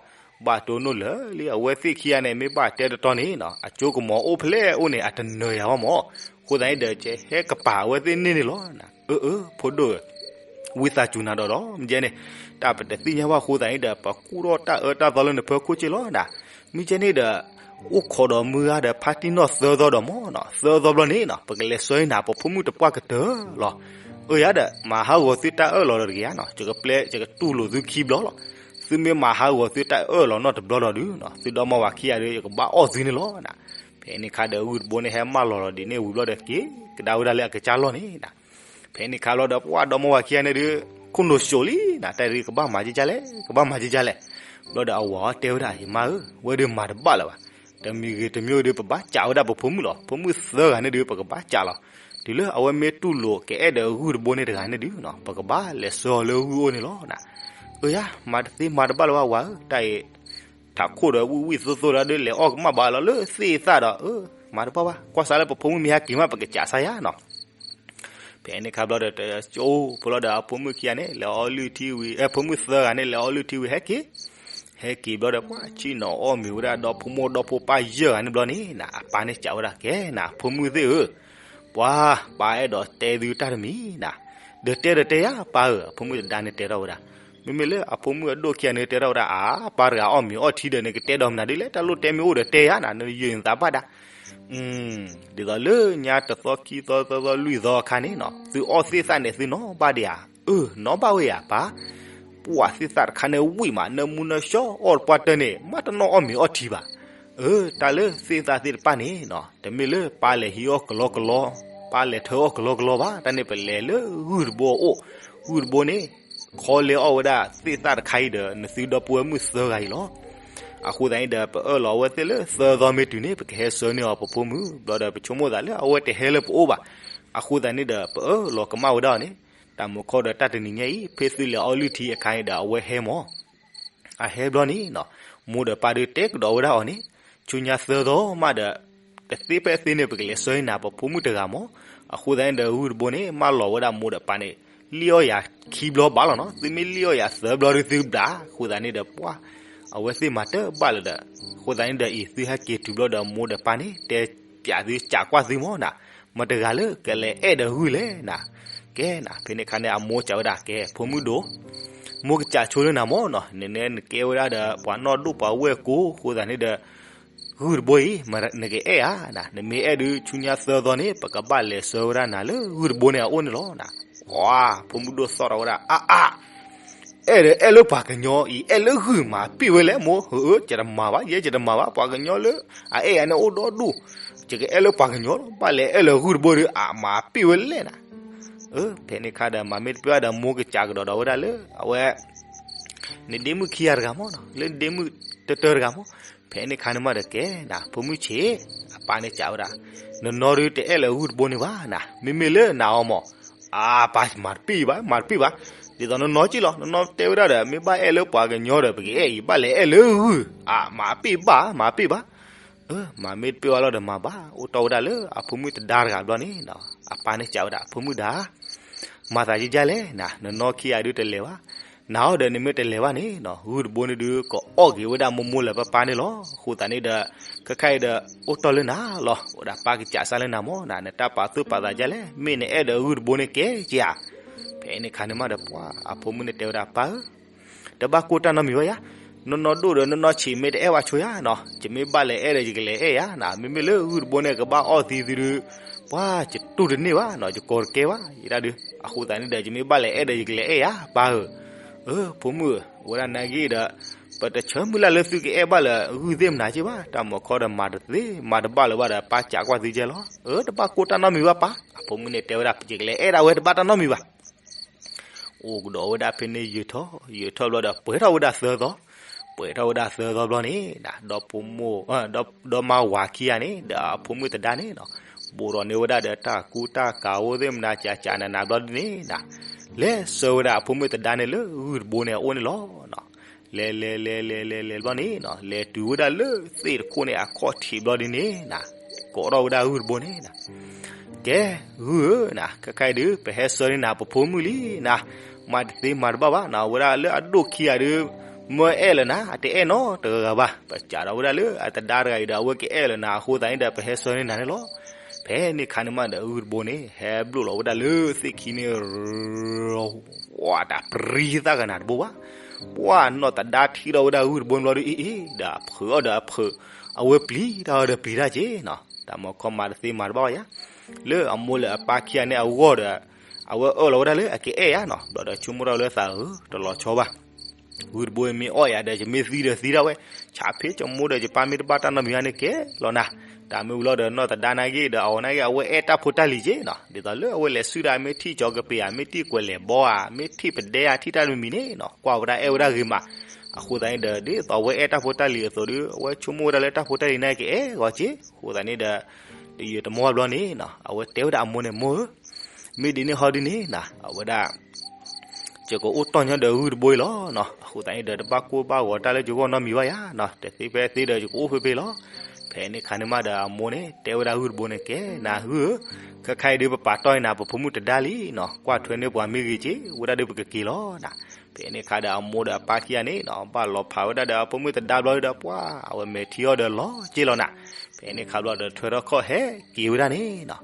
ဘၣ်တိၢ်နီၣ်လၢလံ အဝဲသ့ၣ်ခံဂၤန့ၣ် မ့ၢ်ဘၣ်တဲတတီန့ၣ်နီၤ အကၠိကမီၤအိၣ်ဖျဲၣ်အိၣ်န့ၣ် အတနၢၤယၤဘၣ်မၢ်, အဃိသတးန့ၣ်ဒီး ကဟဲကပာ်အဝဲသ့ၣ်န့ၢ်န့ၣ်လီၤ. အၢ အၢ ဖိဒိၣ်ဧၢ, ဝံသးစူၤနၤဒီးဒီး မ့ၢ်ကဲန့ၣ် တၢ်ပတသ့ၣ်ညါဘၣ်အဃိသတးန့ၣ်ဒီး ပကူၣ်ထီၣ်တၢ်အၢတၢ်သီလၢနဖၢခိၣ်က့လီၤနၤ, မ့ၢ်ကဲန့ၣ်ဒီး အိၣ်ခိးဒီးမုၢ်ဂၤဒီးဖါတံၢ်နီၢ်သၢသီဒီးမၢ်နီၤ သၢသီဘျီန့ၣ်နီၤ ပကလဲၤဆှၢနၤ ပဖိမုၣ်တပှၢ်ကတၢၢ်လီၤ. အၢ ယၤဒီး မၤဟးဂီၤသုတၢ်အၢၣ်လီၤဒီးတဂ့ၤဧါနီၤ ယကပျဲ ယကတူၢ်လိာ်သုခံဘျီလီၤ. သုမ့ၢ်မၤဟးဂီၤသုတၢ်အၢၣ်လီၤနီတဘျီဒီးဒုးနီၤ သုဒီမါဝၤခံဂၤဒီး ယကဘၣ်အီၣ်သုန့ၣ်လီၤနၤ. ဖဲန့ၣ်ခါဒီးဂုၢ်တဘိန့ၣ် ဟဲမၢလီၤလီၤဒ်န့ၣ်ဝံၤဘျီဒီး က့ၤကဒါဝဲဒၣ်လၢအကစၢ်လီၢ်န့ၣ်နၤ. ဖဲန့ၣ်ခါဘျီဒီး ပှၤဒီမါဝၤခံဂၤန့ၣ်ဒုး ခိၣ်နူာ်စိးလံနၤ တၢ်ဒုးကဘၣ်မၤကကလဲၣ် ကဘၣ်မၤကကလဲၣ်. ဘျီဒီးအဝၤအီၤတဲဝဲဒၣ် ယမါဧၢ ဝဲဒုးမၤတဘၣ်လၢၤဘၣ်. တမံၤဂ့ၤတမံၤဂ့ၤဒီး ပဘၣ်ကးဝဲဒၣ်ပဖိမုၣ်လီၤ. ဖိမုၣ်သၢဂၤန့ၣ်ဒုး ပကဘၣ်ကးလီၤ. တုၤလၢအဝဲမ့ၢ်တူၢ်လိာ်ကအဲၣ်ဒီးဂုၢ်တဘိန့ၣ်တဂၤန့ၣ်ဒုးနီၤ ပကဘၣ်လဲၤဆှၢအီၤလၢဂုၢ်အိၣ်န့ၣ်လီၤနၤ. အၢ ယၤ မၤတသ့မၤတဘၣ်လၢၤဘၣ်ဝၤဧၢ တၢ်အံၤ ထးခိၣ်ဒီးဝံၣ်ဝံၣ်သိသိဒီး လဲၤအီၣ်ကမၣ်ဘၣ်လီၤလၢသ့ၣ်သၣ်ဒီး အၢ မၤတဘၣ်ဘၣ် ကွၢ်စးလၢပဖိမုၣ်မ့ၢ်ဟဲက့ၤမး ပကကးစါယၤနီၤ. ဖဲန့ၣ်ခါဘျီဒီး တကၠိဖိလီၤဒီးအဖိမုၣ်ခံဂၤန့ၣ် လဲၤအီလုၢ်ထံဝံၤ ဖိမုၣ်သၢဂၤန့ၣ် လဲၤအီလုၢ်ထံဝံၤ ဟဲက့ၤ ဟဲက့ၤဘျီဒီး ပှၤဆ့ၣ်နီၤအီၣ်မ့ၤဝဲဒၣ်ဒီဖိမိၢ်ဒီဖိပၢ်ယဲၢ်ဂၤန့ၣ်ဘျီန့ၣ်နၤ အပၢ်န့ၣ်စံးဝဲဒၣ် ကဲနၤ ဖိမုၣ်သ့ၣ်ဧၢ, ပှၤ ပၢ်အဲၣ်ဒိးတဲသုတၢ်တမံၤနၤ, ဒီးတဲဒီးတဲယၤပၢ်ဧၢ, အဖိမုၣ်တဒါန့ၣ်တဲထီၣ်ဝဲဒၣ်. မ့မ့ၢ်လၢအဖိမုၣ်အဒိၣ်ခံဂၤန့ၣ်တဲထီၣ်ဝဲဒၣ် အါ ပၢ်တဂၤအီၣ်မ့ၤအီၣ်ထံဒီး နကတဲဒီးမနုၤဒ်လဲၣ်, တၢ်လိၣ်တဲမ့ၢ်အိၣ်ဒီးတဲယၤနၤ, နယုာ်နသးဘၣ်ဒၣ် ဒ်သိးလၢညါတသီခံသီသၢသီလွံၢ်သီအခါန့ၣ်နီၤ သုအီၣ်သ့ၣ်သၣ်န့ၣ် သုနီၣ်ဘၣ်ဒံးဧါ. အၢ နီၣ်ဘၣ်ဝဲယၤပၢ်, ပှၤသ့ၣ်သၣ်တခါန့ၣ်ဝံၣ်မး နၢမူနၢဆှီအီၣ်တပှၢ်တၢၢ်န့ၣ် မ့ၢ်တနီၣ်အီၣ်မ့ၤအီၣ်ထံဘၣ်. အၢ တၢ်လၢသ့ၣ်သၣ်သ့ၣ်တဖၣ်န့ၣ်နီၤ တမ့ၢ်လၢပၢ်လဲၤဟံးအီၣ်ကလီကလီ, ပၢ်လဲၤထၢအီၣ်ကလီကလီဘၣ်, တၢ်န့ၣ်ပလဲၤလၢဂုၢ်တဘိအအိၣ်, ဂုၢ်တဘိန့ၣ် ခီလဲအီၣ်ဝဲဒၣ်သ့ၣ်သၣ်တခါအံၤဒီး နသုဒီပုၢ်ဝဲၢ်မုၣ်သၢဂၤအံၤလီၤ. အဃိသတးန့ၣ်ဒီး ပအၢၣ်လီၤအဝဲသ့ၣ်လၢသၢသီမ့ၢ်တုၤန့ၣ် ပကဟဲဆှၢန့ၢ်အီၤပဖိမုၣ် ဘျီဒီးပဆိကမိၣ်သးလၢအဝဲတဟဲလၢပအိၣ်ဘၣ်. အဃိသတးန့ၣ်ဒီး ပအၢၣ်လီၤကမၣ်ဝဲဒၣ်အီၤန့ၣ် တၢ်မုၢ်ခီဒီးတၢ်တနံၤညါအံၤ ဖဲသုလဲၤအီလုၢ်ထံအခါန့ၣ်ဒီး အဝဲဟဲမၢ် အဟဲဘျီန့ၣ် မိၢ်ဒီးပၢ်ဒီးတဲကဒီးဝဲဒၣ်အီၤန့ၣ် ဆူညါသၢသီမးဒီး တသ့ဖဲသ့န့ၣ် ပကလဲၤဆှၢန့ၢ်နၤပဖိမုၣ်တဂၤမၢ်. အဃိသတးန့ၣ်ဒီး ဂုၢ်တဘိန့ၣ် မၢလီၤဝဲဒၣ်မိၢ်ဒီးပၢ်န့ၣ် လံၣ်အီၣ်ယၤခံဘျီဘၣ်လီၤနီၤ. သုမ့ၢ်လံၣ်အီၣ်ယၤသၢဘျီဒီးသုဘျး. အဃိသတးန့ၣ်ဒီး ပှၤ အဝဲသ့ၣ်မၤတဘၣ်လၢၤဒီး အဃိသတးန့ၣ်ဒီး အံၤသုဟဲက့ၤတုၤဘျီဒီး မိၢ်ဒီးပၢ်န့ၣ် တဲပၠးသု စံးကွၢ်သုမၢ်နၤ, မတၤတဂၤလၢကလဲၤအဲၣ်ဒီးဂုၢ်လဲၣ်နၤ. ကဲနၤ ဖဲန့ၣ်အခါန့ၣ် အမိၢ်စံးဝဲဒၣ် ကဲ ဖိမုၣ်ဒိၣ်, မိၢ်ကစးဆိလၢနၤမၢ်နီၤ, နနဲနကဲဝဲဒၣ်ဒီး ပှၤနီၢ်ဒိၣ်ပှၤဝဲၢ်ကိၢ် အဃိသတးန့ၣ်ဒီး ဂုၢ်တဘိအံၤ နကအဲၣ်ဧါနၤ, နမ့ၢ်အဲၣ်ဒုးဆူညါသၢသီန့ၣ် ပကဘၣ်လဲၤဆှၢဝဲဒၣ်နၤလၢဂုၢ်တဘိန့ၣ်အအိၣ်န့ၣ်လီၤနၤ. ပှၤ ဖိမုၣ်ဒိၣ်သီၣ်ထီၣ်ဝဲဒၣ် အါအါ အဲၣ်ဒီးအဲၣ်လၢပှၤကညီအံၤ အဲၣ်လၢဂုၢ်မၤပ့ၢ်ဝဲလဲၣ်မိၢ်, ယဲယတမၤဘၣ်, ယဲယတမၤဘၣ်, ပှၤကညီလၢအအဲၣ်ယၤန့ၣ်အိၣ်ဒီဒူၣ်, ယကအဲၣ်လၢပှၤကညီလီၤ, ဘၣ်လဲၤအဲၣ်လၢဂုၢ်တဘိဒီး အမၤပ့ၢ်ဝဲလဲၣ်နၤ. ဖဲန့ၣ်အခါဒီး မၤမ့ၢ်တပ့ၢ်ဘၣ်ဒီး မိၢ်ကစးကဒီးဒီးဝဲဒၣ်လၢ အဝဲ နဒ့မုၣ်ခံဂၤတဂၤမၢ်နီၤ, လၢနဒ့မုၣ်တတၢတဂၤမၢ်. ဖဲန့ၣ်အခါန့ၣ်မးဒီး ကဲနၤ ဖိမုၣ်ဆံး, အပၢ်န့ၣ်စံးဝဲဒၣ်, နနီၢ်ဒုးတအဲၣ်လၢဂုၢ်တဘိန့ၣ်ဘၣ်နၤ, မ့မ့ၢ်လၢနၤအီၤမၢ်, အပၢ်မၤတပ့ၢ်ဘၣ်, မၤတပ့ၢ်ဘၣ်, ဒ်သိးနနီၢ်က့လီၤ, နနီၢ်တဲဝဲဒၣ်ဒီး မ့ၢ်ဘၣ်အဲၣ်လၢပှၤကညီဒီး ပကအဲၣ်အံၤ, ဘၣ်လဲၤအဲၣ်လၢဂုၢ်, အမၤပ့ၢ်ဘၣ်, မၤပ့ၢ်ဘၣ်. မၤမ့ၢ်တပ့ၢ်ဘၣ်လီၤဒီးမၤဘၣ်, အိၣ်တီၢ်ဝဲဒၣ်လၢအဖိမုၣ်တဒါတဂၤဘျီန့ၣ်, အပၢ်န့ၣ်စံးဝဲဒၣ် ဖိမုၣ်ဒါ မၤသးယံာ်ယံာ်လဲၣ်နၤ, နနီၢ်ခံဂၤဒုးတလဲၤဘၣ်, နၤအီၤဒီးနမ့ၢ်တလဲၤဘၣ်န့ၣ် ဂုၢ်တဘိန့ၣ်ဒုး ကအီၣ်က့ၤဝဲဒၣ်မိၢ်မိၢ်လၢပၢ်ပၢ်န့ၣ်လီၤ. အဃိသတးန့ၣ်ဒီး ခဲခါအံၤဒီး အိၣ်တီၢ်လၢနၤလီၤ, အိၣ်ဒၣ်ပၢ်ကစးစၢ်လၢနၤမၢ်နၤ, နတၢ်ပာ်သူၣ်ပာ်သးယံာ်လဲၣ်, မ့ၢ်နအဲၣ်ဒီးဂုၢ်တဘိန့ၣ်ကဲက့ၤဧါ. ဖဲန့ၣ်အခါန့ၣ်မးဒီး ပှၤအဖိမုၣ်န့ၣ်တဲဝဲဒၣ် ပၢ်ဧၢ တဘၣ်ကိၢ်တၢ်နီတမံၤဘၣ်ယါ, နီၢ်နီၢ်ဒိၣ်ဒီးနီၢ်နီၢ်ဆံးမ့ၢ်တအဲၣ်ဘၣ်ဆိယါနီၤ, ယမ့ၢ်ဘၣ်လဲၤအဲၣ်ဒီးယကလဲၤအဲၣ်ယါနီၤ, မ့မ့ၢ်လၢဂုၢ်တဘိန့ၣ် ကဘၣ်အီၣ်သံသုဒုး, ပှၤယတူၢ်တန့ၢ်ဘၣ်နီၤ, ယကိးတကဲဘၣ် ယဒၣ်ဒုး, အဃိသတးန့ၣ်ဒီး ယမ့ၢ်ဘၣ်လဲၤအဲၣ်ဒီးယကလဲၤအဲၣ်ယါ ပၢ်ဧၢ. အၢ ဖိမုၣ်ဧၢ, ဝဲဒၣ်နာ်က့ဒီး ပတဆၢမုၢ်လၢ်လၢသုကအဲၣ်ဘၣ်လၢဂုၢ်သ့ၣ်မနၤက့ဘၣ်, တၢ်မၤခီဒီးမၤတသ့မၤတဘၣ်လၢၤဘၣ်ဒီး ပၢ်စံးကွၢ်သုကဲလီၤ. အၢ တဘၣ်ကိၢ်တၢ်နီတမံၤဘၣ်ပၢ်, အဖိမုၣ်န့ၣ်တဲဝဲဒၣ် ယကလဲၤအဲၣ်ဒၣ်ဝဲတဘၣ်တၢ်နီတမံၤဘၣ်. အိၣ်ကဒီးဝဲဒၣ်ဖဲန့ၣ်ယံာ်ထီၣ်ယံာ်ထီၣ်ဘျီဒီး ပှဲၤထီၣ်ဝဲဒၣ်သၢသီ, ပှဲၤထီၣ်ဝဲဒၣ်သၢသီဘျီန့ၣ် ဒီးဖိမုၣ် ဒီးမါဝၤခံဂၤန့ၣ် ဒီးအဖိမုၣ်သဒါန့ၣ်နီၤ, ဘူးထီၣ်န့ၢ်ဝဲဒၣ်ဒီးတၢ်ကူတၢ်ကၤအိၣ်သ့ၣ်မနၤ ကကနးနးဘျီဒ်န့ၣ်နီၤ, လဲၤဆှၢဝဲဒၣ်အဖိမုၣ်သဒါန့ၣ်လၢဂုၢ်တဘိန့ၣ်အအိၣ်န့ၣ်လီၤ. လဲၤလဲၤလဲၤလဲၤလဲၤလဲၤဘျီန့ၣ်နီၤ, လဲၤတုၤဝဲဒၣ်လၢသ့ၣ်တခိၣ်န့ၣ်အခီၣ်ထံးဘျီဒ်န့ၣ်နီၤ, ကိးထီၣ်ဝဲဒၣ်ဂုၢ်တဘိန့ၣ်နီၤ, ကဲ ဂုၢ်ဧၢနီၤ, ခဲခါအံၤဒုး ပဟဲဆှၢန့ၢ်နၤပဖိမုၣ်လံနီၤ, မၤတသ့မၤတဘၣ်ဘၣ်နီၤ, ဝဲဒၣ်လၢအဒိၣ်ခံဂၤဒုး မၢအဲၣ်လၢၤနၤ အတအဲၣ်နီတဂၤဂၤဘၣ်, ပစံးဒီးဝဲဒၣ်လၢအသဒါတဂၤအံၤဒီး အဝဲကအဲၣ်လၢၤနၤ အဃိသတးန့ၣ်ဒီး ပဟဲဆှၢန့ၢ်နၤန့ၣ်လီၤ. ဖဲန့ၣ်အခါန့ၣ်မးဒီး ဂုၢ်တဘိန့ၣ် ဟဲဘျိၣ်လီၤဝဲဒၣ်လၢသ့ၣ်ခံန့ၣ် ဝါ တၢ်ပြံသၣ်ကနၤတဘိဘၣ်, ပှၤနီၢ်သဒါထံၣ်ထီၣ်ဝဲဒၣ်ဂုၢ်တဘိန့ၣ်ဘျီဒုး အ့ၣ်အ့ၣ် ဒီးအဖုးအီၣ်ဒီးအဖုး, အဝဲပျံၤတၢ်အီၣ်ဒီးပျံၤတၢ်က့နီၤ, တၢ်မၤခီမၤတသ့မၤတဘၣ်ဘၣ်ယါ, လၢအမိၢ်လၢအပၢ်ခံဂၤန့ၣ်အဂီၢ်ဒီး အဝဲအၢၣ်လီၤဝဲဒၣ်လၢအကအဲၣ်ယါနီၤ, ဘျီဒီးဆိကမိၣ်ထီၣ်လၢသးဧၢ တလီၤဆီဘၣ် ဂုၢ်တဘိမ့ၢ်အီၣ်ယၤဒီး ယမ့ၢ်သံဒီးသံဒၣ်ဝဲ, ဆးဖဲယမိၢ်ဒီးယပၢ်မ့ၢ်တဘၣ်တၢ်နီတမံၤဧါန့ၣ်ကဲလီၤနၤ, တၢ်မ့ၢ်ဝံၤလီၤဒီးနီၢ်သဒါနာ်က့ဒီး အဝဲနာ်က့ အဝဲအဲၣ်တၢ်ဖိတၢ်လံၤက့နီၤ, ဒ်သိးလၢအဝဲလဲၤဆူဒၣ် မ့ၢ်ထံၣ်ကၠီၤကပ့ၤဧါ မ့ၢ်ထံၣ်ကွဲၤလဲၤဘီဧါ မ့ၢ်ထံၣ်ပဒဲဧါ ထံၣ်တၢ်တမံၤမံၤန့ၣ်နီၤ ကွၢ်ဝဲဒၣ်အဲၣ်ဝဲဒၣ်ဂ့ၤမး, အဃိသတးန့ၣ်ဒီး ဒ်သိးအဝဲအဲၣ်တၢ်ဖိတၢ်လံၤအသိးဒီး အဝဲဆိကမိၣ်ဝဲဒၣ်လၢတၢ်ဖိတၢ်လံၤနာ်က့အဲၣ်ဂီၤက့, အဃိသတးန့ၣ်ဒီး တယံာ်တမီၢ်ဘၣ်ဘျီန့ၣ်နီၤ အဝဲတဲဝဲဒၣ်အမိၢ်န့ၣ် မိၢ်ဧၢ, မ့ၢ်ဒ်န့ၣ်ဟီဒ်န့ၣ်နီၤ အဝဲဒၣ် ယကအိၣ်တီၢ်ညီဒီးဂုၢ်တဘိအံၤလီၤနီၤ, အဃိသတးန့ၣ်ဒီး တဘၣ်ကိၢ်ဘၣ်ဂီၤတၢ်လၢယဂီၢ်နီတမံၤဘၣ်ယါနီၤ, တသ့ဖဲသ့ဒီး ယကအိၣ်ဖဲဖဲလီၤ. ဖဲန့ၣ်အခါန့ၣ်မးဒီးအမိၢ်န့ၣ် တဲဝဲဒၣ်ဂုၢ်တဘိန့ၣ် ကဲနၤဂုၢ်ဧၢ, ခဲခါအံၤဒုး ပပာ်တီၢ်အံၤနၤ ပဖိမုၣ်တဒါလံနီၤ, ကွၢ်ထွဲန့ၢ်ပှၤမ့ၢ်ဂ့ၤက့ ဝဲဒၣ်ဒုးပကက့ၤလီၤနၤ. ဖဲန့ၣ်အခါဒီးအမိၢ်ဒီးအပၢ်ခံဂၤန့ၣ်နီၤ ဘၣ်လီၤဖးဝဲဒၣ်ဒီးအဖိမုၣ်သဒါဘျီဒီး ပှၤ အဝဲမဲာ်ထံအီၤဒီးလီၤက့လီၤနၤ. ဖဲန့ၣ်အခါဘျီဒီး ထွဲထီၣ်ခီၣ်ဟဲက့ၤဝဲဒၣ်န့ၣ်နီၤ,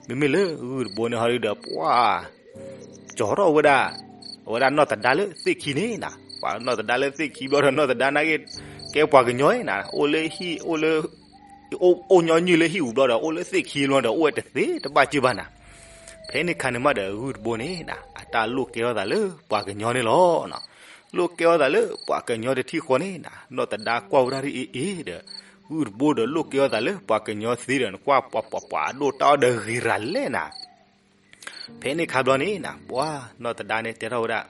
မ့မ့ၢ်လၢဂုၢ်တဘိန့ၣ်ဟီဒုးဒီး ပှၤ ကၠီၤထီၣ်ဝဲဒၣ် အဝဲဒၣ်နီၢ်သဒါလၢသ့ၣ်ခံန့ၣ်နီၤ, ပှၤနီၢ်သဒါလၢသ့ၣ်ခံဘျီဒီး နီၢ်သဒါနာ်က့ ကဲပှၤကညီအံၤနၤ အိၣ်လၢဟံၣ် အိၣ်လၢ အိၣ်ညီနုၢ်လၢဟံၣ်ပူၤဘျီဒီး အိၣ်လၢသ့ၣ်ခံဘျီဒီး အိၣ်ဝဲတသ့တဘၣ်စၢၤဘၣ်နၤ. ဖဲန့ၣ်အခါန့ၣ်မးဒီး ဂုၢ်တဘိန့ၣ်နၤ အတၢ်လိၣ်ကဲထီၣ်သးလၢပှၤကညီန့ၣ်လီၤ. လိၣ်ကဲထီၣ်သးလၢပှၤကညီတထံၣ်ဃီန့ၣ်နၤ နီၢ်သဒါကွၢ်ဝဲဒၣ်ဒ်အံၤအံၤဒီး ဂုၢ်တဘိဒီးလိၣ်ကဲထီၣ်သးလၢပှၤကညီသ့ဒီး နကွၢ်ပှၤပှၤပှၤအဒိၣ်တၢ်အီၣ်ဒီးဂ့ၤရၤလဲၣ်နၤ. ဖဲန့ၣ်အခါဘျီန့ၣ်နၤ ပှၤနီၢ်သဒါန့ၣ်တဲထီၣ်ဝဲဒၣ်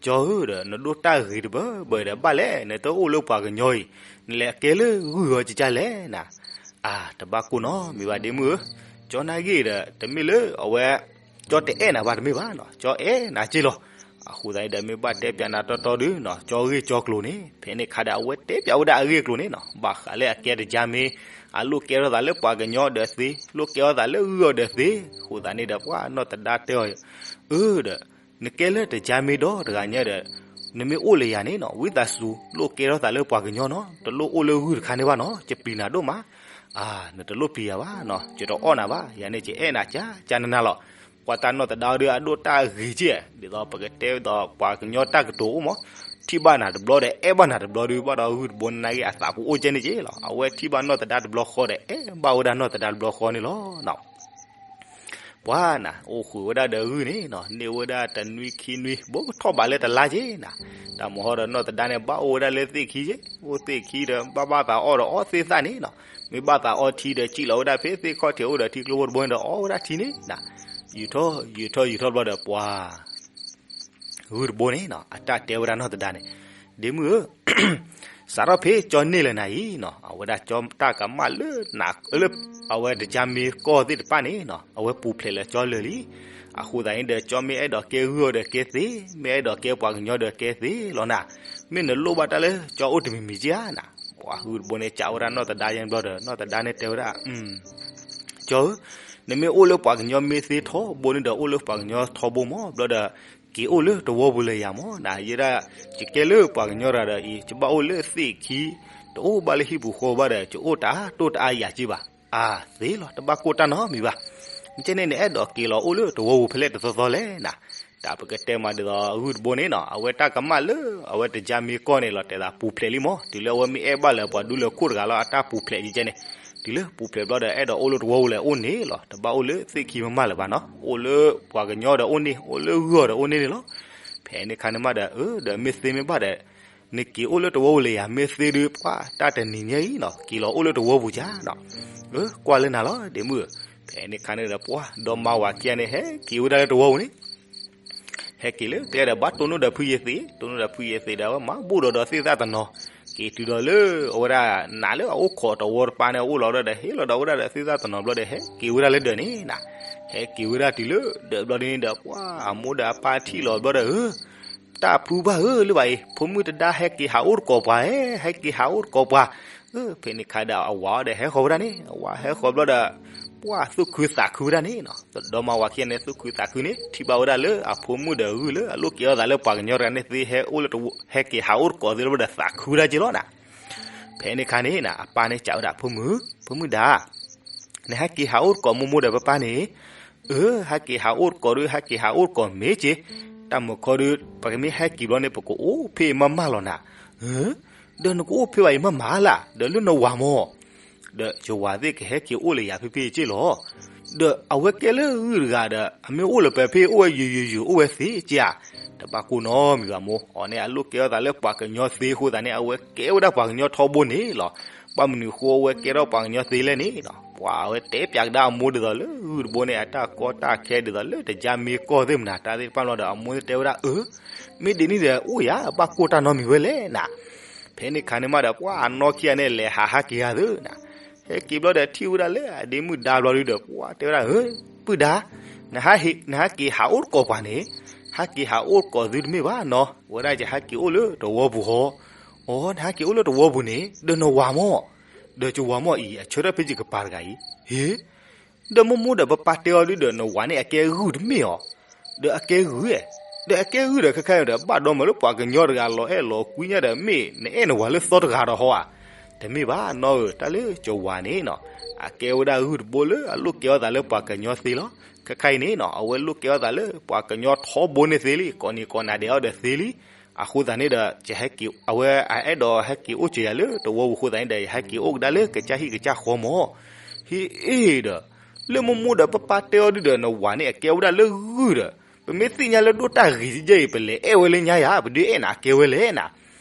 ကၠီဧၢဒီး နဒိၣ်တၢ်ဂ့ၤတဘၢဘၢဒီး ဘၣ်လဲၣ် နတအိၣ်လၢပှၤကညီအံၤ, နလဲၤအကဲလၢဂုၢ်အီၤကကၢ်လဲၣ်နၤ. အါ တဘၣ်ကိၢ်နီတမံၤဘၣ်ဒ့မုၣ်ဧၢ, ကၠီနာ်ဂ့ၢ်ဒီး တမ့ၢ်လၢအဝဲ ကၠီတအဲၣ်နၤဘၣ်တမ့ၢ်ဘၣ်နီၤ, ကၠီအဲၣ်နၤက့လီၤ. အဃိသတးန့ၣ်ဒီး မ့ၢ်ဘၣ်တဲပၠးနၤတီတီဒုနီၤ ကၠီဂ့ၢ်ကၠီကျိၤန့ၣ် ဖဲန့ၣ်ခါဒီး အဝဲတဲပၠးဝဲဒၣ်အဂ့ၢ်အကျိၤန့ၣ်နီၤ ဘၣ်ဃးလၢအကဲတကၠါမ့ၢ် အလိၣ်ကဲထီၣ်သးလၢပှၤကညီဒီးသ့, လိၣ်ကဲထီၣ်သးလၢဂုၢ်အီၤဒီးသ့. အဃိသတးန့ၣ်ဒီး ပှၤနီၢ်သဒါတဲအီၤ, အၢဒီး နကဲလၢတကၠါမ့ၢ်ဒီတဂၤညါဒီး နမ့ၢ်အိၣ်လၢယၤန့ၣ်နီၤ ဝံသးစူၤ လိၣ်ကဲထီၣ်သးလၢပှၤကညီနီၤ, တလိၣ်အိၣ်လၢဂုၢ်တခါန့ၣ်ဘၣ်နီၤ, ယပျံၤနၤဒိၣ်မး. အါ နတလိၣ်ပျံၤယၤဘၣ်နီၤ, ယတအီၣ်နၤဘၣ်, ယၤန့ၣ်ယအဲၣ်နၤကၠါကၠါနးနးလီၤ. ပှၤတၢ်နီၢ်သဒါဒုအဒိၣ်တၢ်ဂ့ၤက့, ဒ်သိးပကတဲဒ်သိးပှၤကညီတၢ်ကတိၤအိၣ်မး, ထံၣ်ဘၣ်နၤတဘျီဒီး အဲၣ်ဘၣ်နၤတဘျီဒု ဘၣ်ဒီးဂုၢ်တဘိန့ၣ်နာ်ဂ့ၢ်အသးကအိၣ်ကဲန့ၣ်က့လီၤ. အဝဲထံၣ်ဘၣ်နီၢ်သဒါတဘျီဃီဒီး အဲၣ်ဘၣ်ဝဲဒၣ်နီၢ်သဒါတဘျီဃီန့ၣ်လီၤ. ပှၤနၤ အိၣ်ဃုာ်ဝဲဒၣ်ဒီးဂုၢ်န့ၣ်နီၤ, န့ၢ်ဝဲဒၣ်တနွံခံနွံ ဘိကထီၣ်ဘးလၢတလါက့နၤ. တၢ်မဟီဒီးနီၢ်သဒါန့ၣ် ဘၣ်အိၣ်ဝဲဒၣ်လၢသ့ၣ်ခံက့, အိၣ်သ့ၣ်ခံဒီး ဘၣ်ဘၣ်သးအီၣ်ဒီးအီသ့ၣ်သၣ်န့ၣ်နီၤ, မ့ၢ်ဘၣ်သးအီထံဒီး စံၣ်လီၤဝဲဒၣ်ဖဲသ့ၣ်ခီၣ်ထံးအိၣ်ဒီးထံကျိဖိတဘိန့ၣ်ဒီး အီဝဲဒၣ်ထံန့ၣ်နၤ. ယူာ်ထီၣ်ယူာ်ထီၣ်ယူာ်ထီၣ်ဘျီဒီး ပှၤ ဂုၢ်တဘိန့ၣ်နီၤ အတၢ်တဲဝဲဒၣ်နီၢ်သဒါန့ၣ်, ဒ့မုၣ်ဧၢ, စးထီၣ်ဖဲကၠီန့ၢ်လၢနၤအံၤနီၤ အဝဲဒၣ်ကၠီတၢ်ကမၣ်လၢနၤ လၢ အဝဲတကၠါမ့ၢ်ကီၢ်သ့ၣ်တဖၣ်န့ၣ်နီၤ အဝဲပူၤဖျဲးလၢကၠီလၢာ်လံ. အဃိသတးန့ၣ်ဒီး ကၠီမ့ၢ်အဲၣ်ဒိးကဲဂုၢ်အီၤဒီးကဲသ့, မ့ၢ်အဲၣ်ဒိးကဲပှၤကညီဒီးကဲသ့လီၤနၤ. မ့ၢ်နလိၣ်ဘၣ်တၢ်လၢကၠီအိၣ်တမံၤမံၤက့ဧါနၤ. ပှၤဂုၢ်တဘိန့ၣ် စံးဝဲဒၣ်နီၢ်သဒါယဲၢ်ဘျီဒီး နီၢ်သဒါန့ၣ်တဲဝဲဒၣ်, ကၠီဧၢ, နမ့ၢ်အိၣ်လၢပှၤကညီမ့ၢ်သ့ထီဘိန့ၣ်ဒီး အိၣ်လၢပှၤကညီထီဘိမး ဘျီဒီး က့ၤအိၣ်လၢတဝီပူၤလၢာ်ယၤမးနၤ. ယဲဒၣ် ယကဲလၢပှၤကညီတဂၤဒီးအံၤ ယဘၣ်အိၣ်လၢသ့ၣ်ခံ, တအိၣ်ဘၣ်လၢဟံၣ်ပူၤဃီဘၣ်ဒီး ယအိၣ်တၢ်တိၢ်တအါယၤက့ဘၣ်. အါ သ့လီၤ တဘၣ်ကိၢ်တၢ်နီတမံၤဘၣ်. မ့ၢ်ကဲန့ၣ် နအဲၣ်ဒိးက့ၤလီၤအိၣ်လၢတဝီပူၤဖဲလဲၣ်တသီသီလဲၣ်နၤ. တၢ်ပကတဲမးဒ်သိးဂုၢ်တဘိန့ၣ်နီၤ အဝဲတၢ်ကမၣ်လၢ အဝဲတကၠါမ့ၢ်ကီၢ်န့ၣ်လီၤ တဲသးပူၤဖျဲးလံမး. တုၤလၢအဝဲမ့ၢ်အဲၣ်ဘၣ်လၢပှၤဒူလၢခိၣ်တဂၤလီၤ အတၢ်ပူၤဖျဲးကဲကဲန့ၣ်, တုၤလၢပူၤဖျဲးဘျီဒီး အဲၣ်ဒိးအိၣ်လၢတဝီပူၤလဲၣ်အိၣ်န့ၣ်လီၤ. တဘၣ်အိၣ်လၢသ့ၣ်ခံမးမးလၢၤဘၣ်နီၤ. အိၣ်လၢပှၤကညီဒီးအိၣ်န့ၢ်, အိၣ်လၢဂုၢ်အီၤဒီးအိၣ်န့ၢ်န့ၣ်လီၤ. ဖဲန့ၣ်ခါန့ၣ်မးဒီး အၢ ဒီးမ့ၢ်သ့မ့ၢ်ဘၣ်ဒီး နက့ၤအိၣ်လၢတဝီပူၤလၢာ်ယၤ မ့ၢ်သ့ဒုး ပှၤတၢ်တနံၤညါအံၤနီၤ က့ၤလီၤအိၣ်လၢတဝီပူၤကါနီၤ. အၢ ကွၢ်လၢနၤလီၤ ဒ့မုၣ်ဧၢ. ဖဲန့ၣ်ခါန့ၣ်ဒီး ပှၤဒီမါဝၤခံဂၤန့ၣ် ဟဲက့ၤဝဲဒၣ်လၢတဝီပူၤန့ၣ် ဟဲက့ၤလၢကျဲဒီး ဘၣ်တိၢ်နီၣ်ဒီးဖုယ့ၤသ့း, တိၢ်နီၣ်ဒီးဖုယ့ၤသ့းဒီး အဝဲမၤဘူၣ်ဒီးဒီးသ့ၣ်သၣ်တနီၤ, က့ၤတုၤဒီးလၢအဝဲဒၣ် နးလၢအအိၣ်ခိးတဝီတပၤန့ၣ် အအိၣ်လီၤဒီး ဟ့ၣ်လီၤဒီးဝဲဒၣ်ဒီးသ့ၣ်သၣ်တနီၤဘျီဒီး ဟဲက့ၤဝဲဒၣ်လၢဒၢးန့ၣ်နၤ. ဟဲက့ၤဝဲဒၣ်တုၤလၢဒၢးဘျီဒ်န့ၣ်ဒီး ပှၤအမိၢ်ဒီးအပၢ်ထံၣ်လီၤဘျီဒီး ဧၢ တၢ်ဖုဘၣ်ဧၢ လၢဘၣ်အံၤ ဖိမုၣ်တဒါဟဲက့ၤဟးအိၣ်တကိးပှၤဧၢ, ဟဲက့ၤဟးအိၣ်တကိးပှၤ. အၢ ဖဲန့ၣ်ခါဒီးအဝၤအီၤဒီးဟဲဃီၤဝဲဒၣ်န့ၣ်, အဝၤဟဲဃီၤဘျီဒီး ပှၤသူၣ်ခုသးခုဝဲဒၣ်န့ၣ်နီၤ. ဒီမါဝၤခံဂၤန့ၣ် သူၣ်ခုသးခုန့ၣ် ထံၣ်ဘၣ်ဝဲဒၣ်လၢအဖိမုၣ်ဒီးဂုၢ်လၢအလိၣ်က့ၤအီၣ်သးလၢပှၤကညီတဂၤန့ၣ်သ့ ဟဲအိၣ်လၢတဝီ, ဟဲက့ၤဟးအိၣ်တကိးသ့လီၤဘျီဒီးသးခုဝဲဒၣ်က့လီၤနၤ. ဖဲန့ၣ်ခါန့ၣ်နၤ အပၢ်န့ၣ်စံးဝဲဒၣ် ဖိမုၣ်, ဖိမုၣ်ဒါ နဟဲက့ၤဟးအိၣ်တကိးမိၢ်မိၢ်ဒီးပၢ်ပၢ်န့ၣ်, အၢ ဟဲက့ၤဟးအိၣ်တကိးဒီး ဟဲက့ၤဟးအိၣ်တကိးမ့ၢ်က့ၤ, တၢ်မုာ်ခီဒီး ပကမ့ၢ်ဟဲက့ၤဘျီန့ၣ် ပကအိၣ်ဖဲအံၤမးမးလီၤနၤ. အၢ ဒီးနကအိၣ်ဖဲဘၣ်အံၤမးမးလၢ် ဒီးလၢနဝၤမး ဒီးယဝၤသ့ၣ်ကဟဲက့ၤအိၣ်လၢယၤဖဲဖဲအံၤက့လီၤ. ဒီးအဝဲကဲလၢဂုၢ်တဂၤဒီး အမ့ၢ်အိၣ်လၢပှဲၤဖဲအိၣ်ဝဲယုာ်ယုာ်ယုာ်အိၣ်ဝဲသ့က့ဧါ. တဘၣ်ကိၢ်နီတမံၤဘၣ်မိၢ်, အီၤန့ၣ်အလိၣ်ကဲထီၣ်သးလၢပှၤကညီသ့အဃိသတးန့ၣ် အဝဲကဲဝဲဒၣ်ပှၤကညီထီဘိန့ၣ်လီၤ. ဘၣ်မနုၤအဃိအဝဲကဲထီၣ်ပှၤကညီသ့လဲၣ်န့ၣ်နီၤ. ပှၤအဝဲတဲပၠးကဒါအမိၢ်ဒ်သိးလၢဂုၢ်တဘိန့ၣ် အတၢ်ကီတၢ်ခဲဒ်သိးလၢတကၠါမ့ၢ်ကီၢ်သ့ၣ်မနၤ တၢ်သ့ၣ်တဖၣ်လီၤဒီး အမိၢ်သ့ၣ်တဲဝဲဒၣ် အၢ မ့ၢ်ဒ်န့ၣ်ဒီးအိၣ်ယၤ ဘၣ်ကိၢ်တၢ်နီတမံၤဝဲလဲၣ်နၤ. ဖဲန့ၣ်ခါန့ၣ်မးဒီး ပှၤအနီၢ်ခံဂၤန့ၣ် လဲၤဟးဟးက့ၤဂၤသုနၤ. ဟဲက့ၤဘျီဒီး ထံၣ်ဝဲဒၣ်လၢအဒ့မုၣ်ဒါဘျီဒုဒီး ပှၤတဲဝဲဒၣ် ဧၢ ပုၢ်ဒါ, နဟးက့ၤဟးအိၣ်တကိးပှၤန့ၣ်, ဟးက့ၤဟးအိၣ်တကိးသုတမ့ၢ်ဘၣ်နီၤ, ဝဲဒၣ်ယဟဲက့ၤအိၣ်လၢတဝီပူၤဟီ, အိ နဟဲက့ၤအိၣ်လၢတဝီပူၤန့ၣ် ဒီးနဝၤမး, ဒီးယဝၤမးအံၤ အဆၢထၢၣ်ဖဲယကပၤတဂၤအံၤ, ဟ့ ဒီးမိၢ်မိၢ်ဒီး ပပၢ်တဲအီၤဒုဒီး နဝၤန့ၣ်အကဲဂုၢ်တမ့ၢ်အီၤ, ဒီးအကဲဂုၢ်ဧါ, ဒီးအကဲဂုၢ်ဒီး ခဲခါဒီး ဘၣ်ဒီမးလၢပှၤကညီတဂၤလီၤအဲၣ်လီၤကွံညါဒီး မ့ၢ်နအဲၣ်နဝၤလၢသီတဂၤဒီးဟီဧါ, တမ့ၢ်ဘၣ်နီၢ်ဧၢ, တၢ်လၢယဝၤန့ၣ်နီၤ, အကဲဝဲဒၣ်ဂုၢ်တဘိလၢအလိၣ်ကဲထီၣ်သးလၢပှၤကညီသ့လီၤ. ခဲခါအံၤန့ၣ်နီၤ အဝဲလိၣ်ကဲထီၣ်သးလၢပှၤကညီထီဘိန့ၣ်သ့လံ, ကိးနံၤကိးနၤဒဲးအီၤဒီးသ့လံ. အဃိသတးန့ၣ်ဒီး ယဟဲက့ၤ အဝဲအအဲၣ်ဒိးဟဲက့ၤအိၣ်က့ၤယၤလၢတဝီပူၤအဃိသတးန့ၣ်ဒီး ယဟဲက့ၤအိၣ်ကဒါလၢကစၢ်ဟံၣ်ကစၢ်ဃီမး, ဟ့ၣ်အ့ၣ်ဒီး လၢမိၢ်မိၢ်ဒီး ပပၢ်တဲအီၤဒုဒီး နဝၤန့ၣ်အကဲဝဲဒၣ်လၢဂုၢ်ဒီး, ပမ့ၢ်သ့ၣ်ညါလၢဒိၣ်တၢ်ဂ့ၤကဲအံၤ ပလဲၤအဲၣ်ဝဲလၢညါယၤ, ပဒုးအဲၣ်နၤကဲဝဲလဲၣ်နၤ.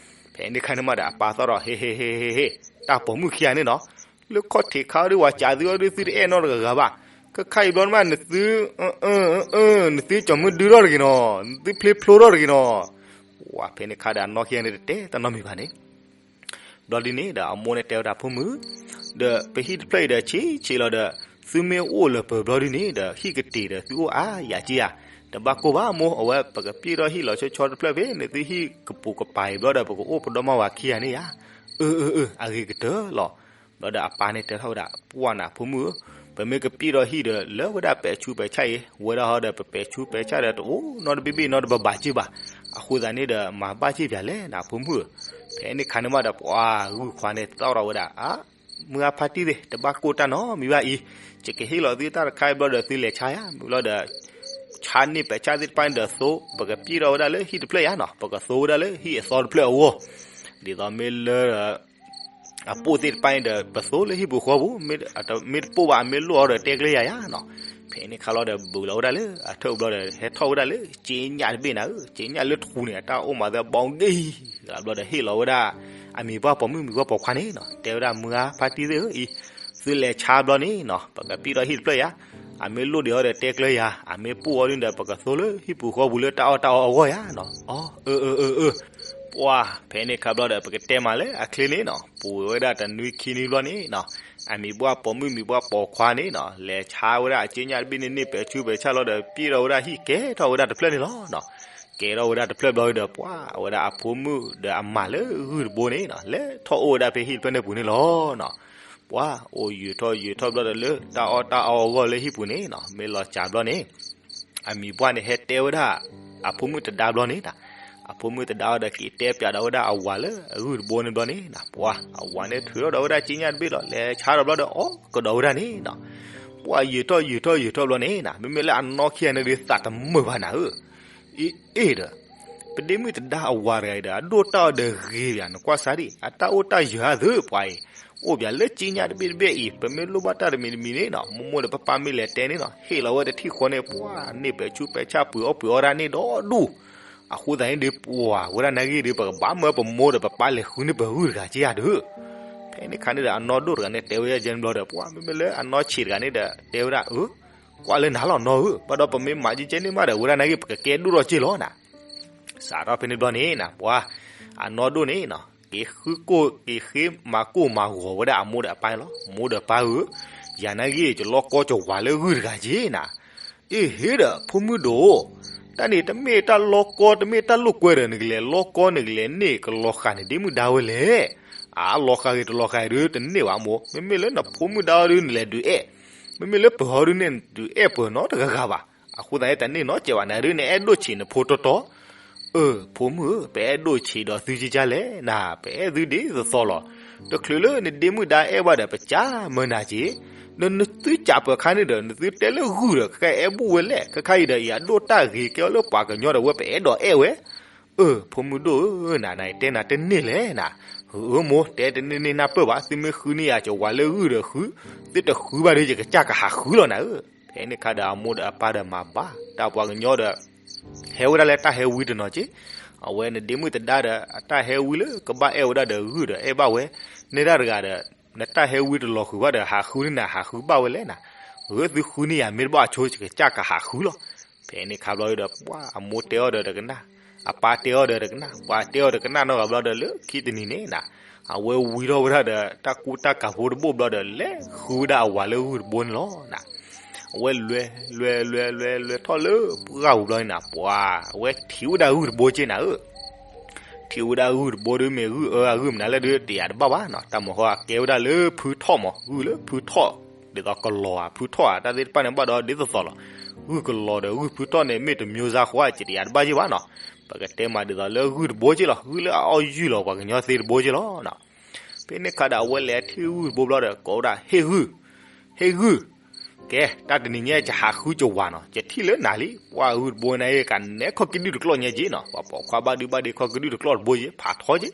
ဖဲန့ၣ်ခါန့ၣ်မးဒီး အပၢ်သီၣ်ဒီး ဟ့ၣ်ဟ့ၣ်ဟ့ၣ်ဟ့ၣ်ဟ့ၣ်, တၢ်ပိာ်မုၣ်ခံဂၤန့ၣ်နီၤ, လၢခီၣ်ထံးခါအီၤဒု ဝၤစံးသုအီၤဒု သုတအဲၣ်နီတဂၤဂၤဘၣ်, ခဲခါအံၤဘျီန့ၣ်မး နသု နသုကၠီၤမုၢ်ဒုထီၣ်တဂ့ၤနီၤ, နသုဖျ့ဖျိထီၣ်တဂ့ၤနီၤ, ပှၤဖဲန့ၣ်ခါဒီးအနီၢ်ခံဂၤန့ၣ်တတဲတၢ်နီတမံၤဘၣ်န့ၣ် ဘျီဒ်န့ၣ်ဒီးအမိၢ်န့ၣ်တဲဝဲဒၣ်ဖိမုၣ်, ဒီးပဟံၣ်တဖျၢၣ်အံၤဒီးဆံးဆံးလီၤဒီး, သုမ့ၢ်အိၣ်လၢပၢၤဘျီဒ်န့ၣ်ဒီး ဟံၣ်ကတ့ၢ်ဒီးသုအိၣ်အါယၤက့ဧါ. တဘၣ်ကိၢ်ဘၣ်မိၢ်, အဝဲပကပျံၢ်ထီၣ်ဟံၣ်လီၤဆီဆီတဖျၢၣ်ဖဲန့ၣ် သုဟံၣ်ကပူၤကပၤအံၤဘျီဒီး ပကအိၣ်ပဒီမါဝၤခံဂၤန့ၣ်ဧါ. အၢ အၢ အၢ အဂ့ၤကတၢၢ်လီၤ. ဘျီဒီးအပၢ်န့ၣ်တဲထီၣ်ဝဲဒၣ်, ပှၢ်နၤဖိမုၣ်ဧၢ, ပမ့ၢ်ကပျံၢ်ထီၣ်ဟံၣ်ဒီး လၢဝဲဒၣ်ပဲာ်ဆူပဲာ်ဆၣ်အံၤ, ဝဲဒၣ်ဟီဒီး ပပဲာ်ဆူပဲာ်ဆၣ်ဒီး တအိၣ်နီတဘ့ၣ်ဘ့ၣ်နီတဘးဘးက့ဘၣ်. အဃိသတးန့ၣ်ဒီး မၤဘၣ်က့ပၠးလဲၣ်နၤဖိမုၣ်ဧၢ. ဖဲန့ၣ်ခါန့ၣ်မးဒီး ပှၤဂုၢ်ခွါန့ၣ်သီၣ်ထီၣ်ဝဲဒၣ်, အါ, မုၢ်ဂၤဖါတံၢ်သ့ၣ်, တဘၣ်ကိၢ်တၢ်နီတမံၤဘၣ်အံၤ, ယကဟ့ၣ်လီၤသုတၢ်တခါအံၤဘျီဒီး သုလဲၤဆါယၤ, မ့ၢ်ဘျီဒီး ဆါန့ၢ်ပဲာ်ဆၣ်သ့ၣ်တဖၣ်န့ၣ်ဒီးသိ, ပကပျံၢ်ထီၣ်ဝဲဒၣ်လၢဟံၣ်တဖျၢၣ်ယၤနီၤ, ပကသိဝဲဒၣ်လၢဟံၣ်အသီတဖျၢၣ်အဂီၢ်. ဒ်သိးမ့ၢ်လၢ အပိၢ်သ့ၣ်တဖၣ်န့ၣ်ဒီး ပသိလၢဟံၣ်ပူၤဃီပူၤ, မ့ၢ်တပိၢ်ဘၣ် မ့ၢ်လိၣ်အီၤဒီးတဲကျဲယၤယၤနီၤ. ဖဲန့ၣ်ခါလီၤဒီး ဘူးလီၤဝဲဒၣ်လၢအထၢၣ်ဘျီဒီး ဟဲထီၣ်ဝဲဒၣ်လၢ က့ညၣ်တဘ့ၣ်နၤဧၢ, က့ညၣ်လၢထူန့ၣ် အတၢ်အိၣ်မးသဲဘီဂ့ၤ, ဘျီဒီးဟ့ၣ်လီၤဝဲဒၣ် အမံၤပှၢ်ပိာ်မုၣ်မံၤပှၢ်ပိာ်ခွါန့ၣ်နီၤ, တဲဝဲဒၣ်မုၢ်ဂၤဖါတံၢ်သ့ၣ်ဧၢအံၤ, သုလဲၤဆါဘျီန့ၣ်နီၤ, ပကပျံၢ်ထီၣ်ဟံၣ်တဖျၢၣ်ယၤ, အမ့ၢ်လိၣ်ဒံးအီၤဒီးတဲကျဲယၤ, အမ့ၢ်ပိၢ်အီၤဒ်ဒီး ပကသိလၢဟံၣ်ပူၤဃီပူၤလၢတၢ်အီၣ်တၢ်အီအဂီၢ်ယၤနီၤ. အီ, အၢ အၢ အၢ အၢ, ပှၢ်ဖဲန့ၣ်ခါဘျီဒီး ပကတဲမးလၢအချ့န့ၣ်နီၤ, ပူၤဝဲဒၣ်တနွံခံနွံဘျီန့ၣ်နီၤ, အမံၤပှၢ်ပိာ်မုၣ်မံၤပှၢ်ပိာ်ခွါန့ၣ်နီၤ, လဲၤဆါဝဲဒၣ်အက့ညၣ်တဘ့ၣ်န့ၣ်န့ၣ် ပဲာ်ဆူပဲာ်ဆၣ်လီၤဒီး ပျံၢ်ထီၣ်ဝဲဒၣ်ဟံၣ်ကဲထီၣ်ဝဲဒၣ်တဖျၢၣ်န့ၣ်လီၤနီၤ. ကဲထီၣ်ဝဲဒၣ်တဖျၢၣ်ဘျီဒီး ပှၢ်အဝဲဒၣ်အဖိမုၣ်ဒီးအမါလၢဂုၢ်တဘိန့ၣ်နီၤ, လဲၤထီၣ်အိၣ်ဝဲဒၣ်ဖဲဟံၣ်တဖျၢၣ်န့ၣ်ပူၤန့ၣ်လီၤနီၤ. ပှၢ်အိၣ်ယံာ်ထီၣ်ယံာ်ထီၣ်ဘျီဒီး လၢတၢ်အီၣ်တၢ်အီအဂီၢ်လၢဟံၣ်ပူၤန့ၣ်နီၤ, မ့ၢ်လီၤစှၤဘျီန့ၣ် အမံၤပှၢ်န့ၣ်ဟဲတဲဝဲဒၣ် အဖိမုၣ်သဒါဘျီန့ၣ်နီၤ, အဖိမုၣ်သဒါဒီးက့ၤတဲပၠးဒီးဝဲဒၣ်အဝၤလၢအဂုၢ်တဘိန့ၣ်ဘျီန့ၣ်နီၤ, ပှၢ်အဝၤန့ၣ်ထုးထီၣ်ဒီးဝဲဒၣ်က့ညၣ်တဘ့ၣ်လီၤ, လဲၤဆါဒီးဘျီဒီး အီၣ်ကဒီးဝဲဒၣ်န့ၣ်နီၤ. ပှၢ်ယံာ်ထီၣ်ယံာ်ထီၣ်ယံာ်ထီၣ်ဘျီန့ၣ်နီၤ, မ့မ့ၢ်လၢအနီၢ်ခံဂၤန့ၣ်ဒီး သးတမုာ်ဘၣ်နၤဧၢ, အ့ၣ်အ့ၣ်ဒီး ပဒ့မုၣ်သဒါအဝၤတဂၤအံၤဒီး အဒိၣ်တၢ်အီၤဒီးဂ့ၤပၠး, နကွၢ်စၢ်ဒံး အတၢ်အိၣ်တၢ်ယၢၤဧါသုပှၤအံၤ, အိၣ်ပၠးလၢက့ညၣ်တဘ့ၣ်တဘ့ၣ်အံၤ, ပမ့ၢ်လိၣ်ဘၣ်တၢ်တမံၤတမံၤန့ၣ်နီၤ, မိၢ်မိၢ်ဒီးပၢ်ပၢ်မ့ၢ်လဲၤတဲန့ၣ်နီၤ, ဟ့ၣ်လီၤဝဲတထံၣ်ဃီန့ၣ် ပှၢ်န့ၢ်ပဲာ်ဆူးပဲာ်ဆၣ် ပှ့ၤအီၣ်ပှ့ၤအီတၢ်န့ၣ်ဒီဒူၣ်. အဃိသတးန့ၣ်ဒီး ပှၢ်ဝဲဒၣ်နာ်က့ဒီး ပကဘၣ်မၢပမိၢ်ဒီးပပၢ်လဲၤဃုန့ၢ်ပဂုၢ်တဂၤက့ဧါဒီး, ဖဲန့ၣ်ခါန့ၣ်ဒီး အနီၢ်ဒိၣ်တဂၤန့ၣ် တဲဝဲယဲန့ၣ်ဘျီဒီး ပှၢ်မ့မ့ၢ်လၢအနီၢ်ဆံးတဂၤန့ၣ်ဒီး တဲဝဲဒၣ်အၢ ကွၢ်လၢနၤလီၤနီၢ်ဧၢ, ဘၣ်ဒီးပမ့ၢ်မၤကဲကဲန့ၣ်မးဒီး ဝဲဒၣ်နာ်က့ ပကကဲဒိၣ်ထီၣ်က့လီၤနၤ. စးထီၣ်ဖဲန့ၣ်ဘျီန့ၣ်နီၤ ပှၤ အနီၢ်ဒိၣ်န့ၣ်နီၤ က့ၤဃုကိၢ်က့ၤဃ့မၤကိၢ်မၤဂီၤဝဲဒၣ်အမိၢ်ဒီးအပၢ်န့ၣ်လီၤ. မိၢ်ဒီးပၢ်ဧၢ, ယၤနာ်က့ ယလီၢ်ကီကဝၤလၢဂုၢ်တဂၤက့နၤ. အ့ၣ် ဟ့ၣ်ဒီး ဖိမုၣ်ဒိၣ်, တၢ်န့ၣ်တမ့ၢ်တၢ်လီၢ်ကီ တမ့ၢ်တၢ်လိာ်ကွဲဒီး နကလဲၤလီၢ်ကီ နကလဲၤန့ၢ်ကလီၤဃာ်နဒ့မုၣ်ဒါဝဲလဲၣ်. အလီၤဃာ်ဂ့ၤတလီၤဃာ်ဂ့ၤဒီး တန့ၢ်ဘၣ်မိၢ်, မ့မ့ၢ်လၢနဖိမုၣ်ဒါအီၤဒုး နလဲၤဒုးအဲၣ်, မ့မ့ၢ်လၢပၢၤအီၤဒုးန့ၣ် နဒုးအဲၣ်ပၢၤနီတဂၤဂၤဘၣ်. အဃိသတးန့ၣ် တန့ၢ်နီတစဲးဘၣ် နဒုး နအဲၣ်ဒိၣ်ဆံးနဖိတီတီ အၢ ဖိမုၣ်ဧၢ, ပအဲၣ်ဒိၣ်ဆံးဒီးသုကကလဲၣ်နၤ, ပအဲၣ်သုဒ်သိးသိးလီၤ. တချုးလၢနဒ့မုၣ်ဒါအဲၣ်ဘၣ်ဒီး ပကမၢနၤက့ၤ, နသုကးပၢၤခါန့ၣ်ဒီး နသုတဲလၢဂုၢ်ဒီး ခဲအဲၣ်ဘူၣ်ဝဲလဲၣ်, ခဲခါအံၤဒီး အံၤအဒိၣ်တၢ်ဂ့ၤကဲအီၤလၢပှၤကညီဒီး ဝဲပအဲၣ်ဒိးအဲၣ်ဝဲ. အၢ ဖိမုၣ်ဒိၣ်ဧၢ, နၤနၤတဲနၤတန့ၢ်လဲၣ်နၤ. အၢ မိၢ် တဲတန့ၢ်န့ၢ်နၢ်ပၢၢ်ဘၣ်, သုမ့ၢ်ဃုန့ၢ်ယၤကဝၤလၢဂုၢ်ဒီးဃု, သုတဃုဘၣ်ဒီး ယကစၢ်ကဟးဃုလီၤနၤဧၢ. ဖဲန့ၣ်ခါဒီး အမိၢ်ဒီးအပၢ်ဒီးမၤဘၣ်, တၢ်ပှၤကညီဒီး ဟဲဝဲဒၣ်လၢတၢ်ဟဲဝံတနီၤက့, အဝဲနဒ့မုၣ်သဒါဒီး အတၢ်ဟဲဝံလၢကဘၣ်အဲၣ်ဝဲဒၣ်ဒီးဂုၢ်ဒီးအဲၣ်ဘၣ်ဝဲ, နဲဒၣ်တဂၤဒီး နတၢ်ဟဲဝံတလီၤဃုာ်ဘၣ်ဒီး ဟးဃုန့ၢ်နၤ ဟးဃုဘၣ်ဝဲလဲၣ်နၤ. အၢ သုဃုန့ၢ်ယၤမ့ၢ်တဘၣ်အဆိ ယကစၢ်ကဟးဃုလီၤ. ဖဲန့ၣ်ခါဘျီဒီး ပှၤအမိၢ်တဲအီၤဒီးတကနၣ်, အပၢ်တဲအီၤဒီးတကနၣ်, ပှၤတဲအီၤတကနၣ်နီတဂၤဘျီဒီး လၢခံတနံၤန့ၣ်နၤ အဝဲဝံထီၣ်ဝဲဒၣ်ဒီး တၢ်ကူတၢ်ကၤဖိတဘိၣ်ဘျီဒီး လဲၤဃုဝဲဒၣ်အဝၤလၢဂုၢ်တဘိန့ၣ်လီၤနၤ. အဝဲလဲၤ လဲၤ လဲၤ လဲၤ လဲၤထီၣ်လၢပှၢ်ပူၤဘျီန့ၣ်နၤ ပှၤ အဝဲထံၣ်ဝဲဒၣ်ဂုၢ်တဘိက့နၤဧၢ. ထံၣ်ဝဲဒၣ်ဂုၢ်တဘိဒီး မ့ၢ်ဂုၢ်အၢအဂုၢ်မနုၤလဲၣ်ဒီး တယာ်တဘၣ်ဘၣ်နီၤ, တၢ်မီၤဃီအကဲဝဲဒၣ်လၢဖုထီၣ်မး, ဂုၢ်လၢဖုထီၣ်, ဒ်သိးကလီၤဧါ ဖုထီၣ်ဧါ တၢ်သ့ၣ်တဖၣ်န့ၣ် ဘၣ်ဒီးဒ်သိးသိးလီၤ. ဂုၢ်ကလီၤဒီးဂုၢ်ဖုထီၣ်န့ၣ် မ့ၢ်တမျိုးစားဃီ တယာ်တဘၣ်က့ဘၣ်နီၤ. ပကတဲမးဒ်သိးလၢဂုၢ်တဘိက့လီၤ, ဂုၢ်လၢအအီၣ်ယုၢ်လီၤ ပှၤကညီသ့တဘိက့လီၤနီၤ. ဖဲန့ၣ်ခါဒီး အဝဲလဲၤထံၣ်ဂုၢ်တဘိဘျီဒီး ကိးဝဲဒၣ် ဟ့ၣ်ဂုၢ်, ဟ့ၣ်ဂုၢ်, ကဲ တၢ်တနံၤညါ ယဟးဃုကဝၤနီၤ, ယထံၣ်လၢနၤလံ, ပှၤဂုၢ်တဘိန့ၣ် ကနဲခီၣ်ကဒုၣ်တကျီၢ်ညါက့နီၤ, ပှၤပိာ်ခွါဘၣ်ဒုဘၣ်ဒ့ခီၣ်ကဒုၣ်တကျီၢ်တဘိက့ ဖးထီက့.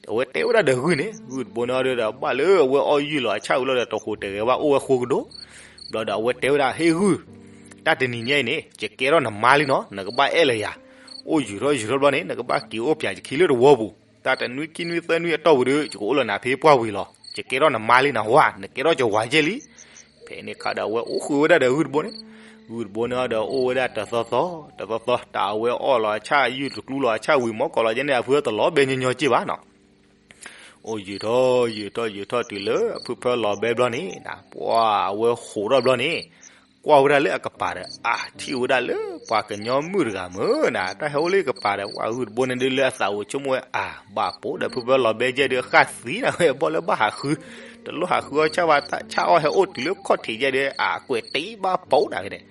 အဝဲတဲဝဲဒၣ်ဒီးဂုၢ်န့ၣ်, ဂုၢ်တဘိန့ၣ်ဒီး ဘၣ်လၢအဝဲအီၣ်ယုၢ်လီၤအဆၣ်ဝံၤလီၤဒီး တဟူးတဂဲၤဘၣ်အိၣ်ဝဲဃိကဒိၣ်. ဘျီဒီးအဝဲတဲဝဲဒၣ် ဟ့ၣ်ဂုၢ်, တၢ်တနံၤညါအံၤန့ၣ် ယကဲထီၣ်နမါလံနီၤ, နကဘၣ်အဲၣ်လၢယၤ, အိၣ်ယုၢ်ထီၣ်ယုၢ်ထီၣ်ဘျီန့ၣ် နကဘၣ်က့ၤအိၣ်ပၠးယခံလၢတဝီပူၤ, တၢ်တနွံခံနွံသၢနွံအတီၢ်ပူၤဒီး ယကအိၣ်လၢနၤဖဲပှၢ်ဝံၤလီၤ, ယကဲထီၣ်နမါလံနၤဝါ, နကဲထီၣ်ယဝၤကဲလံ. ဖဲန့ၣ်ခါဒီး အဝဲအိၣ်ဃုာ်ဝဲဒၣ်ဒီးဂုၢ်တဘိန့ၣ်, ဂုၢ်တဘိန့ၣ်ဒီးအိၣ်ဝဲဒၣ်တသီသီ, တသီသီ တၢ်အဝဲအီၣ်လီၤအဆၣ် ယုၢ်တကျူလီၤအဆၣ် ဝံၤမီၢ်ကီးလီၤကဲန့ၣ် အဖုတလီၤဘဲညီညီက့ၢ်ဘၣ်နီၤ. အိၣ်ယံာ်ထီၣ်ယံာ်ထီၣ်ယံာ်ထီၣ်တုၤလၢအဖုဖၢလီၤဘဲဘျီန့ၣ်နၤ, ပှၤအဝဲဟိးထီၣ်ဘျီန့ၣ်, ကွၢ်ဝဲဒၣ်လၢအကပၤဒီး အါ ထံၣ်ဝဲဒၣ်လၢပှၤကညီမုၣ်တဂၤမုၢ်နၤ, တၢ်ဟဲအိၣ်လၢကပၤဒီး ပှၤဂုၢ်တဘိန့ၣ်ဒုးလၢအသးအိၣ်ဆိကမိၣ်ဝဲ အါ ဘၣ်ပိာ်ဒီး ဖုဖၢလီၤဘဲယဲၢ်ဒုး ဃၣ်သံနၤဝဲ ဘီၣ်လၢဘၣ်ဟးဃု, တလိၣ်ဟးဃုအီၣ်ဆၣ်ဘၣ် ဆၣ်အီၣ်ဟဲအိၣ်တုၤလၢခီၣ်ထံးယဲၢ်ဒုး အကွဲးတ့ဘၣ်ပိာ်နၤဝဲန့ၣ်.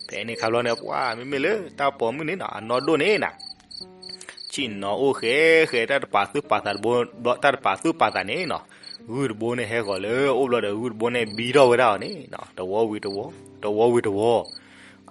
ဖဲန့ၣ်ခါဘျီန့ၣ် ပှၤမ့မ့ၢ်လၢတၢ်ပိာ်မုၣ်န့ၣ်နီၤ အနီၢ်ဒိၣ်န့ၣ်နၤ ဆ့ၣ်နီၤအိၣ်ဃဲဃဲ တၢ်တပာ်သူၣ်ပာ်သးတဘိဘျီ တၢ်တပာ်သူၣ်ပာ်သးန့ၣ်နီၤ, ဂုၢ်တဘိန့ၣ်ဟဲဂီၤလၢအိၣ်ဘျီဒီး ဂုၢ်တဘိန့ၣ်ဘံထီၣ်ဝဲဒၣ်အီၤန့ၣ်နီၤ, တဝီဝံၤတဝီ, တဝီဝံၤတဝီ.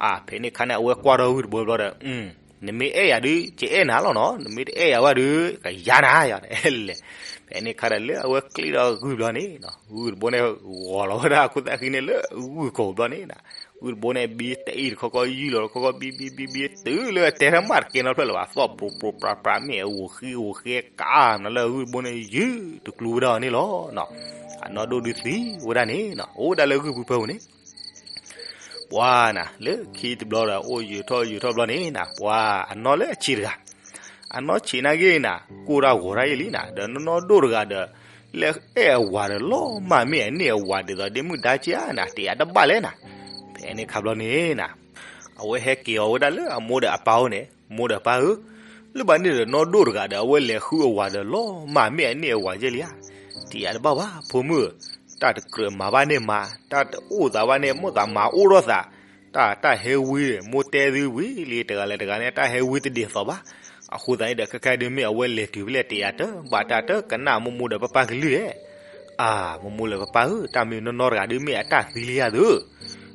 အါ ဖဲန့ၣ်ခါန့ၣ် အဝဲကွၢ်ထီၣ်ဂုၢ်တဘိဘျီဒီး, နမ့ၢ်အဲၣ်ယၤဒုး ယအဲၣ်နၤလီၤနီၤ, နမ့ၢ်တအဲၣ်ယၤဝဲဒုး ကယၤနၤယၤန့ၣ်လဲၣ်. ဖဲန့ၣ်ခါဒီးလၢအဝဲကျ့ထီၣ်ဂုၢ်ဘျီန့ၣ်နီၤ, ဂုၢ်တဘိန့ၣ်ဂီၤလီၤဝဲဒၣ်အခိၣ်သၣ်ဃံန့ၣ်လၢဂုၢ်ကိာ်ဘျီန့ၣ်နၤ, ဂုၢ်တဘိန့ၣ်ဘံတအံၤတခီခီ ယုၢ်လီၤတခီခီ ဘံဘံဘံဘံ တုၤလၢအတဲတၢ်မၢ်တကဲနီတဖျၢၣ်လၢၤဘၣ် သီၣ်ပြိပြိပြပြ မ့ၢ်အဂိၢ်ဃံဂိၢ်ဃဲကးနီၤ လၢဂုၢ်တဘိန့ၣ် ယုၢ်တကျူဝဲဒၣ်အီၤန့ၣ်လီၤ. အနီၢ်ဒိၣ်ဒုးသံဝဲဒၣ်န့ၣ်နီၤ အိၣ်ဝဲဒၣ်လၢဂုၢ်ဖုဖၢပူၤန့ၣ် ပှၤနၤ လၢခံတဘျီဒီး အိၣ်ယံာ်ထီၣ်ယံာ်ထီၣ်ဘျီန့ၣ်နၤ ပှၤအနီၢ်လၢအဆံးတဂၤ, အနီၢ်ဆံးနာ်က့နၤ ကိၢ်တၢ်ဂီၤတၢ်ယဲၢ်လံနၤ ဒီးနီၢ်နီၢ်ဒိၣ်တဂၤဒီး လၢအဲၣ်အဝၤဒီးလီၤမၢ် မ့ၢ်အန့ၢ်အဝၤဒ်သိးဒ့မုၣ်ဒါက့ဧါနၤ တယာ်တဘၣ်လဲၣ်နၤ. ဖဲန့ၣ်ခါဘျီန့ၣ်နၤ အဝဲဟဲက့ၤအီၤဝဲဒၣ်လၢအမိၢ်ဒီးအပၢ်အိၣ်န့ၣ် မိၢ်ဒီးပၢ်ဧၢ, လၢဘၣ်န့ၣ်ဒီးနီၢ်ဒိၣ်တဂၤဒီး အဝဲလဲၤဃုအဝၤဒီးလီၤမၢ် မ့ၢ်အန့ၢ်အဝၤယဲၢ်လံဧါ. တယာ်တဘၣ်ဘၣ် ဖိမုၣ်ဧၢ, တၢ်တကြၢးမၤဘၣ်န့ၣ်မၤ, တၢ်တအိၣ်သးဘၣ်န့ၣ် မိၣ်သးမၤအိၣ်ထီၣ်သး, တၢ်တၢ်ဟဲဝံဒီး မိၢ်တဲသုဝံၤလံ တဂၤလၢတဂၤန့ၣ် တၢ်ဟဲဝံတဒ်သိးဘၣ်. အဃိသတးန့ၣ်ဒီး ခဲခါဒုးမ့ၢ်အဝဲလဲၤတုၤဖဲလဲၣ် တယာ်တဘၣ်တၢ်တကနၣ်မိၢ်မိၢ်ဒီးပၢ်ပၢ်ကလုၢ်ဧါ. အါ မိၢ်မိၢ်လၢပၢ်ပၢ်ဧၢ, တၢ်မ့ၢ်နီၢ်နီၢ်တဂၤဒုး မ့ၢ်အတၢ်သံလံဧါသု,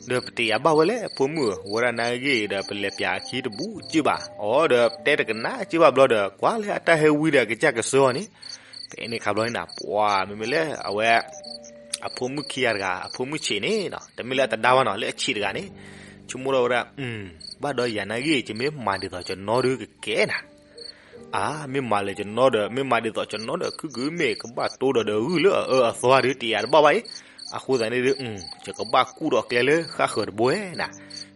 ဒီးပတယာ်ဘၣ်ဝဲလဲၣ် ဖိမုၣ်ဧၢ, ဝဲဒၣ်နာ်ဂ့ၢ်ဒီး ပလဲၤပၠးအခံတဘူၣ်က့ၢ်ဘၣ်အီၤဒီး ပတဲတကနၣ်က့ၢ်ဘၣ်ဘျီဒီး ကွၢ်လၢအတၢ်ဟဲဝံဒီး အကစၢ်ကဆှၢအီၤန့ၣ်. ဖဲန့ၣ်ခါဘျီန့ၣ်နၤ ပှၤမ့မ့ၢ်လၢအဝဲ အဖိမုၣ်ခံဂၤတဂၤ အဖိမုၣ်ဆံးန့ၣ်နီၤ တမ့ၢ်လၢအတဒါဘၣ်နီၤ လၢအဆံးတဂၤန့ၣ် ဆိကမိၣ်ထီၣ်ဝဲဒၣ်, ဘၣ်ဒီးယၤနာ်ဂ့ၢ် ယမ့ၢ်မၤဒ်သိးကနီၢ်ဒုးကကဲနၤ အါ မ့ၢ်မၤလၢကနီၢ်ဒီး မ့ၢ်မၤဒ်သိးကနီၢ်ဒီး ခုၣ်ကုာ်မ့ၢ်ကဘၣ်တိဒီးဒီးဂုၢ်လၢအအၢအသီဒုး တယာ်တဘၣ်ဘၣ်အံၤ. အဃိသတးန့ၣ်ဒုး ယကဘၣ်ကူၣ်ထီၣ်ကျဲလၢဃၣ်ဃၢၤတဘိဝဲနၤ.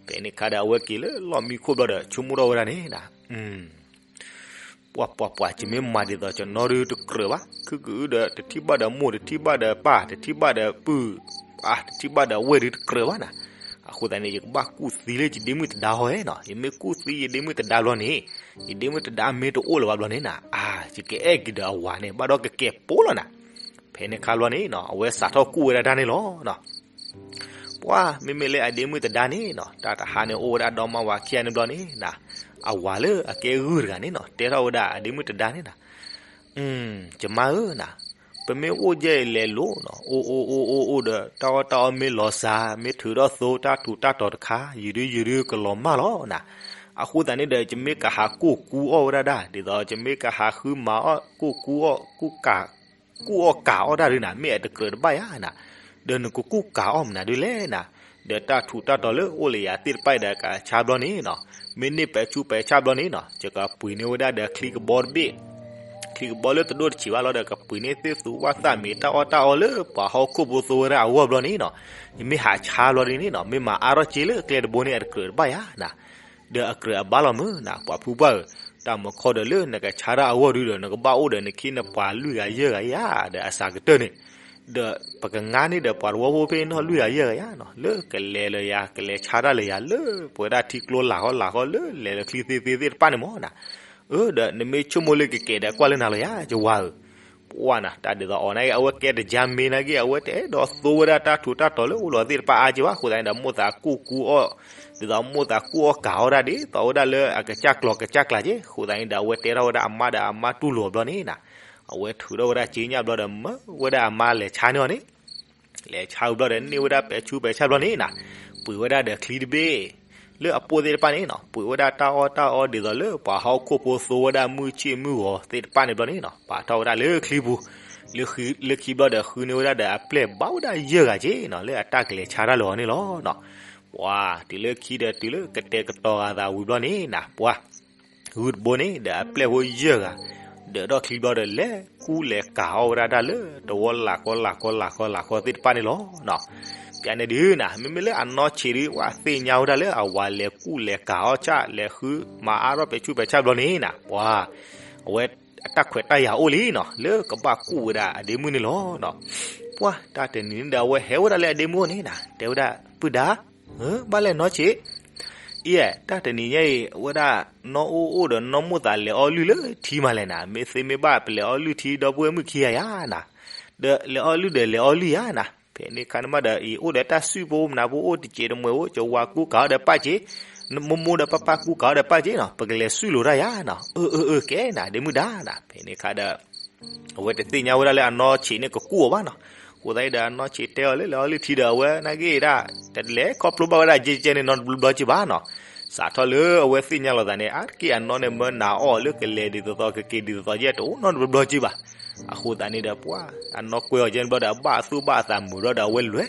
ဖဲန့ၣ်ခါဒီး အဝဲက့ၤလၢလီၢ်မံခိၣ်ဘျီဒီး ဆိကမိၣ်ထီၣ်ဝဲဒၣ်န့ၣ်နၤ ပှၤပှၤပှၤ ယမ့ၢ်မၤဒ်သိးကနီၢ်ဒုးတကြၢးဘၣ်, ခုၣ်ကုာ်ဒီး တထံၣ်ဘၣ်ဒီးမိၢ် တထံၣ်ဘၣ်ဒီးပၢ် တထံၣ်ဘၣ်ဒီးပုၢ် အါ တထံၣ်ဘၣ်ဒီးဝဲၢ်ဒုးတကြၢးဘၣ်နၤ. အဃိသတးန့ၣ် ယကဘၣ်ကူၣ်သံလၢယဒ့မုၣ်တဒါဟီဧါနီၤ. ယမ့ၢ်ကူၣ်သံယဒ့မုၣ်တဒါဘျီန့ၣ် ယဒ့မုၣ်တဒါမ့ၢ်တအိၣ်လၢၤဘၣ်ဘျီန့ၣ်နၤ အါ ယကအဲၣ်က့ၤဒီးအဝၤန့ၣ် ဘၣ်ဒီးကကဲးပိလီၤနၤ. ဖဲန့ၣ်ခါဘျီန့ၣ်နီၤ အဝဲစးထီၣ်ကူၣ်ဝဲဒၣ်တၢ်န့ၣ်လီၤ. ပှၤမ့မ့ၢ်လၢအဒ့မုၣ်တဒါန့ၣ်နီၤ တၢ်တဟါန့ၣ်အိၣ်ဝဲဒၣ်ဒီမါဝၤခံဂၤန့ၣ်ဘျီန့ၣ်နၤ အဝၤလၢအကဲဂုၢ်တဂၤန့ၣ်နီၤ တဲထီၣ်ဝဲဒၣ်အဒ့မုၣ်တဒါန့ၣ်နၤ ယမါဧၢနၤ, ပမ့ၢ်အိၣ်ယဲၢ်အံၤလဲၤလိၤနီၤ အိၣ်အိၣ်အိၣ်အိၣ်အိၣ်ဒီး တၢ်အီၣ်တၢ်အီမ့ၢ်လီၤစှၤ မ့ၢ်ထုးထီၣ်သိတၢ်ထူးတၢ်တီၤတခါ ယုၢ်ဒုယုၢ်ဒုကလီၤမၢ်လီၤနၤ. အဃိသတးန့ၣ်ဒီး ယမ့ၢ်ကဟးကူၣ်ကူအီၣ်ဝဲဒၣ်ဒၣ် ဒ်သိးယမ့ၢ်ကဟးဃုမၤအီၣ် ကူၣ်ကူအီၣ် ကူၣ်ကး ကူၣ်အီၣ်ကးအီၣ်တၢ်ဒုးနၤ မ့ၢ်အတကြၢးတဘၣ်ယၤနၤ, ဒီးနကကူၣ်ကးအီၣ်မနုၤဒုးလဲၣ်နၤ, ဒီးတၢ်ထူးတၢ်တီၤလၢအိၣ်လၢယၤသ့ၣ်တဖၣ်အံၤဒီး ကဆါဘျီန့ၣ်နီၤ, မ့ၢ်န့ၢ်ပဲာ်ဆူးပဲာ်ဆၣ်ဘျီန့ၣ်နီၤ ယကပှ့ၤန့ၢ်ဝဲဒၣ်ဒီးချံကဘီတဘ့ၣ်, ချံကဘီလၢတဒိၣ်တဆံးဘၣ်လီၤဒီး ကပှ့ၤန့ၢ်သ့ၣ်သူဝၣ်သၣ်မ့ၤတၢ်အီၣ်တၢ်အီလၢပှၤဟီၣ်ခိၣ်ဖိသိဝဲဒၣ်အဂီၢ်ဘျီန့ၣ်နီၤ, ယမ့ၢ်ဟးဆါဘျီဒ်န့ၣ်နီၤ မ့ၢ်မၤအါထီၣ်က့လၢကျဲတဘိန့ၣ် အတကြၢးတဘၣ်ယၤနၤ ဒီးအကြၢးအဘၣ်လီၤမုၢ်နၤ ပှၤဖုပှၢ်ဧၢ, တၢ်မုာ်ခီဒီးလၢနကဆါတၢ်အဂီၢ်ဒုဒီး နကဘၣ်အိၣ်ဒီးနခ့နပှၤလွံၢ်ဂၤယဲၢ်ဂၤယၤ, ဒီးအစှၤကတၢၢ်န့ၣ်, ဒီးပကငါန့ၢ်ဒီးပှၤတဝီဖိဖဲနီၢ်လွံၢ်ဂၤယဲၢ်ဂၤယၤနီၤ, လၢကလဲၤလၢယၤ ကလဲၤဆါတၢ်လၢယၤ လၢပဝဲဒၣ်ထံကျိလၢ်ဃီလၢ်ဃီလၢလဲၤလၢချံသ့သ့သ့ၣ်တဖၣ်န့ၣ်မ့ၢ်နၤ, အၢ ဒီးနမ့ၢ်ဆိကမိၣ်လၢကကဲဒီးကွၢ်လၢနၤလီၤယၤ ယဝၤဧၢ ပှၢ်နၤ တၢ်ဒ်သိးအီၤနာ်က့ အဝဲကဲတယါမ့ၢ်နာ်က့ အဝဲတအဲၣ်ဒိးသိဝဲဒၣ်တၢ်ထူးတၢ်တီၤလၢအိၣ်လီၤသ့ၣ်တဖၣ်အါက့ဘၣ်, အဃိသတးန့ၣ်ဒီး မိၣ်သးကူၣ်ကူအီၣ်, ဒ်သိးမိၣ်သးကူၣ်အီၣ်ကးအီၣ်ဒၣ်ဒ်သိးဝဲဒၣ်လၢအကစၢ်ကျီၤကစၢ်ကျးက့, အဃိသတးန့ၣ်ဒီး အဝဲတဲထီၣ်ဝဲဒၣ်အမါဒီးအမါတူၢ်လိာ်ဘျီန့ၣ်နၤ, အဝဲထုးထီၣ်ဝဲဒၣ်စ့ညၣ်ဘျီဒီး မၢဝဲဒၣ်အမါလဲၤဆါန့ၢ်အီၤန့ၣ် လဲၤဆါဝံၤဘျီဒီး န့ၢ်ဝဲဒၣ်ပဲာ်ဆူးပဲာ်ဆၣ်ဘျီန့ၣ်နၤ, ပှ့ၤဝဲဒၣ်ဒီးချံတဘ့ၣ်, လၢအပိၢ်သ့ၣ်တဖၣ်န့ၣ်နီၤ, ပှ့ၤဝဲဒၣ်တၢ်အီၣ်တၢ်အီဒ်သိးလၢပှၤဟီၣ်ခိၣ်ဖိသိဝဲဒၣ်မုၢ်ဆ့ၣ်မုၢ်ဂီၤသ့ၣ်တဖၣ်န့ၣ်ဘျီန့ၣ်နီၤ, ပာ်ထီၣ်ဝဲဒၣ်လၢချံပူၤ, လၢခံဘျီဒီး ဃုန့ၢ်ဝဲဒၣ်ဒီးအပျဲၢ်ဘၣ်ဝဲဒၣ်ယဲၢ်ဂၤက့နီၤ, လၢအတၢ်ကလဲၤဆါတၢ်လၢအီၤန့ၣ်လီၤ. ပှၤတုၤလၢခံဒီးတုၤလၢကတဲာ်ကတီၤဂၤသးဝံၤဘျီန့ၣ်နၤ, ပှၤ ဂုၢ်တဘိန့ၣ် ဒီးအပျဲၢ်ဖိယဲၢ်ဂၤ, ဒၢးထီၣ်ချံဘျီဒီး လဲၤကူလဲၤကၤအီၣ်ဝဲဒၣ်တၢ်လၢ တဝီလၢ်ကီလၢ်ကီလၢ်ကီလၢ်ကီသ့ၣ်တဖၣ်န့ၣ်လီၤ. ပျဲန့ၣ်ဒုးနၤ မ့မ့ၢ်လၢအနီၢ်ဆံးဒုး ပှၤသ့ၣ်ညါဝဲဒၣ်လၢအဝၤလဲၤကူလဲၤကၤအီၣ်ဆၣ် လဲၤဃုမၤအါထီၣ်ပဲဆူပဲဆၣ်ဘျီန့ၣ်နၤ ပှၤ အဝဲအတၢ်ခွဲးတၢ်ယာ်အိၣ်လံနီၤ လၢကဘၣ်ကူၣ်ဝဲဒၣ်အဒ့မုၣ်န့ၣ်လီၤ. ပှၤတၢ်တနံၤန့ၣ်ဒီး အဝဲဟဲဝဲဒၣ်လၢအဒ့မုၣ်အအိၣ်န့ၣ်နၤ တဲဝဲဒၣ် ပုၢ်ဒါ ဘၣ်လဲၣ်နီၢ်ဆံး အံၤ တၢ်တနံၤညါအံၤ ဝဲဒၣ် နီၢ်အိၣ်အိၣ်ဒီးနီၢ်မိၢ်သး လဲၤအီၣ်လုၢ်လၢထံမးလဲၣ်နၤ မ့ၢ်သ့မ့ၢ်ဘၣ် ပလဲၤအီၣ်လုၢ်ထံဒီပုၢ်ဝဲၢ်မုၣ်ခံဂၤယါနၤ ဒီးလဲၤအီၣ်လုၢ်ဒီးလဲၤအီၣ်လုၢ်ယါနၤ ဖဲန့ၣ်ခါန့ၣ်မးဒီး အံၤအိၣ်ဒီးတၢ်စုၣ်ဖိမနၤဖိအိၣ်တစဲးတမှဲၤဖိ ကဝၤကူကၤအီၣ်ဒီးပၢ်စ့ မိၢ်မိၢ်ဒီးပၢ်ပၢ်ကူကၤအီၣ်ဒီးပၢ်စ့နီၤ ပကလဲၤစုၣ်လိာ်တၢ်ယါနီၤ အၢ အၢ အၢ ကဲနၤ ဒ့မုၣ်ဒါနၤ ဖဲန့ၣ်ခါဒီး အဝဲတသ့ၣ်ညါဝဲဒၣ်လၢအနီၢ်ဆံးန့ၣ်ကကူၣ်အီၤဘၣ်နီၤ အဃိသတးဒီးအနီၢ်ဆံးတဲအီၤလၢလဲၤအီၣ်လုၢ်ထံဒီး အဝဲနာ်က့ၤဒၣ် တလဲၤခီဖျိဘၣ်ဝဲဒၣ်ကဲကဲန့ၣ်နီတဘျီဘျီက့ၤဘၣ်နီၤ စးထီၣ်လၢအဝဲသ့ၣ်ညါလိာ်သးန့ၣ် အါတက့ၢ်အနီၢ်န့ၣ် မၢနၤအီၣ်လၢကလဲၤဒ်သိးသိး ကက့ၤဒ်သိးသိးယဲၢ် တအိၣ်နီတဘျီဘျီက့ၤဘၣ် အဃိသတးန့ၣ်ဒီး ပှၤအနီၢ်ကွဲအီၤကဲန့ၣ်ဘျီဒီး အဘၣ်အသူၣ်ဘၣ်အသးမုာ်ဘျီဒီး အဝဲလဲၤ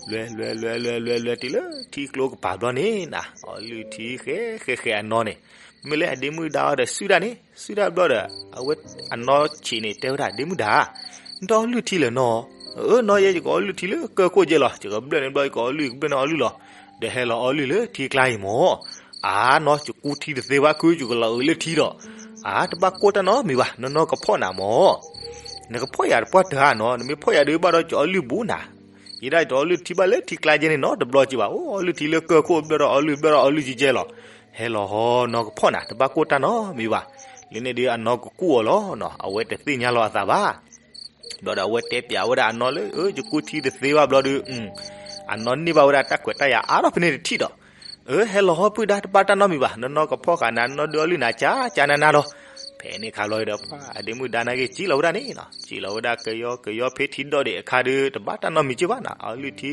လဲၤ လဲၤ လဲၤ လဲၤ လဲၤ လဲၤ လဲၤ တုၤလၢထံကျိကပၤဘျီန့ၣ်နၤ အီၣ်လုၢ်ထံဃဲဃဲဃဲအနီၢ်န့ၣ် မ့မ့ၢ်လၢအဒ့မုၣ်ဒါအီၤဒီး စုၣ်တၢ်န့ၣ် စုၣ်တၢ်ဘျီဒီး အဝဲအနီၢ်ဆံးန့ၣ် တဲဝဲဒၣ် ဒ့မုၣ်ဒါ နတအီၣ်လုၢ်ထံလၢၤနီၤ အၢ နီၢ်ယဲ ယကအီၣ်လုၢ်ထံလၢကၢၢ်ခိၣ်ကဲလီၤ ယကဘျၢၣ်န့ၣ်ဘျီ ယကအီၣ်လုၢ် ယကဘျၢၣ်န့ၣ်အီလုၢ်လီၤ ဒီးဟဲလီၤအီလုၢ်လၢထံကျါအံၤမၢ် အါ နီၢ် ယကူထံတသ့ဘၣ်ခု ယကလီၤအုးလၢထံဒီး အါ တဘၣ်ကိၢ်တၢ်နီတမံၤဘၣ် နီၢ်နီၢ်ကဖီၣ်နၤမၢ် နကဖီၣ်ယၤတပှၢ်တၢၢ်ဧါနီၤ နမ့ၢ်ဖီၣ်ယၤဒုးဘၣ်ဒီး ယအီၣ်လုၢ်ဘူးနၤ ယဲဒၣ်ယတအီၣ်လုၢ်ထံဘၣ်လၢထံကျါကဲန့ၣ်နီတဘျီက့ၤဘၣ် အိၣ်အီလုၢ်ထံလၢကၢၢ်ခိၣ် ဘျၢၣ်ဒီးအီလုၢ် ဘျၢၣ်ဒီးအီလုၢ်ကဲကဲလီၤ ဟဲလီၤဟီ နီၢ်ကဖီၣ်နၤ တဘၣ်ကိၢ်တၢ်နီတမံၤဘၣ် လၢန့ၣ်ဒုးအနီၢ်ကကူၣ်အီၤလီၤနီၤ အဝဲတသ့ၣ်ညါလီၤအသးဘၣ် ဘျီဒီးအဝဲတဲပျးဝဲဒၣ်အနီၢ်လၢ အၢ ယကူထံတသ့ဘၣ်ဘျီဒီး အနီၢ်န့ၢ်ဘၣ်ဝဲဒၣ်တၢ်ခွဲးတၢ်ယာ်အါထီၣ်ဖဲန့ၣ်တထံၣ်ဒီး အၢ ဟဲလီၤဟီ ပုၢ်ဒါ တဘၣ်တၢ်နီတမံၤဘၣ် နီၢ်နီၢ်ကဖီၣ်ဃာ်နၤ နီၢ်ဒုးအီၣ်လုၢ်နၤ ကၠါကၠါနါနါဒီး ဖဲန့ၣ်ခါဘျီဒီး ပှၤအဒ့မုၣ်ဒါနာ်က့ၤ စံၣ်လီၤဝဲဒၣ်န့ၣ်နီၤ စံၣ်လီၤဝဲဒၣ်ကယီကယီ ဖဲထံဒိၣ်ဒံးအခါဒီး တဘၣ်တၢ်နီတမံၤက့ၤဘၣ်နီၤ အီလုၢ်ထံ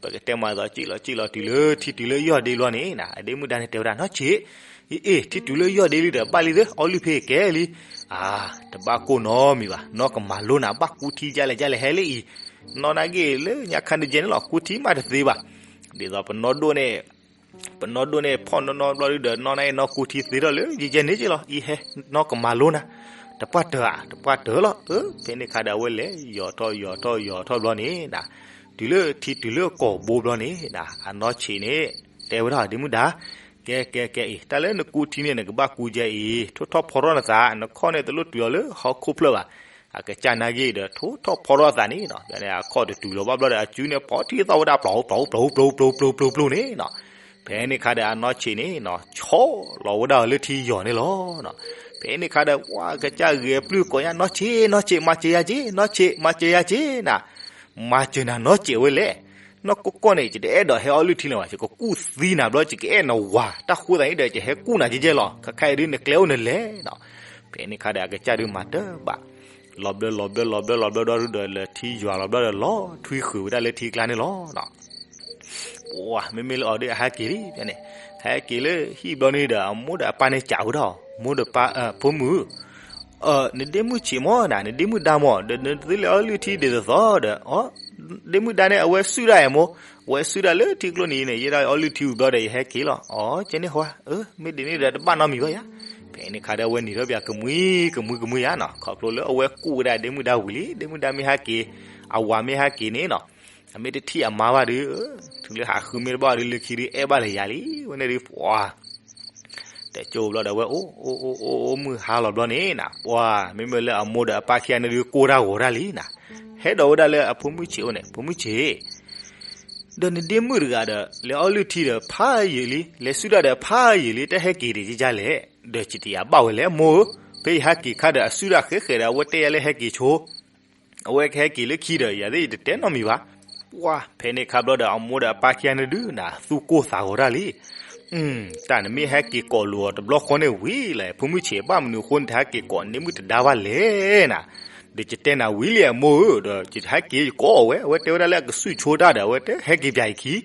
ပကတဲမၤသီ စံၣ်လီၤစံၣ်လီၤ တုၤလၢထံတုၤလၢယီၢ်ဒ့ဘျီန့ၣ်နီၤ အဒ့မုၣ်ဒါန့ၣ်တဲဝဲဒၣ် နီၢ်ဆံး အ့ အ့ ထံတုၤလၢယီၢ်ဒ့လံဒီး ဘၣ်လံသ့ အီလုၢ်ဖဲကဲလံ အါ တဘၣ်ကိၢ်နီတမံၤဘၣ် နီၢ်ကမၤလိနၤ ဘၣ်ကူထံဒ်လဲၣ်ဒ်လဲၣ်ဟဲလၢအံၤ နီၢ်နာ်က့ၤလၢညါခါန့ၣ်ကဲန့ၣ်လီၤ ကူထံမးတသ့ဘၣ် ဒ်သိးပနီၢ်ဒိၣ်န့ၣ် ပနီၢ်ဒိၣ်န့ၣ် ဖီၣ်နီၢ်နီၢ်ဘျီဒုးဒီး နီၢ်နာ်က့ၤနီၢ်ကူထံသ့ထီၣ်လၢယကဲန့ၣ်က့ၤလီၤ အံၤဟဲ နီၢ်ကမၤလိနၤ တပှၢ်တၢၢ်ဧါ တပှၢ်တၢၢ်လီၤ အၢ ဖဲန့ၣ်ခါဒီးအဝဲလဲၤ ယီၤထီၣ်ယီၤထီၣ်ယီၤထီၣ်ဘျီန့ၣ် တုၤလၢထံတုၤလၢကီၢ်ဘိဘျီန့ၣ် အနီၢ်ဆံးန့ၣ် တဲဝဲဒၣ် ဒ့မုၣ်ဒါ ကဲကဲကဲအံၤ တၢ်လၢနကူထံန့ၣ် နကဘၣ်ကူကဲအံၤ ထိၣ်ထီၣ်ဖီထီၣ်နသး နခီၣ်န့ၣ်တလိၣ်တုၤလီၤလၢဟီၣ်ခိၣ်ဖျၢၣ်ဘၣ် အကစၢ်နာ်က့ၤဒီး ထိၣ်ထီၣ်ဖီထီၣ်အသးန့ၣ်နီၤ အခီၣ်တတုၤလီၤဘၣ်ဘျီဒီး အစုန့ၣ် ပီထံသီၣ်ဝဲဒၣ် ပျီပျီပျီပျီပျီပျီပျီပျီန့ၣ်နီၤ ဖဲန့ၣ်ခါဒီးအနီၢ်ဆံးန့ၣ်နီၤ ဆီလီၤဝဲဒၣ်အီၤလၢထံယီၤန့ၣ်လီၤ. ဖဲန့ၣ်ခါဒီး ပှၤကစၢ်ဂဲၤပျုၢ်ကိးညါ နီၢ်ဆံး နီၢ်ဆံး မၤစၢၤယၤက့ၤ နီၢ်ဆံး မၤစၢၤယၤက့ၤနၤ မၤစၢၤနၤနီၢ်စံးဝဲလဲၣ်. နီၢ်ကီၢ်ကီၢ်န့ၣ် ယတအဲၣ်ဒိးဟဲအီၣ်လုၢ်ထံလၢၤဘၣ် ယကကူၣ်သံနၤဘျီ ယကအဲၣ်နဝၤ တၢ်ဃိသးန့ၣ်ဒီး ယဟဲကူၣ်နၤကဲကဲလီၤ. ခါခါအံၤဒုး နကျဲအိၣ်နလဲၣ်နီၤ. ဖဲန့ၣ်ခါဒီး အကစၢ်ဒုးမၤတဘၣ် လီၤဘျၢလီၤဘျၢလီၤဘျၢလီၤဘျၢဒီး လၢထံယွၤလီၤဘျီဒီးလီၤထွံဃုာ်ဝဲဒၣ်လၢထံကျါန့ၣ်လီၤ. ပှၤမ့မ့ၢ်လၢအီၤဒုးအဟဲက့ၤလံန့ၣ် ဟဲက့ၤလၢဟံၣ်ဘျီန့ၣ်ဒီး အမိၢ်ဒီးအပၢ်န့ၣ်စံးဝဲဒၣ်အီၤ မိၢ်ဒီးပၢ် ဖိမုၣ် နဒ့မုၣ်ဆံးမၢ်နၤ နဒ့မုၣ်ဒါမၢ် ဒီးနသုလဲၤအီၣ်လုၢ်ထံဒ်သိးသိးဒီး ဒ့မုၣ်ဒါန့ၣ် အဝဲစုၣ်ဒၣ်အံၤမၢ် အဝဲစုၣ်ဒၣ်လၢထံကျိနံၤန့ၣ် ယဲဒၣ်အီၣ်လုၢ်ထံဝံၤဘျီဒီး ယဟဲက့ၤလီၤ. အီ ကဲန့ၣ်ဟီ မ့ၢ်ဒ်န့ၣ်ဒီးတဘၣ်နီတမံၤဘၣ်ယါ. ဖဲန့ၣ်ခါဒီး အဝဲနံၤထီၣ်ပၠးကမှံကမှံကမှံယါနီၤ ခီဖျိလၢအဝဲကူၣ်ဝဲဒၣ်ဒ့မုၣ်ဒါဝံၤလံ ဒ့မုၣ်ဒါမ့ၢ်ဟဲက့ၤ အဝၤမ့ၢ်ဟဲက့ၤန့ၣ်နီၤ အမ့ၢ်တထံၣ်အမါဘၣ်ဒီး တုၤလၢဟးဃုမ့ၢ်တဘၣ်ဒီး လၢခံဒုးအဲၣ်ဘၣ်လၢယၤလံ ဝဲန့ၣ်ဒုးပှၤ တကၠိဘျီဒီး အဝဲအိၣ်အိၣ်အိၣ်အိၣ်မုၢ်ဟါလီၤဘျီန့ၣ်နၤ ပှၤ မ့မ့ၢ်လၢအမိၢ်ဒီးအပၢ်ခံဂၤန့ၣ်ဒုး ကိၢ်တၢ်ဂီၤတၢ်လံနၤ ဟဲဒိးဝဲဒၣ်လၢအဖိမုၣ်ဆံးအိၣ်န့ၣ် ဖိမုၣ်ဆံး ဒီးနဒ့မုၣ်တဂၤဒီး လဲၤအီၣ်လုၢ်ထံဒီးဖးယံာ်လံ လဲၤစုၣ်တၢ်ဒီးဖးယံာ်လံ တဟဲက့ၤဒံးကယါလဲၣ် ဒီးစံးတယၤဘၣ်ဝဲလဲၣ် မိၢ်ဧၢ, ဖဲယဟဲက့ၤခါဒီးအစုၣ်တၢ်ဃဲဃဲဒီး အဝဲတဲယၤလၢဟဲက့ၤဆိ အဝဲကဟဲက့ၤလၢခံဒီး ယၤသ့ၣ်ယတတဲနီတမံၤဘၣ်. ပှၤ ဖဲန့ၣ်ခါဘျီဒီး အမိၢ်ဒီးအပၢ်ခံဂၤန့ၣ်ဒုးနၤ သူၣ်ကိၢ်သးဂီၤတၢ်လံ တၢ်နမ့ၢ်ဟဲက့ၤကိးလိာ်အီၤတဘျီဃီန့ၣ်ဝံၤလီၤ ဖိမုၣ်ဆံး ဘၣ်မနုၤအဃိန့ၣ် တဟဲက့ၤကိးန့ၢ်မုၢ်တဒါဘၣ်လဲၣ်နၤ. ဒီးယတဲနၤဝံၤလံအမိၢ်ဧၢ, ဒီးယဟဲက့ၤယကိးအီၤဝဲ, အဝဲတဲဝဲဒၣ်လၢအကစုၣ်ဆိတၢ်ဒီး အဝဲတဲဟဲက့ၤပၠးယခံ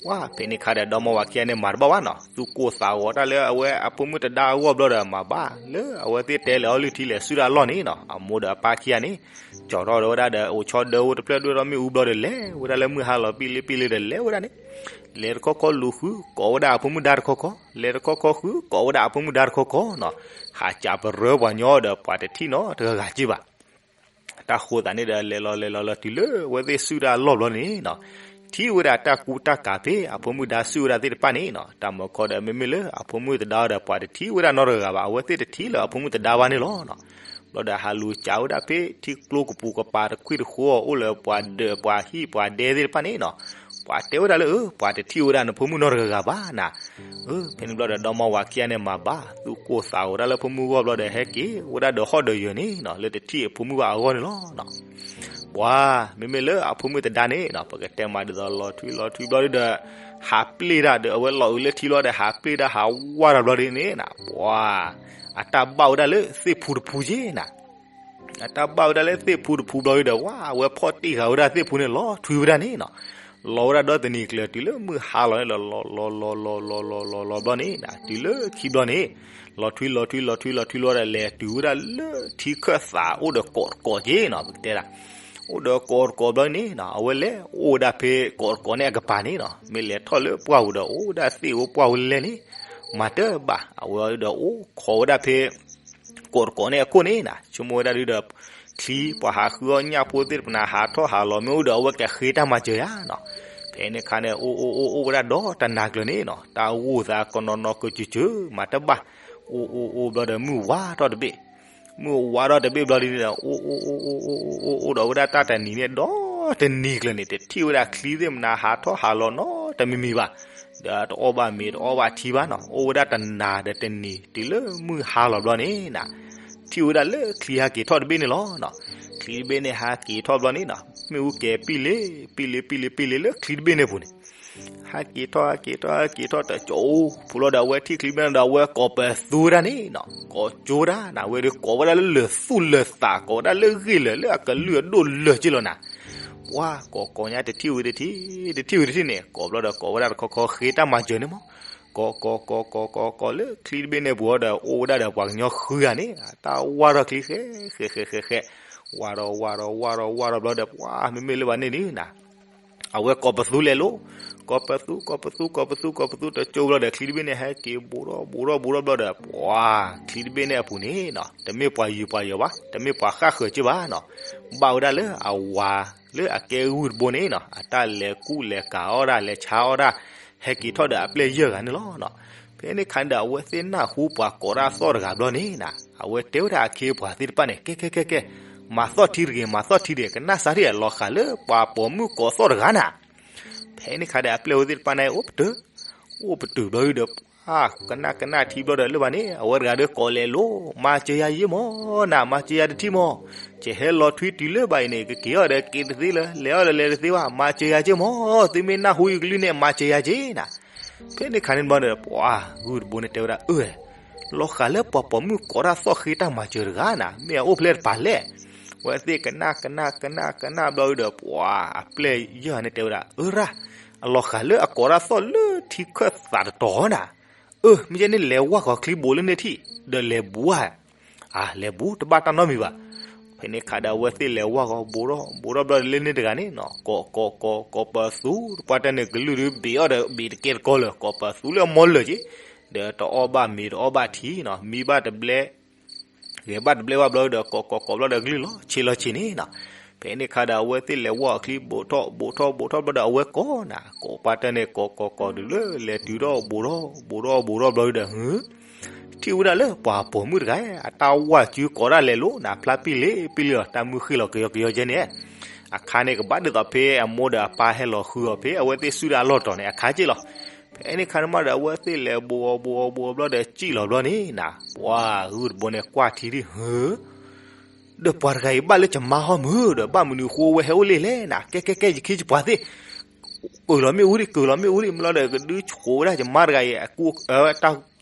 ဝါ ဖဲန့ၣ်ခါဒီး ဒီမါဝၤခံဂၤန့ၣ် မၤတဘၣ်ဘၣ်နီၤ, သူၣ်ကိၢ်သးဂီၤတၢ်လၢအဝဲအဖိမုၣ်တဒါအဂီၢ်ဘျီဒီး မၤဘၣ်လၢအဝဲသ့ၣ်တဲလဲၤအီၣ်လုၢ်ထံလဲၤဆူၣ်တၢ်အလီၢ်န့ၣ်နီၤ, အမိၢ်ဒီးအပၢ်ခံဂၤန့ၣ် ကၠီထီၣ်ဒီးဝဲဒၣ်ဒီး အိၣ်ဆီဒၢဝဲတဖျၢၣ်ဒွဲၣ်ထီၣ်မ့ၣ်အူဘျီဒီး လဲၤဝဲဒၣ်လၢမုၢ်ဟါလီၤပံၣ်လ့ပံၣ်လ့ဒီး လဲၤဝဲဒၣ်န့ၣ်, လဲၤတခီခီလူၤဃု ကိးဝဲဒၣ်အဖိမုၣ်ဒါတခီခီ, လဲၤတခီခီဃု ကိးဝဲဒၣ်အဖိမုၣ်ဒါတခီခီနီၤ, ဟးကးပရၢပှၤညီဒီး ပှၤတထံၣ်နီတဂၤဂၤက့ဘၣ်. တၢ်ဃိသးန့ၣ်ဒီး လဲၤလီၤလဲၤလီၤလီၤတုၤလၢအဝဲသ့ၣ်ဆူၣ်တၢ်အလီၢ်ဘျီန့ၣ်နီၤ, ထံၣ်ဝဲဒၣ်တၢ်ကူတၢ်ကၤဖဲအဖိမုၣ်ဒါဆူၣ်ဝဲဒၣ်သ့ၣ်တဖၣ်န့ၣ်နီၤ, တၢ်မၢခီဒီး မ့မ့ၢ်လၢအဖိမုၣ်တဒါဒီး ပှၤတထံၣ်ဝဲဒၣ်နီတဂၤဂၤဘၣ်, အဝဲသ့ၣ်တထံၣ်လၢအဖိမုၣ်တဒါဘၣ်န့ၣ်လီၤနီၤ. ဘျီဒီးဟးလူၤကးဝဲဒၣ်ဖဲထံကျိကပူၤကပၤတခွံၣ်တဃိအီၤ အိၣ်လၢပှၤဒၢးပှၤဟံၣ်ပှၤဒဲသ့ၣ်တဖၣ်န့ၣ်နီၤ, ပှၤတဲဝဲဒၣ်လၢ အၢ ပှၤတထံၣ်ဝဲဒၣ်နဖိမုၣ်နီတဂၤဂၤဘၣ်နၤ. အၢ ဖဲန့ၣ်ဘျီဒီး ဒီမါဝၤခံဂၤန့ၣ်မၤဘၣ် သူၣ်ကိၢ်သးဂီၤတၢ်လၢဖိမုၣ်ဂီၢ်ဘျီဒီး ဟဲက့ၤဝဲဒၣ်ဒီးဟီၣ်ဒီးယၢၤန့ၣ်နီၤ, လၢတထံၣ်အဖိမုၣ်ဘၣ်အဂီၢ်န့ၣ်လီၤနီၤ. ပှၤ မ့မ့ၢ်လၢအဖိမုၣ်တဒါန့ၣ်နီၤ, ပကတဲမးဒ်သိးလီၤထွံလီၤထွံဘျီဒီး ဟးပျ့ၢ်တၢ်ဒီးအဝဲလီၤအုးလၢထံလီၤဒီး ဟးပျ့ၢ်တၢ်ဟးဝါတၢ်ဘျီဒ်န့ၣ်နီၤ, ပှၤ အတၢ်ဘၣ်ဝဲဒၣ်လၢသ့ၣ်ဖူတဖူက့နၤ အတၢ်ဘၣ်ဝဲဒၣ်လၢသ့ၣ်ဖူတဖူဘျီဒီး ဝါ အဝဲဖီၣ်တ့ၢ်ဃာ်ဝဲဒၣ်သ့ၣ်ဖူန့ၣ် လီၤထွံဝဲဒၣ်န့ၣ်နီၤ, လီၤဝဲဒၣ်ဒီတနံၤကျၢၤတုၤလၢမုၢ်ဟါလီၤန့ၣ်လီၤ လီၤလီၤလီၤလီၤလီၤလီၤလီၤလီၤဘျီန့ၣ်နီၤ, တုၤလၢခံဘျီန့ၣ် လီၤထွံလီၤထွံလီၤထွံလီၤထွံလီၤဒီး လဲၤတုၤဝဲဒၣ်လၢထံခၢၣ်သးအိၣ်ဒီးကိးတကိးက့နီၤ, ပကတဲဒၣ် အိၣ်ဒီးကိးတကိးဘျီန့ၣ်နီၤ, အဝဲလဲၤအိၣ်ဝဲဒၣ်ဖဲကိးတကိးန့ၣ်အကပၤန့ၣ်နီၤ, မ့ၢ်လဲၤထီၣ်လၢပှၢ်ပူၤဒီး အိၣ်ဝဲဒၣ်သ့ၣ်အိၣ်ပှၢ်ဝဲလဲၣ်န့ၣ် မၤတဘၣ်, အဝဲဒီးအိၣ်ခိးဝဲဒၣ်ဖဲ ကိးတကိးန့ၣ်အခိၣ်န့ၣ်နီၤ, ဆိကမိၣ်ဝဲဒၣ်ဒုဒီး ချံပှၤဟးဃုအီၣ်ညၣ်ဖိသ့ၣ်တဖၣ်န့ၣ် ဟးထီၣ်ဟးလီၤမ့ၢ်အိၣ်ဒီး အဝဲကဃ့တၢ်မၤစၢၤယၤနီၤ, ဖဲန့ၣ်ခါန့ၣ် အိၣ်အိၣ်အိၣ်အိၣ်ဝဲဒၣ်ဒီးတနၤကျၢၤန့ၣ်နီၤ, တၢ်ဂိၢ်သးကနီၤနီၤကစၢၢ်စၢၢ် မၤတဘၣ်, အိၣ်အိၣ်အိၣ်ဘျီဒီး မုၢ်ဝါထီၣ်တဘ့ၣ် မုၢ်ဝါထီၣ်တဘ့ၣ်ဘျီဒ်န့ၣ်ဒီး အိၣ်အိၣ်အိၣ်အိၣ်အိၣ်အိၣ်အိၣ်ဒီးဝဲဒၣ်တၢ်တနံၤန့ၣ် ဒီးတနံၤကျၢၤန့ၣ် တထံၣ်ဝဲဒၣ်ချံသ့ၣ်မနၤ ဟးထီၣ်ဟးလီၤနီတမံၤမံၤဘၣ်, ဒီးတအီၣ်ဘၣ်မ့ၤတအီဘၣ်ထံဘၣ်နီၤ, အိၣ်ဝဲဒၣ်တနၤဒီးတနံၤ တုၤလၢမုၢ်ဟါလီၤဘျီန့ၣ်နီၤ, ထံၣ်ဝဲဒၣ်လၢချံဟဲက့ၤထီၣ်တဘ့ၣ်န့ၣ်လီၤနီၤ, ချံတဘ့ၣ်န့ၣ်ဟဲက့ၤထီၣ်ဘျီန့ၣ်နီၤ, မ့ၣ်အူကဲၤပံၣ်လ့ ပံၣ်လ့ ပံၣ်လ့ ပံၣ်လ့လၢချံတဘ့ၣ်န့ၣ်အပူၤန့ၣ် ဟဲက့ၤထီၣ် ဟဲက့ၤထီၣ် ဟဲက့ၤထီၣ်တကၠိပူၤလီၤဒီး အဝဲထံၣ်ချံတဘ့ၣ်န့ၣ်ဒီး အဝဲကိးပသူဝဲဒၣ်န့ၣ်နီၤ, ကိးကၠိဒၣ်နၤ, အဝဲဒုးကိးဝဲဒၣ်လၢလၢာ်သူၣ်လၢာ်သး ကိးဝဲဒၣ်လၢဂ့ၢ်လၢာ် လၢအကလုၢ်အဒိၣ်လၢာ်က့လီၤနၤ, ပှၤကိးကိးညါ တထံၣ်ဝံၤတထံၣ် တထံၣ်ဝံၤတထံၣ်န့ၣ် ကိးဘျီဒီး ကိးဝဲဒၣ်တခီခီ ဃ့တၢ်မၤစၢၤန့ၣ်မး, ကိးကိးကိးကိးကိးကိးလၢချံတဘ့ၣ်န့ၣ်ပူၤဒီး အိၣ်ဝဲဒၣ်ဒီးပှၤကညီဃုဂၤန့ၣ် တၢ်ဝါထီၣ်ချံဃဲ ဃဲဃဲဃဲဃဲ, ဝါထီၣ်ဝါထီၣ်ဝါထီၣ်ဝါထီၣ်ဘျီဒီး ပှၤမ့မ့ၢ်လၢပှၤန့ၣ်န့ၣ်နၤ အဝဲကိးပသူလဲၤလိၤ, ကိးပသူ ကိးပသူ ကိးပသူ ကိးပသူ တကၠိဘျီဒီး ချံတဘ့ၣ်န့ၣ် ဟဲက့ၤဘူးထီၣ်ဘူးထီၣ်ဘူးထီၣ်ဘျီဒီး ပှၤချံတဘ့ၣ်န့ၣ်အပူၤန့ၣ်နီၤ တမ့ၢ်ပှၤယုာ်ပှၤယီၤဘၣ်, တမ့ၢ်ပှၤဃၣ်ဃၢၤက့ဘၣ်နီၤ, ဘၣ်ဝဲဒၣ်လၢအဝၤလၢအကဲဂုၢ်တဘိန့ၣ်နီၤ အတၢ်လဲၤကူၣ်လဲၤကၤအီၣ်ဒၣ် လဲၤဆါအီၣ်ဒၣ် ဟဲက့ၤထီၣ်ဒီးအပျဲၢ်ယဲၢ်ဂၤန့ၣ်လီၤ. ဖဲန့ၣ်ခါန့ၣ်ဒီး အဝဲသ့ၣ်နၢ်ဟူပှၤကိးတၢ်သီၣ်တဂၤဘျီန့ၣ်နီၤ အဝဲတဲဝဲဒၣ်အခ့အပှၤသ့ၣ်တဖၣ်န့ၣ် ကဲ ကဲ ကဲ ကဲ မၤသီၣ်ထံတဂ့ၤ မၤသီၣ်ထံတဂ့ၤ ကနၣ်စးထံၣ် လီၤဃာ်လၢပှၤပိာ်မုၣ်ကိးသီၣ်တဂၤနီၤ. ဖဲန့ၣ်ခါဒီး အပျဲၢ်ဝဲသ့ၣ်တဖၣ်န့ၣ် အိၣ်ပတုာ်, အိၣ်ပတုာ်ဘျီဒီး ပှၤကနၣ်ကနၣ်ထံဘျီဒီး လၢဘၣ်န့ၣ် အဝဲတဂၤဒီးကိးလဲၤလိၤ မၤစၢၤယၤယ့မးနီၤ မၤစၢၤယၤတထံၣ်မး, ယဟဲလီၤထွံတုၤလၢဘၣ်အံၤန့ၣ် ကက့ၤအီၣ်ဒီးက့ၤတသ့လၢၤ လဲၤအီၣ်ဒီးလဲၤတသ့ဘၣ် မၤစၢၤယၤက့မး, သုမ့ၢ်နၢ်ဟူယကလုၢ်န့ၣ် မၤစၢၤယၤက့နီၤ. ဖဲန့ၣ်ခါန့ၣ်ဘျီဒီး ပှၤဂုၢ်တဘိန့ၣ်တဲဝဲဒၣ် အၢ လီၤဃာ်လၢပှၤပိာ်မုၣ်ကိးတၢ်သီၣ်ဃ့တၢ်မၤစၢၤတဂၤနီၤ မ့ၢ်အအိၣ်ဖဲလဲၣ်တပၤလဲၣ်. အဝဲသ့ၣ်ကနၣ်ကနၣ်ကနၣ်ကနၣ်ဘျီဒီး ပှၤအပျဲၢ်ယဲၢ်ဂၤန့ၣ်တဲဝဲဒၣ် အၢရၣ် အလီၤဃာ်လၢအကိးတၢ်သီၣ်လၢထံခၢၣ်သးတတီၤနီၤ. အၢ မ့ၢ်ကဲန့ၣ်လဲၤဝၢ်ဃီၤချံဘိးလၢန့ၣ်ထံၣ် ဒီးလဲၤဘူးဧါ အၢ လဲၤဘူး တဘၣ်တၢ်နီတမံၤဘၣ်. ဖဲန့ၣ်ခါဒီး အဝဲသ့ၣ်လဲၤဝၢ်ဃီၤ ဘူးထီၣ်ဘူးထီၣ်ဘျီဒီး လၢန့ၣ်တဂၤန့ၣ်နီၤ ကိးကိးကိးကိးပသူ တပှၢ်တၢၢ်န့ၣ်ကလုၢ်ဒုးဘ့ၣ်အီၣ်ဒီးဘ့ၣ်တကဲတကီလၢၤ ကိးပသူလၢအမီလၢာ်က့ ဒီးတအီၣ်ဘၣ်မ့ၤတအီၣ်ဘၣ်ထံနီၤ မံဘၣ်တဘျဲ ဂဲၤဘၣ်တဘျဲဘၣ်ဘျီဒီး ကိးကိးကိးဘျီဒီးကလုၢ်လီၤဆ့လီၤဆ့န့ၣ်နီၤ. ဖဲန့ၣ်ခါဒီး အဝဲသ့ၣ်လဲၤဝၢ်အီၤချံ ဘူးထီၣ်ဘူးထီၣ်ဘူးထီၣ်ဘျီဒီး အဝဲကိးနီၤ ကိးပှၢ်တၢၢ်န့ၣ် ကိးကိးကိးတုၤလၢလဲၤတုၤထီၣ်ဘူးထီၣ်ဘူးထီၣ်ဘူးထီၣ်ဘျီဒီး ထံၣ်ဝဲဒၣ်လၢပှၤပိာ်မုၣ်တဂၤ အတၢ်ဝၢ်စုကိးတၢ်လဲၤလိၤနီၤ ဖျါပံၣ်လ့ပံၣ်လ့လီၤ တၢ်မုၢ်ဃ့ၢ်လီၤကယီကယီကဲန့ၣ် အခါန့ၣ်ကဘၣ်ဒ်သိးဖဲအမိၢ်ဒီးအပၢ်ဟဲလီၤဃုအီၤ ဖဲအဝဲသ့ၣ်ဆူၣ်တၢ်အလီၢ်တတီၤန့ၣ် အခါက့လီၤ. ဖဲန့ၣ်ခါန့ၣ်မးဒီး အဝဲသ့ၣ်လဲၤဘူးအီၤဘူးအီၤဘူးအီၤဘျီဒီး စံၣ်လီၤဘျီန့ၣ်နီၤ ပှၤဂုၢ်တဘိန့ၣ် ကွၢ်ထံဒ် ဟၢ ဒီးပှၤတဂၤအံၤ ဘၣ်လၢယမါဟီမုၢ်ဒီး ဘၣ်မနုၤဃိဝဲဟဲအိၣ်လံလဲၣ်နီၤ ကဲ ကဲ ကဲ ယခ့ယပှၤသ့ၣ် ကၢၤလီၤမ့ၣ်အူဒံး ကၢၤလီၤမ့ၣ်အူဒံး မ့ၢ်လီၤဒီး ကဒုဆှိးဝဲဒၣ်ယမါတဂၤအံၤ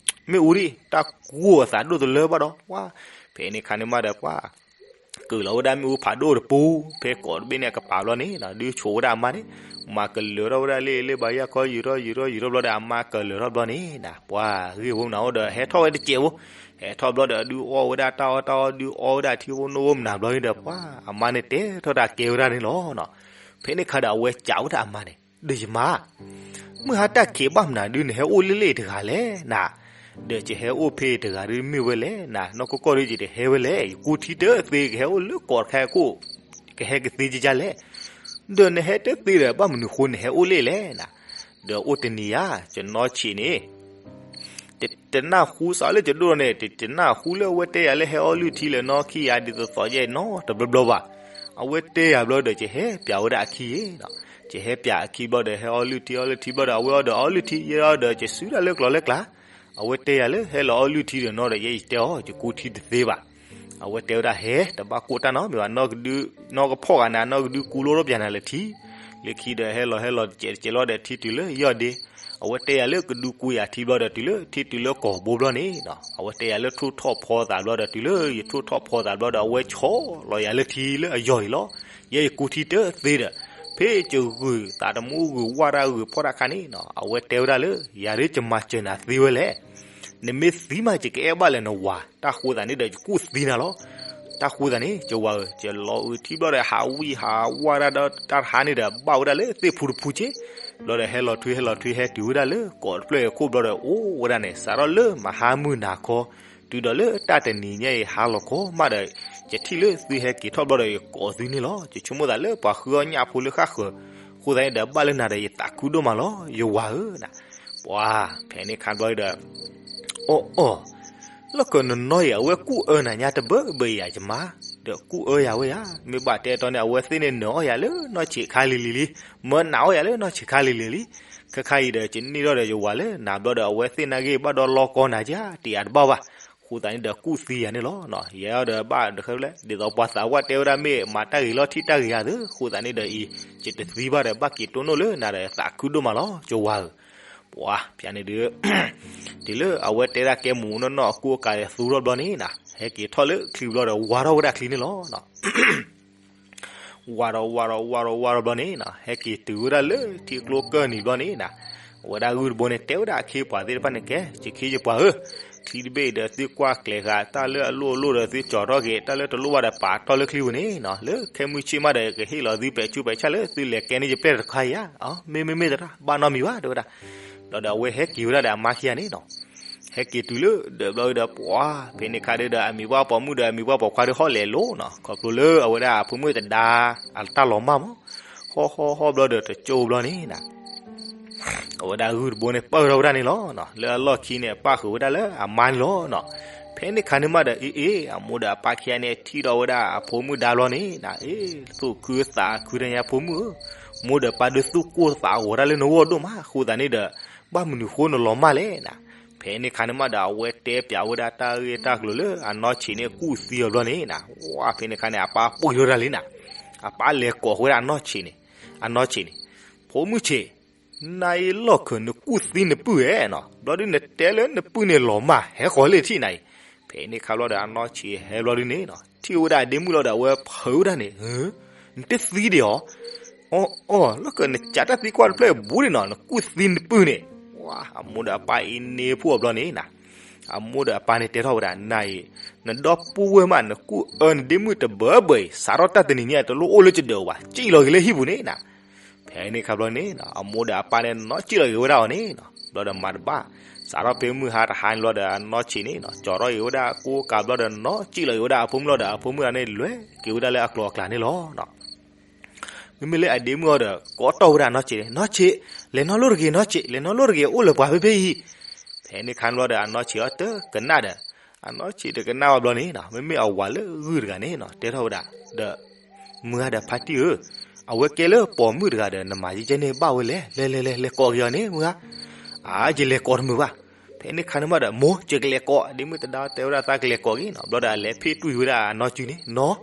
မ့ၣ်အူဒံး တၢ်ကူၣ်အသးဒိၣ်တလၢဘၣ်ဒီး ပှၤ ဖဲန့ၣ်ခါန့ၣ်မးဒီး ပှၤ ကၢၣ်လီၤဝဲဒၣ်မ့ၣ်အူဖးဒိၣ်တပူၤ ဖဲကိးတဘ့ၣ်န့ၣ်အကပၤဘျီန့ၣ် ဒုးဆိးဝဲဒၣ်အမါန့ၣ်, မၤကလၢၤထီၣ်ဝဲဒၣ်လၢလၢဘၣ်ယၢ်ခီ ယူၤထီၣ်ယူၤထီၣ်ယူၤထီၣ်ဘျီဒီး အမါကလၢၤထီၣ်ဘျီန့ၣ် ပှၤဂ့ၢ်ဖိမနုၤအိၣ်ဒီး ဟဲထီၣ်ဝဲတစဲးဖိ, ဟဲထီၣ်ဘျီဒီး ဒုးအီၣ်ဝဲဒၣ်တၢ်အီၣ်တၢ်အီ ဒုးအီဝဲဒၣ်ထံဖိနိဖိမနုၤဘျီန့ၣ်ဒီး ပှၤအမါန့ၣ်တဲထီၣ်တၢ်ကဲဝဲဒၣ်န့ၣ်လီၤ. ဖဲန့ၣ်ခါဒီး အဝဲစံးဝဲဒၣ်အမါန့ၣ်, ဒီးယမါ မုၢ်ဟါတၢ်ခံးဘၣ်မနုၤဒုး နဟဲအိၣ်လၢလၢတဂၤလဲၣ်နၤ, ဒီးယဟဲအိၣ်ဖဲတဂၤဒုးမ့ၢ်ဝဲလဲၣ်နၤ, နီၢ်ကီၢ်ကီၢ်ဒုး ယတဟဲဝဲလဲၣ်, ယကူထံတသ့ ကဟဲအိၣ်လၢကီးတခါခိၣ်, ကဟဲကသ့ကကလဲၣ်, ဒီးနဟဲတသ့ဒီး ဘၣ်မနုၤဃိနဟဲအိၣ်လၢလဲၣ်နၤ, ဒီးအိၣ်တနံၤဧါ ယနီၢ်ဆံးန့ၣ် တနၢ်ဟူစးလၢယဒိၣ်န့ၣ် တနၢ်ဟူလၢအဝဲတဲယၤလၢဟဲအီလုၢ်ထံလဲၣ်နီၢ်ခံယၤဒ်သိးသိးယဲနီတဘျီဘျီဘၣ်. အဝဲတဲယၤဘျီဒီး ယဟဲပျးဝဲဒၣ်အခံအံၤ, ယဟဲပျးအခံဘျီဒီး ဟဲအီလုၢ်ထံအီလုၢ်ထံဘျီဒီး အဝဲအီဒီးအီလုၢ်ထံ ယဲအီဒီး ယစုဒၣ်လၢကျိၤလၢကျါ, အဝဲတဲယၤလၢဟဲလီၤအီလုၢ်ထံဒီးနီၢ်ဒီး ယဲယတဲအီၤ ယကူထံတသ့ဘၣ်. အဝဲတဲဝဲဒၣ်ဟဲ တဘၣ်ကိၢ်တၢ်နီတမံၤဘၣ်, နီၢ်ကဖီၣ်ဂၤနၤ နီၢ်ကဒုးကူလိထီၣ်ပျးနၤလၢထံ, လၢခံဒီးဟဲလီၤဟဲလီၤတစဲးတစဲးလီၤဒီးထံတုၤလၢယီၢ်ဒ့, အဝဲတဲယၤလၢကဒုးကူယၤထံဘျီဒီး တုၤလၢထံတုၤလၢကီၢ်ဘိဘျီန့ၣ်, အဝဲတဲယၤလၢထိၣ်ထီၣ်ဖီသးဘျီဒီး တုၤလၢယထိၣ်ထီၣ်ဖီသးဘျီဒီး အဝဲဆီလီၤယၤလၢထံလၢအယီၢ်အံၤလီၤ. ယဲယကူထံတသ့ဒီး ဖဲယဂုာ်သးတမူဂုာ်ဝါတၢ်ဂုာ်ဖီၣ်တၢ်ခါန့ၣ်, အဝဲတဲဝဲဒၣ်လၢ ယၤဒုးယမၤစၢၤနၤသ့ဝဲလဲၣ်, နမ့ၢ်သံမး ယကအဲၣ်ဘၣ်လၢနဝၤ, တၢ်ဃိသးန့ၣ်ဒီး ယကူၣ်သံနၤလီၤ. တၢ်ဃိသးန့ၣ် ယဝၤဧၢ, ယလီၤအုးထံဘျီဒီး ဟးဝံၣ်ဟးဝါတၢ်ဒီးတၢ်တဟါန့ၣ်ဒီး ဘၣ်ဝဲဒၣ်လၢသ့ၣ်ဖူတဖူက့, ဘျီဒီးဟဲလီၤထွံဟဲလီၤထွံ ဟဲတုၤဝဲဒၣ်လၢကီးတဖျၢၣ်အခိၣ်ဘျီဒီး အိၣ်ဝဲဒၣ်န့ၣ် စးထီၣ်လၢမဟါမုၢ်နၤခီ တုၤဒီးလၢတၢ်တနံၤညါအံၤဟါလီၤခီမးဒီး ယထံၣ်လၢသုဟဲက့ၤထီၣ်ဘျီဒီး ယကိးသုန့ၣ်လီၤ. ယဆိကမိၣ်သးလၢပှၤဃုအီၣ်ညၣ်ဖိလၢဃၣ်ဃၢၤ, အဃိသတးန့ၣ်ဒီး ဘၣ်လၢနၤဒီး ယသးခုဒိၣ်မးလီၤ ယဝၤဧၢနၤ. ပှၤဖဲန့ၣ်ခါဘျီဒီး အီၣ်အီၣ်, လီၢ်ခၢၣ်နနီၢ်အံၤ အဝဲကူၣ်အၢနၤညါတဘၢဘၢအံၤဧါ ယမါ, ဒီးကူၣ်အၢယၤဝဲယၤ, မ့ၢ်ဘၣ်တဲတီန့ၣ် အဝဲသ့ၣ်န့ၣ်နၢၤအီၣ်ယၤလၢနီၢ်ဆံးခါလံၤလံၤလံ, မၢနးအီၣ်ယၤလၢနီၢ်ဆံးခါလံၤလံၤလံ. ခဲခါအံၤဒီး ယန့ၢ်ထီၣ်ဒီးယဝၤလၢနၤဘျီဒီး အဝဲသ့ၣ်နာ်က့ၤဘၣ်ဒီးလီၤကီနၤယါ တယၤတဘၣ်ဘၣ်. ဃိသတးန့ၣ်ဒီး ကူၣ်သံယၤန့ၣ်လီၤ. ယဲအီၤဒီးဘၣ်ဒ်လဲၣ် ဒ်သိးပှၤသးဝဲတဲဝဲဒၣ် မ့ၢ်မၤတၢ်ဂ့ၤလီၤထံၣ်တၢ်ဂ့ၤယၤသ့, ဃိသတးန့ၣ်ဒီးအံၤ ယတသံဘၣ်ဒီး ဘၣ်က့ၤတိၢ်နီၣ်လၢနၤဒီး သးခုဒိၣ်မးလီၤ ယဝၤဧၢ. ပှၤဖဲန့ၣ်ဒီး တုၤလၢအဝဲတဲဒၣ်ကဲမူးနီၢ်နီၢ်အကူအကၤဒီးသူထီၣ်ဘျီန့ၣ်နၤ, ဟဲက့ၤထီၣ်လၢချံဘျီဒီး ဝါထီၣ်ဝဲဒၣ်ချံန့ၣ်လီၤ. ဝါဒီးဝါဒီးဝါဒီးဝါဒီးဘျီန့ၣ်နၤ, ဟဲက့ၤတုၤဝဲဒၣ်လၢထံကျိကၢၢ်နံၤဘျီန့ၣ်နၤ, အဝဲဒၣ်ဂုၢ်တဘိန့ၣ် တဲဝဲဒၣ်အခ့အပှၤသ့ၣ်တဖၣ်န့ၣ် ကဲ ယခ့ယပှၤဧၢ, ချံတဘ့ၣ်အံၤဒီး သုကွၢ်ကျဲၤဃာ် တၢ်လၢအလိၣ်အလိၣ်ဒီး သုကၠီၤထီၣ်က့ၤ, တၢ်လၢတလိၣ်ဘၣ်ဒီး ပာ်ထီၣ်လၢချံပူၤန့ၣ်နၤ, လၢခဲမုၢ်ဆ့ၣ်မးဒီး ကဟ့ၣ်လီၤသုပဲာ်ဆူးပဲာ်ဆၣ်လၢ သုလဲၤကဲန့ၢ်ယပျဲၢ်တခါယါ, မ့မ့မ့ၢ်သရၣ် ဘၣ်နီတမံၤဘၣ် တဲဝဲဒၣ်. ဘျီဒီးအဝဲဟဲက့ၤဝဲဒၣ်ဒီးအမါခံဂၤန့ၣ်နၤ, ဟဲက့ၤတုၤလၢဒၢးဘျီဒီး ပှၤဖဲန့ၣ်ခါဒီး အမံၤပှၢ်ပိာ်မုၣ်ဒီး အမံၤပှၢ်ပိာ်ခွါဒီးဟီၣ်လဲၤလိၤနၤ, ခီဖျိလၢအဝဲဒၣ်အဖိမုၣ်တဒါ အတၢ်လီၤမၢ်မး, ဟီၣ်ဟီၣ်ဟီၣ်ဘျီဒီးတကၠိဘျီန့ၣ်နၤ အဝဲဒၣ်ဂုၢ်တဘိန့ၣ် ပၢၢ်ထီၣ်ဝဲဒၣ်န့ၣ်လီၤ. လၢအလီၢ်ခံန့ၣ် ပၣ်ဃုာ်ဝဲဒၣ်လၢအမါန့ၣ်လီၤ. ဖဲန့ၣ်ခါန့ၣ်မးဒီး အ့ၣ်အ့ၣ် အမိၢ်ဒီးအပၢ်ခံဂၤန့ၣ် ထံၣ်ဒီးဝဲဒၣ်အဖိမုၣ်ဒါဘျီန့ၣ်နၤ, အ့ၣ် သူၣ်ခုသးခုတၢ်ညါဖိမုၣ်ဧၢ, မိၢ်ဒီးပၢ်ဒုးသူၣ်ကိၢ်သးဂီၤတၢ်လၢနဂီၢ်ဒိၣ်မး, အဃိသတးန့ၣ်ဒီး ဘၣ်မနုၤဃိနလီၤမၢ်လဲၣ်နၤ. ဖဲန့ၣ်ခါန့ၣ်မးဒီး အဝဲတဲပျးဝဲဒၣ်တၢ်ဂ့ၢ်တၢ်ကျိၤလၢအနီၢ်ဆံးန့ၣ် ကူၣ်သံအီၤဘျီန့ၣ်နၤ, ဝါဖဲန့ၣ်ခါန့ၣ် အပၢ်ပှ့ၤထီၣ်ဝဲဒၣ်လံနၤ, အပၢ်လဲၤကိးဃုာ်ဝဲဒၣ်အနီၢ်ဆံးန့ၣ်, အနီၢ်ဆံးန့ၣ်, ဖိမုၣ်ဆံး နၤအံၤလီၢ်ခၢၣ်နကူၣ်သံနပုၢ်ဧါနၤ, ဘျီဒုးနတဲလၢနပုၢ်န့ၣ်လီၤမၢ် ဟဲဃီၤလၢထံၣ်နၤအံၤ. ဖဲန့ၣ်ခါဘျီဒီး အနီၢ်ဆံးဟဲဘျီဒုးန့ၣ်နၤ, ထံၣ်ဝဲဒၣ်အဒ့မုၣ်လီၤဒီး အဝဲဖုးဝဲဒၣ်န့ၣ်, နတသံဒံးဧါ. အီၣ်အီၣ် လီၢ်ခၢၣ်နကးတၢ်သံကွၢ်တဖျၢၣ်အံၤဘူးဒံးနၤ, နကူၣ်သံနပုၢ်န့ၣ်, ဝါ အမိၢ်ဒီးအပၢ်အံၤန့ၢ်ဖှိၣ်အီၤဘျီန့ၣ်နၤ, အမိၢ်ဒီးအပၢ်န့ၣ်တဲထီၣ်ဝဲဒၣ် နၤအံၤ နဒီပုၢ်ဝဲၢ်မး နကူၣ်အၢနဒ့မုၣ်တဘၢဘၢအံၤ စးထီၣ်တၢ်တနံၤညါ တလိၣ်အိၣ်လၢယဒၢးဘၣ်, စံၣ်လီၤက့ၤလၢဟံၣ်ပူၤန့ၣ်နၤ. ဖဲန့ၣ်ခါဘျီန့ၣ် အမိၢ်ဒီးအပၢ်န့ၣ် နီၢ်စံၣ်လီၤက့ၤဝဲဒၣ်အီၤန့ၣ်, ဘျီဒီးမၤတဘၣ်, စးထီၣ်ဖဲမုၢ်ဟါတဟါန့ၣ်လီၤဒီး အနီၢ်ဆံးန့ၣ် ကၠီၤထီၣ်က့ၤဝဲဒၣ်ကိးကးဘျီဒီး နီၢ်စံၣ်လီၤက့ၤဝဲဒၣ်အဖိမုၣ်လီၤဒီး အဖိမုၣ်န့ၣ် လဲၤက့ၤဝဲဒၣ်လၢအကျိၤအကျဲန့ၣ်လီၤ. မ့မ့ၢ်လၢအဒ့မုၣ်အီၤဒီး ကိးတီၢ်ဝဲဒၣ်အနီၢ်ဆံးန့ၣ်, နီၢ်ဆံး လဲၤနီၣ်လိၣ်တဂ့ၤ, နီၢ်ဆံး လဲၤနီၣ်လိၣ်တဂ့ၤ, အိၣ်လၢၤပှၤဖဲဖဲအံၤ. ဖဲန့ၣ်ခါန့ၣ်လီၤဒီး အနီၢ်ဆံးအီၤတကနၣ်ဒီး, အနီၢ်ဆံးတကနၣ်ဝဲဘျီန့ၣ် မ့မ့ၢ်အဝၤလၢဂုၢ်တဂၤန့ၣ် တဲထီၣ်ဝဲဒၣ်ဒီး မုၢ်ဂၤဒီး ဖါတံၢ်ဧၢ, အဝဲကဲလၢပိာ်မုၣ်တဂၤဒီး နမၤယဲကဲန့ၣ်ဘၣ်ဝဲလဲၣ်, လဲၤလဲၤလဲၤလဲၤကိးက့ၤအီၤန့ၣ် မုၢ်ဂၤ. အါ ယလဲၤကိးတမုာ်ဘၣ်. ဖဲန့ၣ်ခါန့ၣ်မးဒီး မိၢ် ယကလဲၤကိး, ဒ့မုၣ်တဒါတဲဝဲဒၣ်သးကလဲၤကိးက့ၤနီၤ, ဘျီဒီးအလဲၤဖ့ၣ်တွံၢ်ဝဲဒၣ်အနီၢ်စုန့ၣ်နီၤ,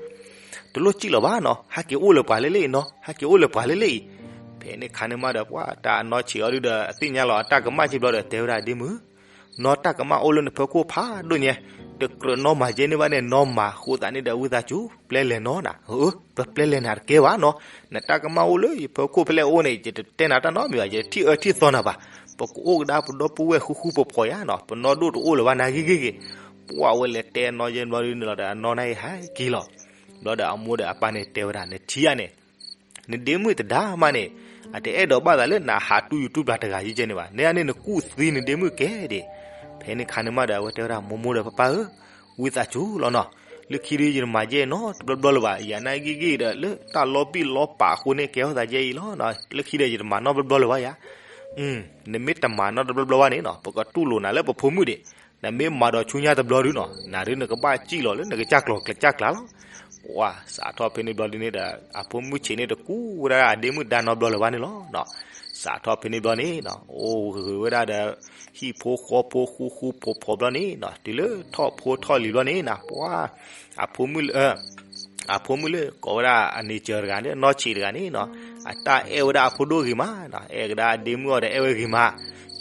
တလိၣ်စံၣ်လီၤဘၣ်နီၤ, ဟဲက့ၤအိၣ်လၢပှၤလၢလၢအံၤနီၤ, ဟဲက့ၤအိၣ်လၢပှၤလၢလၢအံၤ. ဖဲန့ၣ်ခါန့ၣ်မးဒီး ပှၤတၢ်အနီၢ်ဆံးအီၤဒုဒီး အသ့ၣ်ညါလီၤအတၢ်ကမၣ်က့ၤဘျီဒီး တဲဝဲဒၣ်ဒ့မုၣ် နီၢ်တၢ်ကမၣ်အိၣ်လၢနဖီခိၣ်ဖးဒိၣ်ညါ, တ တကြၢးနီၢ်မၤယဲန့ၢ်ဘၣ်န့ၣ် နီၢ်မၤအဃိသတးန့ၣ်ဒီး ဝံသးစူၤ ပျဲလဲၤနီၢ်နၤ, ပျဲလဲၤနၤတကဲဘၣ်နီၤ, နတၢ်ကမၣ်အိၣ်လၢယဖီခိၣ်ဖဲလဲၣ်အိၣ်န့ၣ် ယတတဲနၤတၢ်နီတမံၤဘၣ်, ယတထံၣ်အၢထံၣ်သီနၤဘၣ်, ပကအိၣ်ကဒါပဒီပုၢ်ဝဲၢ်ဃူဃူဖိးဖိးယါနီၤ, ပနီၢ်ဒိၣ်တအိၣ်လၢၤဘၣ် နၤဂ့ၤဂ့ၤဂ့ၤ, ပှၤဝဲလဲၤတဲအနီၢ်ယဲန့ၣ်ဘျီဒုန့ၣ်လီၤဒီး အနီၢ်နၢ်အံၤဟဲက့ၤလီၤ. ဘျီဒီးအမိၢ်ဒီးအပၢ်န့ၣ်တဲဝဲဒၣ် နထံၣ်ဧါန့ၣ် နဒ့မုၣ်တဒါမးန့ၣ် အတအဲၣ်ဒိးဘၣ်သးလၢနဟးတူၢ်ယူၤတူၢ်ပျၢ်တဂၤယဲကဲန့ၣ်ဘၣ်, နဲဒၣ်န့ၣ်နကူၣ်သံနဒ့မုၣ်ကဲဒၣ်. ဖဲန့ၣ်ခါန့ၣ်မးဒီး အဝဲတဲဝဲဒၣ် မိၢ်မိၢ်ဒီးပၢ်ပၢ်ဧၢ, ဝံသးစူၤလီၤနီၤ, လၢခံဒုယတမၤယဲနီတဘျီဘျီလၢၤဘၣ်, ယၤနၢ်ဂ့ၤဂ့ၤဒီး လၢတၢ်လီၤဘံၣ်လီၤပာ်အဃိန့ၣ် ကဲထီၣ်သးယဲအံၤလီၤ, လၢခံဒီးယတမၤနီတဘျီဘျီလၢၤဘၣ်ယၤ, နမ့ၢ်တမၤနီတဘျီဘျီဘၣ်န့ၣ်နီၤ ပကတူၢ်လိာ်နၤလၢပဖိမုၣ်ဒၣ်, နမ့ၢ်မၤဒီးဆူညါတဘျီဒုနီၤ နၤဒုနကဘၣ်စံၣ်လီၤလၢနကစၢ်ကျိၤကျဲစၢ်ကျါလီၤ. ပှၤစးထီၣ်ဖဲန့ၣ်ဘျီဒုန့ၣ်ဒီး အဖိမုၣ်ဆံးန့ၣ်တကူဝဲဒၣ်အဒ့မုၣ်ဒါနီတဘျီလၢၤဘၣ်န့ၣ်လီၤ. စးထီၣ်ဖဲန့ၣ်ဘျီန့ၣ် အိၣ်ဂ့ၤဝဲဒၣ်ဒီး ဟံၣ်ဖိဃီဖိဃူဃူဖိးဖိးဘျီန့ၣ်နီၤ တုၤလၢထီၣ်ဖိထီၣ်လံၤဘျီန့ၣ်နီၤ ပှၤ အဖိမုၣ်လၢ အဖိမုၣ်လၢကိးဝဲဒၣ်အန့ဆၢၣ်တဂၤန့ၣ် နီၢ်ဆံးတဂၤန့ၣ်နီၤ အတၢ်အဲၣ်ဝဲဒၣ်အဖိဒိၣ်ဂ့ၤမးနီၤ, အဲၣ်ကဒါအဒ့မုၣ်အီၤဒီးအဲၣ်ဝဲဂ့ၤမး,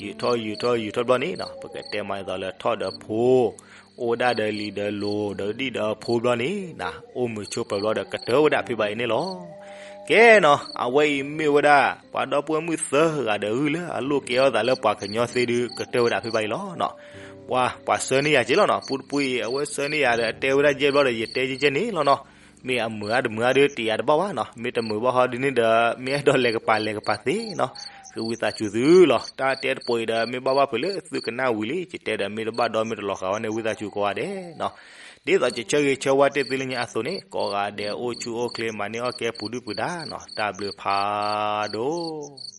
ယူာ်ထီၣ်ယူာ်ထီၣ်ယူာ်ထီၣ်ဘျီန့ၣ်နီၤ ပကတဲမးဒ်သိးလၢထီၣ်ဒီးဖိ အိၣ်ဝဲဒၣ်ဒီးလံာ်ဒီးလိၤဒီးဒံၣ်ဒီးဖိဘျီန့ၣ်နီၤ အိၣ်မုာ်ဆိးပၢၤဘျီဒီး ကတၢၢ်ဝဲဒၣ်ဖဲဘၣ်အံၤန့ၣ်လီၤ. ကဲနီၤ အဝဲအံၤမ့ၢ်ဝဲဒၣ် ပှၤဒီပုၢ်ဝဲၢ်မုၣ်သၢဂၤဒီးဂုၢ်လၢအလိၣ်ကဲထီၣ်သးလၢပှၤကညီသ့ဒု ကတၢၢ်ဝဲဒၣ်ဖဲဘၣ်အံၤလီၤနီၤ. ပှၤ ပှၤဆှၢန့ၢ်ယၤက့လီၤနီၤ ပူတပူအံၤ အဝဲဆှၢန့ၢ်ယၤဒီး အတဲဝဲဒၣ်ယဲဘျီဒီး ယတဲကဲကဲန့ၣ်လီၤနီၤ. မ့ၢ်အမုာ်အါတမုာ်အါဒု တယာ်တဘၣ်ဘၣ်နီၤ, မ့ၢ်တမုာ်ဘၣ်ဟီဒုန့ၣ်ဒီး မ့ၢ်အဲၣ်ဒိးလဲၤကပၤလဲၤကပၤသ့နီၤ. ဃ့ဝံသးစူၤသုလီၤ. တၢ်တဲတပိၤအံၤဒီး မ့ၢ်ဘၣ်ဘၣ်ဖုးလၢသုကနၣ်ဝံၤလံ ယတဲဒီး မ့ၢ်တဘၣ်ဒီးမ့ၢ်တလီၤဃာ်ဝဲန့ၣ် ဝံသးစူၤကိးဂၤဒဲးနီၤ. ဒ်သိးယဆၢဂ့ၤဆၢဝါတ့ၢ်သုလၢညါအသိးန့ၣ် ကိးဂၤဒဲးအိၣ်ဆူၣ်အိၣ်ချ့ မၤန့ၢ်အီၣ်ကဲပူၤဒုၣ်ပူၤဒါနီၤ. တၢ်ဘျုးဖးဒိၣ်